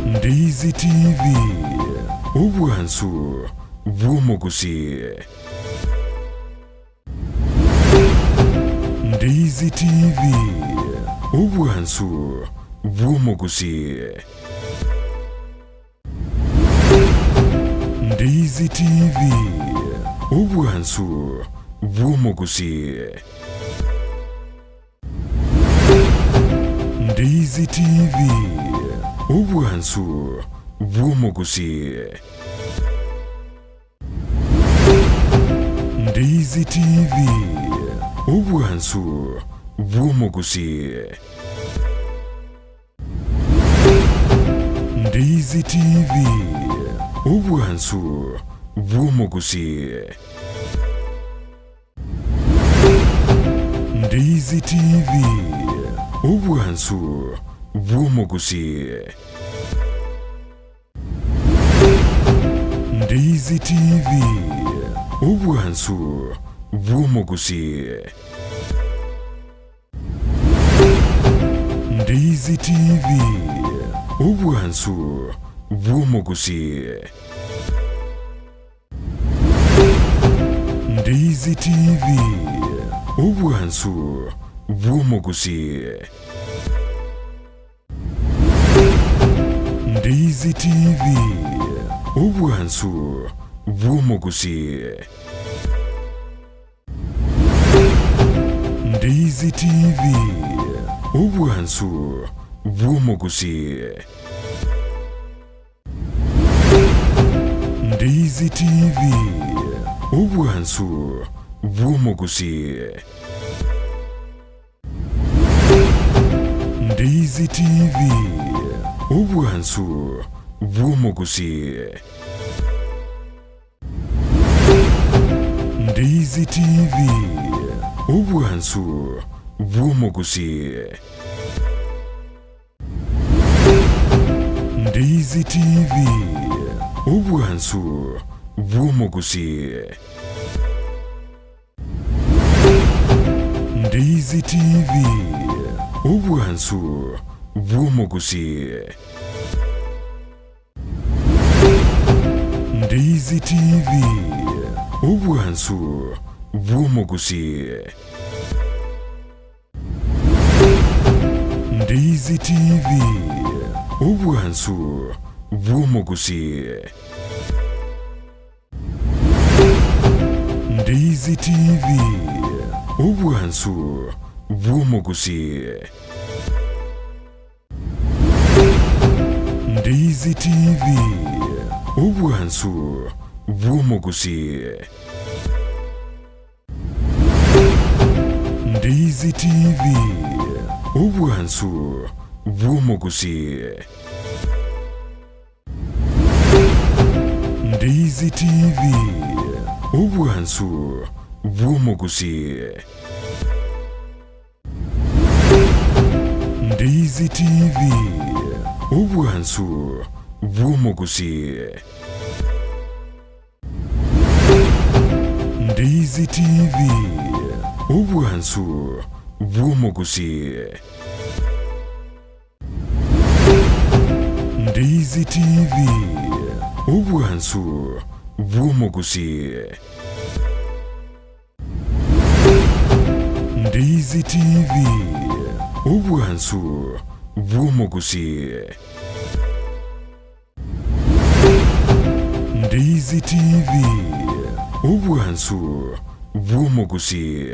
Ndizi TV. Obwansu bw'omugusi. Ndizi TV. Obwansu bw'omugusi. Ndizi TV. Obwansu bw'omugusi. Ndizi TV. Obwansu bw'omugusi. Ndizi TV. Obwansu bw'omugusi. Ndizi TV. Obwansu bw'omugusi. Ndizi TV. Obwansu bw'omugusi. Ndizi TV. Obwansu bw'omugusi. Ndizi TV. Obwansu bw'omugusi. Ndizi TV. Obwansu bw'omugusi. Ndizi TV. Obwansu bw'omugusi. Ndizi TV. Obwansu bw'omugusi. Ndizi TV. Obwansu bw'omugusi. Ndizi TV, obwansu bw'omugusi. Ndizi TV, obwansu bw'omugusi. Ndizi TV, obwansu bw'omugusi. Ndizi TV, obwansu bw'omugusi. Ndizi TV, obwansu bw'omugusi. Ndizi TV, obwansu bw'omugusi. Ndizi TV, obwansu bw'omugusi. Ndizi TV, obwansu bw'omugusi. Ndizi TV, obwansu bw'omugusi. Ndizi TV, obwansu bw'omugusi. Ndizi TV, obwansu bw'omugusi. Ndizi TV, obwansu bw'omugusi. Ndizi TV, obwansu bw'omugusi. Ndizi TV, obwansu bw'omugusi. Ndizi TV, obwansu bw'omugusi.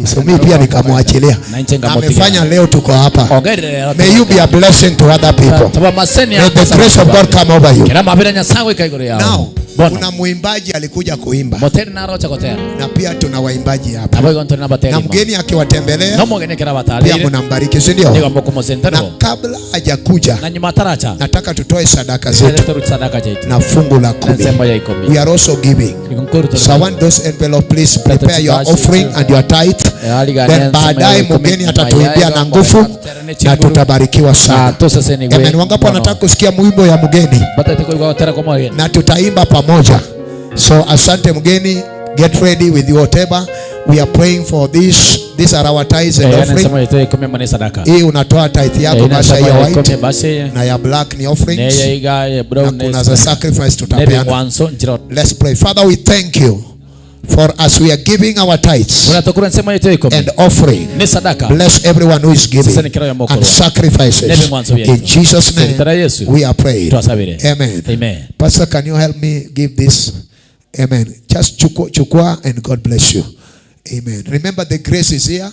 So mimi pia nikamwachilia. Amefanya leo tuko hapa. May you be a blessing to other people. May the grace of God come over you. Now, kuna muimbaji alikuja kuimba. Na pia tuna waimbaji hapa. Na mgeni akiwatembelea pia mnambariki, si ndio? Na kabla hajakuja, nataka tutoe sadaka zetu na fungu la 10. We are also giving. So I want those envelope, please prepare your offering and your tithe. Then baadaye mgeni atatuimbia na nguvu na tutabarikiwa sana. Amen. Wangapi wanataka kusikia mwimbo ya mgeni? Na tutaimba pamoja. So asante mgeni, get ready with whatever. We are praying for this. These are our tithes and offering. Hii unatoa tithe yako basi ya white na ya black ni offerings. Na kuna za sacrifice tutapeana. Let's pray. Father, we thank you for as we are giving our tithes and offering. Bless everyone who is giving and sacrifices. In Jesus' name we are praying. Amen. Amen. Pastor, can you help me give this? Amen. Just chukua and God bless you. Amen. Remember the grace is here.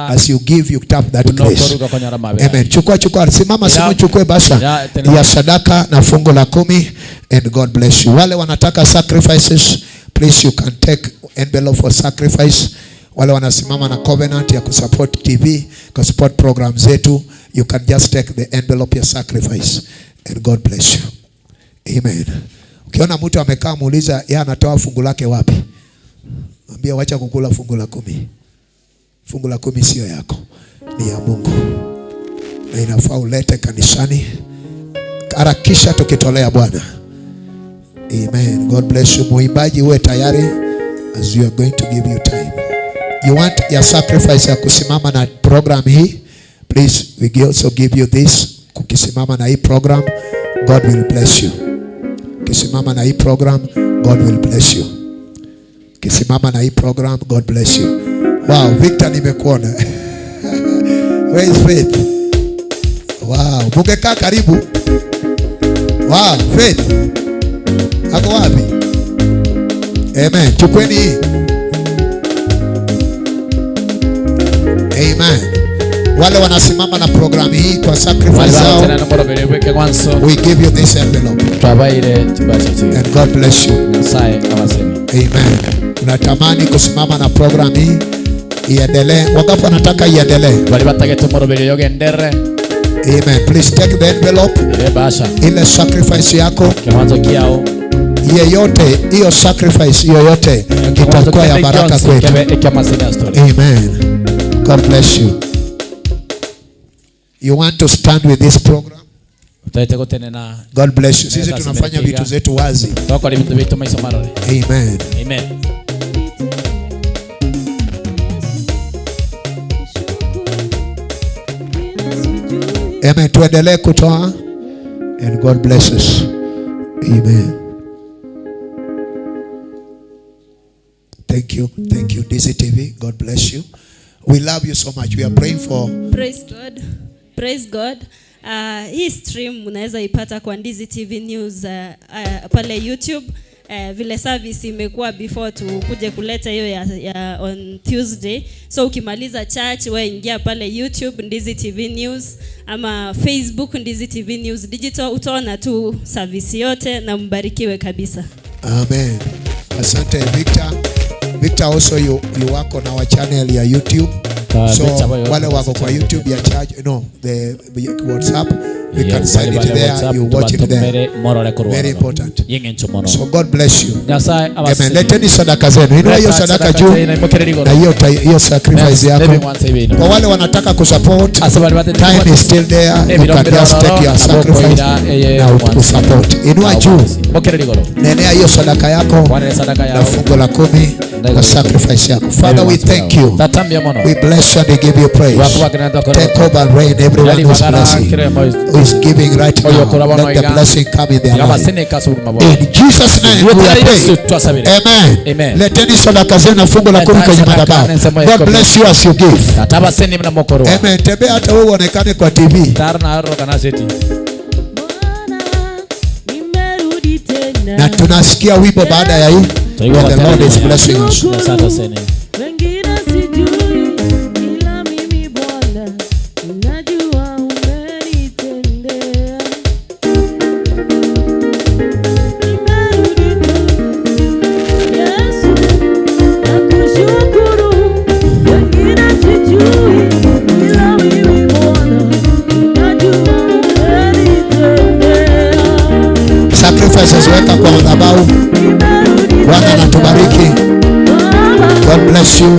As you give, you tap that grace. Amen. Chukua, chukua. Simama, simama, chukue basha ya sadaka na fungu la 10 and God bless you. Wale wanataka sacrifices, please you can take envelope for sacrifice. Wale wanasimama na covenant ya kusupport TV, kusupport program zetu, you can just take the envelope ya sacrifice and God bless you. Amen. Ukiona mtu amekaa muuliza yeye anatoa fungu lake wapi? Mwambie wacha kukula fungu la 10. Fungu la 10 sio yako, ni ya Mungu. Na inafaa ulete kanisani. Harakisha tukitolea Bwana. Amen. God bless you. Muimbaji uwe tayari as you are going to give you time. You want your sacrifice ya kusimama na program hii? Please, we also give you this. Kukisimama na hii program, God will bless you. Kisimama na hii program, God will bless you. Kisimama na hii program, God bless you. Wow, Victor nimekuona. Where is Faith? Wow, mungekaa karibu. Wow, Faith. Ako wapi? Amen. Chukueni hii. Amen. Wale wanasimama na programu hii kwa sacrifice zao, we give you this envelope. And God bless you. Amen. Unatamani kusimama na programu hii iendelee. Wangapi wanataka iendelee? Amen. Please take the envelope. Ile sacrifice yako yeyote, hiyo sacrifice yoyote itakuwa ya baraka kwetu. Amen. God bless you. You want to stand with this program? God bless you. Sisi tunafanya vitu zetu wazi. Amen. Amen. Amen. Tuendelee kutoa and God bless us. Amen. Thank you. Thank you, DCTV. God bless you. We love you so much. We are praying for. Praise God. Praise God. Hii stream unaweza ipata kwa Ndizi TV News pale YouTube. Vile service imekuwa before tukuje kuleta hiyo ya on Tuesday. So ukimaliza church wewe ingia pale YouTube Ndizi TV News ama Facebook Ndizi TV News Digital, utaona tu service yote na mbarikiwe kabisa. Amen. Asante Victor. Victor, also you work on our channel ya YouTube. So wale wako kwa YouTube ya church, no, the WhatsApp, we can send it there, you watch it there. Very important. So God bless you. Amen. Leteni sadaka zenu. Inua hiyo sadaka juu na hiyo sacrifice yako. Kwa wale wanataka kusupport, time is still there. You can just take your sacrifice na usupport. Inua juu. Nenea hiyo sadaka yako na fungu la 10 na sacrifice yako. Father, we thank you. We bless you and we give you praise. Take over and reign everyone who is blessing, who is giving right now. Let the blessing come in their life. In Jesus' name we are praying. Amen. Leteni sadaka zenu na fungu la 10 kwenye madhabahu. God bless you as you give. Amen. Tembea hata wewe uonekane kwa TV. Na tunasikia wimbo baada ya hii. And the Lord is blessing us. Sacrifices weka kwa madhabahu. Bwana anatubariki. God bless you.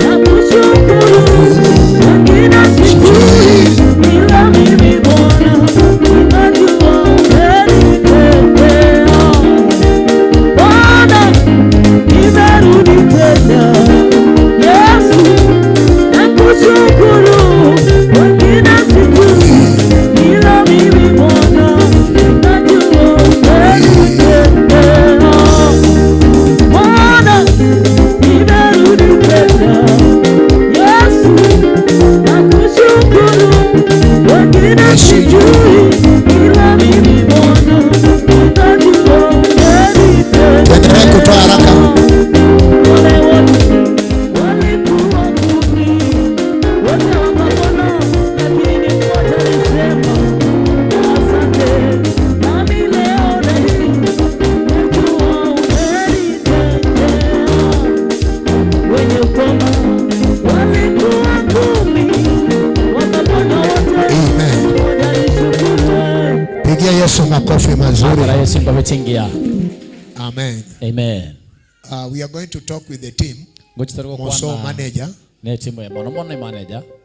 Tuendelee kutoa haraka. Pigia Yesu makofi mazuri. Amen. Amen. We are going to talk with the team. Moso manager.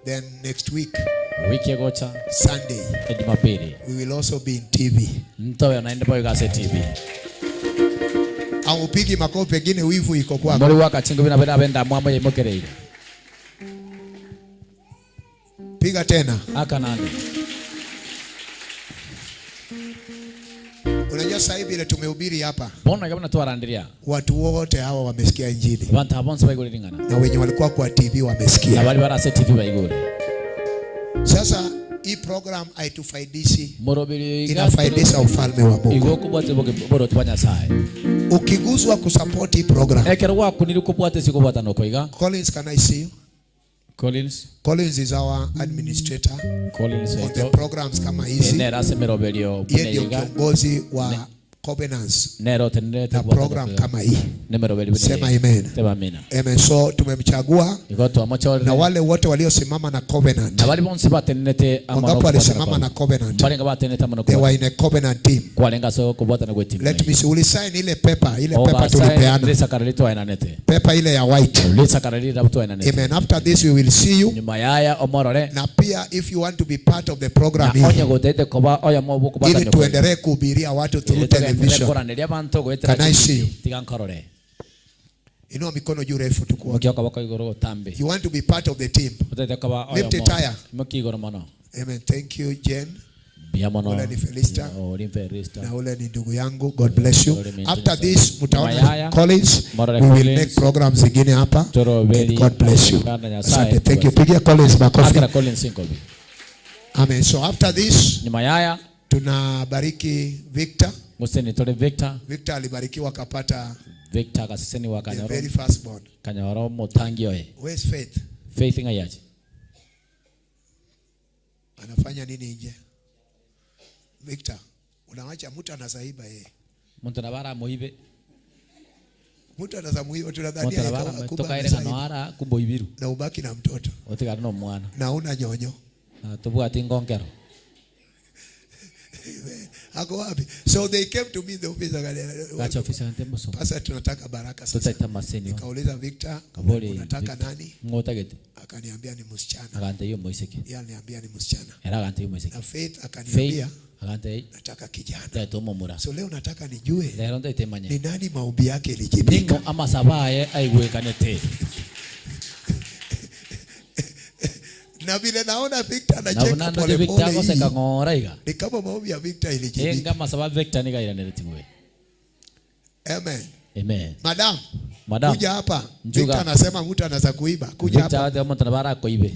Then next week, Sunday, we will also be in TV. Aupigi makofi pengine wivu iko kwako. Piga tena. Unajua Unajua sasa hivi ile tumehubiri hapa, Bono gabana twarandiria. Watu wote hawa wamesikia injili. Abantu abonse baigure ring'ana. Na wenye walikuwa kwa TV wamesikia. Na bari barase TV baigure. Sasa hii program haitufaidishi, Morobiri inafaidisha ufalme wa Mungu. Igo kubwate boroti bwa Nyasaye. Ukiguswa kusupport hii program. Ekero gwakunire kubwate sikubwata nokoiga. Collins, can I see you? Collins. Collins is our administrator Collins on the programs kama hizi. Nera ase meroberio Yeye ndio kiongozi wa Covenants nero tenere na program kama hii. Nemeroberi. Sema amen. Sema amina. Amen. So tumemchagua Igo twamochorire. Na wale wote waliosimama na Covenant. Na bari bonse batenete. Wangapi walisimama na Covenant? Barenga batenete amono. They were in a covenant team. Kwarenga so kubwatana gwe team. Let me see. Ulisign ile paper, ile paper tulipeana. Lisakara litwaenanete. Paper ile ya white. Lisakara lira twaenanete. Amen. After this we will see you. Nyuma yaya omorore. Na pia if you want to be part of the program Na onye hii, gotete koba oya mo ili tuendelee kuhubiria watu through television. Can I see you? Tiga nkorore. Inua mikono juu refu tukuone. Mukio kaboko igoro gotambe. You want to be part of the team. Otete koba oya Lift it higher. Muki igoro mono. Amen. Thank you, Jen. Bia mono. Ule ni Felista. Uli Felista. Na ule ni ndugu yangu. God bless you. After this mtaona Mayaya. Collins. Morore We will Collins. make programs zingine hapa. Torobeli. And God bless you. Kana Nyasaye. Asante. Thank you. Pigia Collins makofi. Akira Collins inkobi. Amen. So after this Nyuma yaya tunabariki Victor. Museni tole Victor. Victor alibarikiwa akapata Victor akaseseni wa the Kanyoro. very first born. Kanyoro mutangi oye. Where's Faith? Faith ngayaje. Anafanya nini nje? Victor, unawacha mtu anasaiba yeye. Muntu nabara muibe. Mtu anazamuiba Muntu tunadhania nabara kumbe tokaire amesaiba. kanoara kumbe ibiru. Na ubaki na mtoto. Otigana no mwana. Na una nyonyo. Na tubwati ngonkero. Ako wapi? So they came to me in the office akaniambia, Gacha ofisi ante muso. Pastor, tunataka baraka sasa. Tutaita maseni. Nikauliza Victor, Kaboli. unataka nani? Ngotagete. Akaniambia ni msichana. Agante hiyo moiseke. Yeye aliniambia ni msichana. Era agante hiyo moiseke. Na Faith akaniambia Faith agante nataka kijana. Taito momura. So leo nataka nijue Lero ndoite manye. ni nani maombi yake ilijibika. Ningo amasabaye aigwekanete. Na vile naona Victor Na anacheka unando pole Victor pole. agoseka hii, ng'ora iga. Ni kama maombi ya Victor ilijibika. Enga masaba Victor nigairanere. Amen. Amen. Madam, Madam. kuja hapa. Njuga. Victor anasema mtu anaweza kuiba. Kuja Victor hapa. ate omuntu nabara koibe.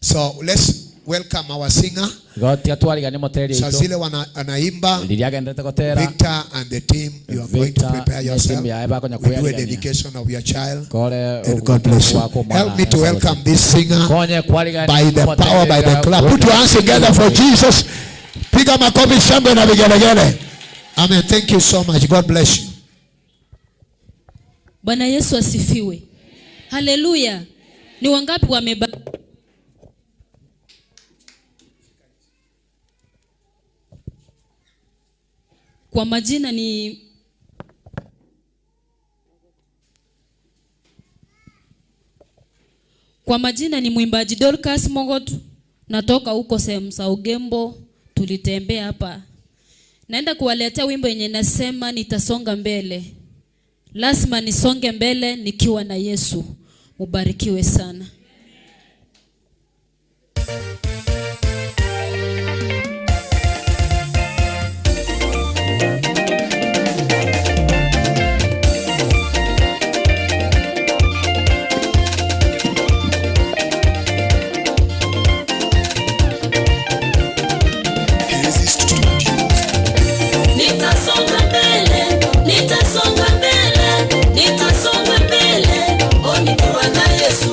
So let's welcome our singer. Gotia twarigani moteri Saa itu. zile anaimba. Liria agendete gotera. Victor and the team, you are going to Victor prepare na yourself. team yae bakonya We do a kwiyarigania. dedication of your child. Kore And God bless you. Help me to welcome this singer Konye kwarigani by the power, by the clap. Put your hands together for Jesus. Piga makofi shangwe na vigelegele. Amen. Thank you so much. God bless you. Bwana Yesu asifiwe. Haleluya. Ni wangapi wameba Kwa majina ni Kwa majina ni mwimbaji Dorcas Mogot. Natoka huko sehemu za Ugembo, tulitembea hapa. Naenda kuwaletea wimbo yenye nasema nitasonga mbele. Lazima nisonge mbele nikiwa na Yesu. Mubarikiwe sana. Nitasonga mbele, nitasonga mbele, nitasonga mbele, oh nikiwa na Yesu.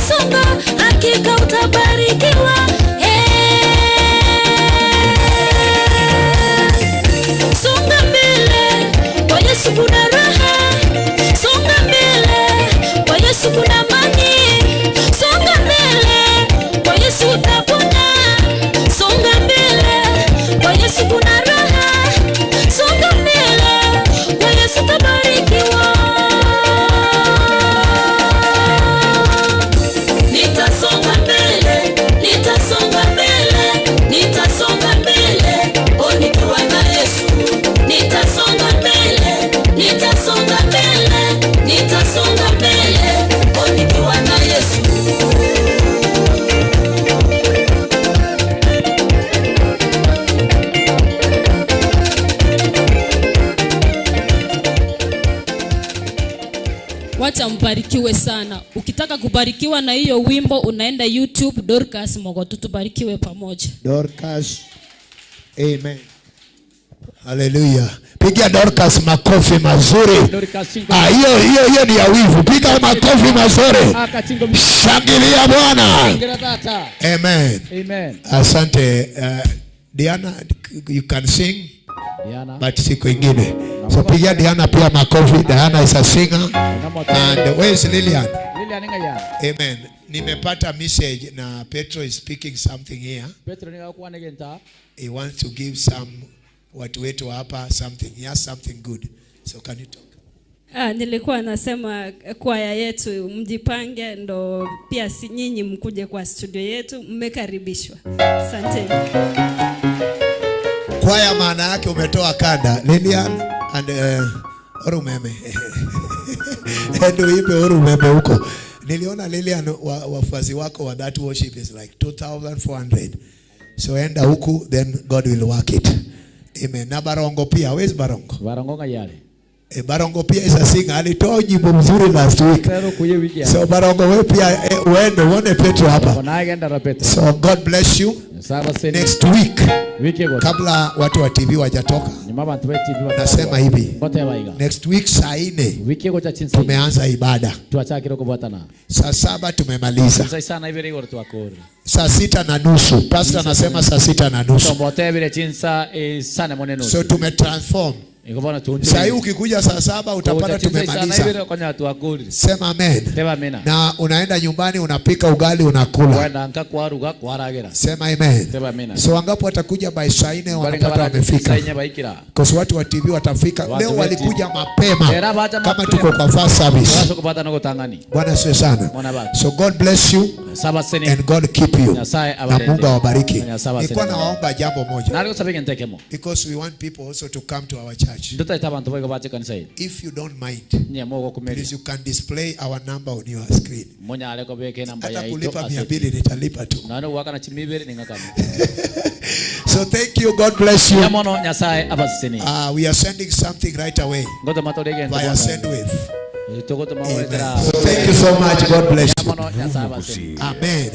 songa, hakika utabarikiwa. Hey. Songa mbele, kwa Yesu kuna raha. Songa mbele, kwa Yesu kuna amani. Songa mbele, kwa Yesu utapona. Songa mbele, kwa Yesu kuna raha. Songa mbele, kwa Yesu utabarikiwa. Nitasonga mbele, nitasonga mbele, nitasonga mbele, oh nikiwa na Yesu. Nitasonga mbele, nitasonga mbele, nitasonga mbele, oh nikiwa na Yesu. Wacha mbarikiwe sana. Ukitaka kubarikiwa na hiyo wimbo unaenda YouTube Dorcas Mogotu, tubarikiwe pamoja. Dorcas. Amen. Haleluya. Piga Dorcas makofi mazuri. Ah, hiyo hiyo hiyo ni ya wivu. Piga makofi mazuri. Shangilia Bwana. Amen. Amen. Asante. Diana, you can sing. Diana. But siku ingine. So piga Diana pia makofi. Diana is a singer. And where is Lilian? Lilian ngaya. Amen. Nimepata message na Petro is speaking something here. Petro nigakwana genta. He wants to give some watu wetu hapa something. He has something good. So can you talk? Ah, nilikuwa nasema kwaya yetu mjipange, ndo pia si nyinyi mkuje kwa studio yetu, mmekaribishwa. Asante. Kwaya maana yake umetoa kanda. Lilian and Orumeme. Ndio uimbe Orumeme huko. Niliona Lilian wafuasi wako wa that worship is like 2400. So enda huku, then God will work it. Amen. Na Barongo pia, where's Barongo? Barongo ngayale. Barongo pia is a singer. Alitoa nyimbo mzuri last week. So Barongo wewe pia uende uone Petro hapa. So God bless you. Next week kabla watu wa TV wajatoka, nasema hivi, next week saa 4 tumeanza ibada, saa 7 tumemaliza, saa 6:30 pastor anasema saa 6:30. So tumetransform. Saa hii ukikuja saa 7 utapata tumemaliza. Sema amen. Na unaenda nyumbani unapika ugali unakula. Sema amen. So wangapi watakuja by saa 4 wanapata wamefika? Kwa watu wa TV watafika. Leo walikuja mapema kama tuko kwa first service. Bwana asifiwe sana. So God bless you and God keep you. Na Mungu awabariki. Nilikuwa nawaomba jambo moja. Because we want people also to come to our church. If you don't mind, please you can display our number on your screen. Hata kulipa 200 nitalipa tu. So thank you. God bless you. We are sending something right away via Sendwave. Amen. So thank you so much. God bless you. Amen.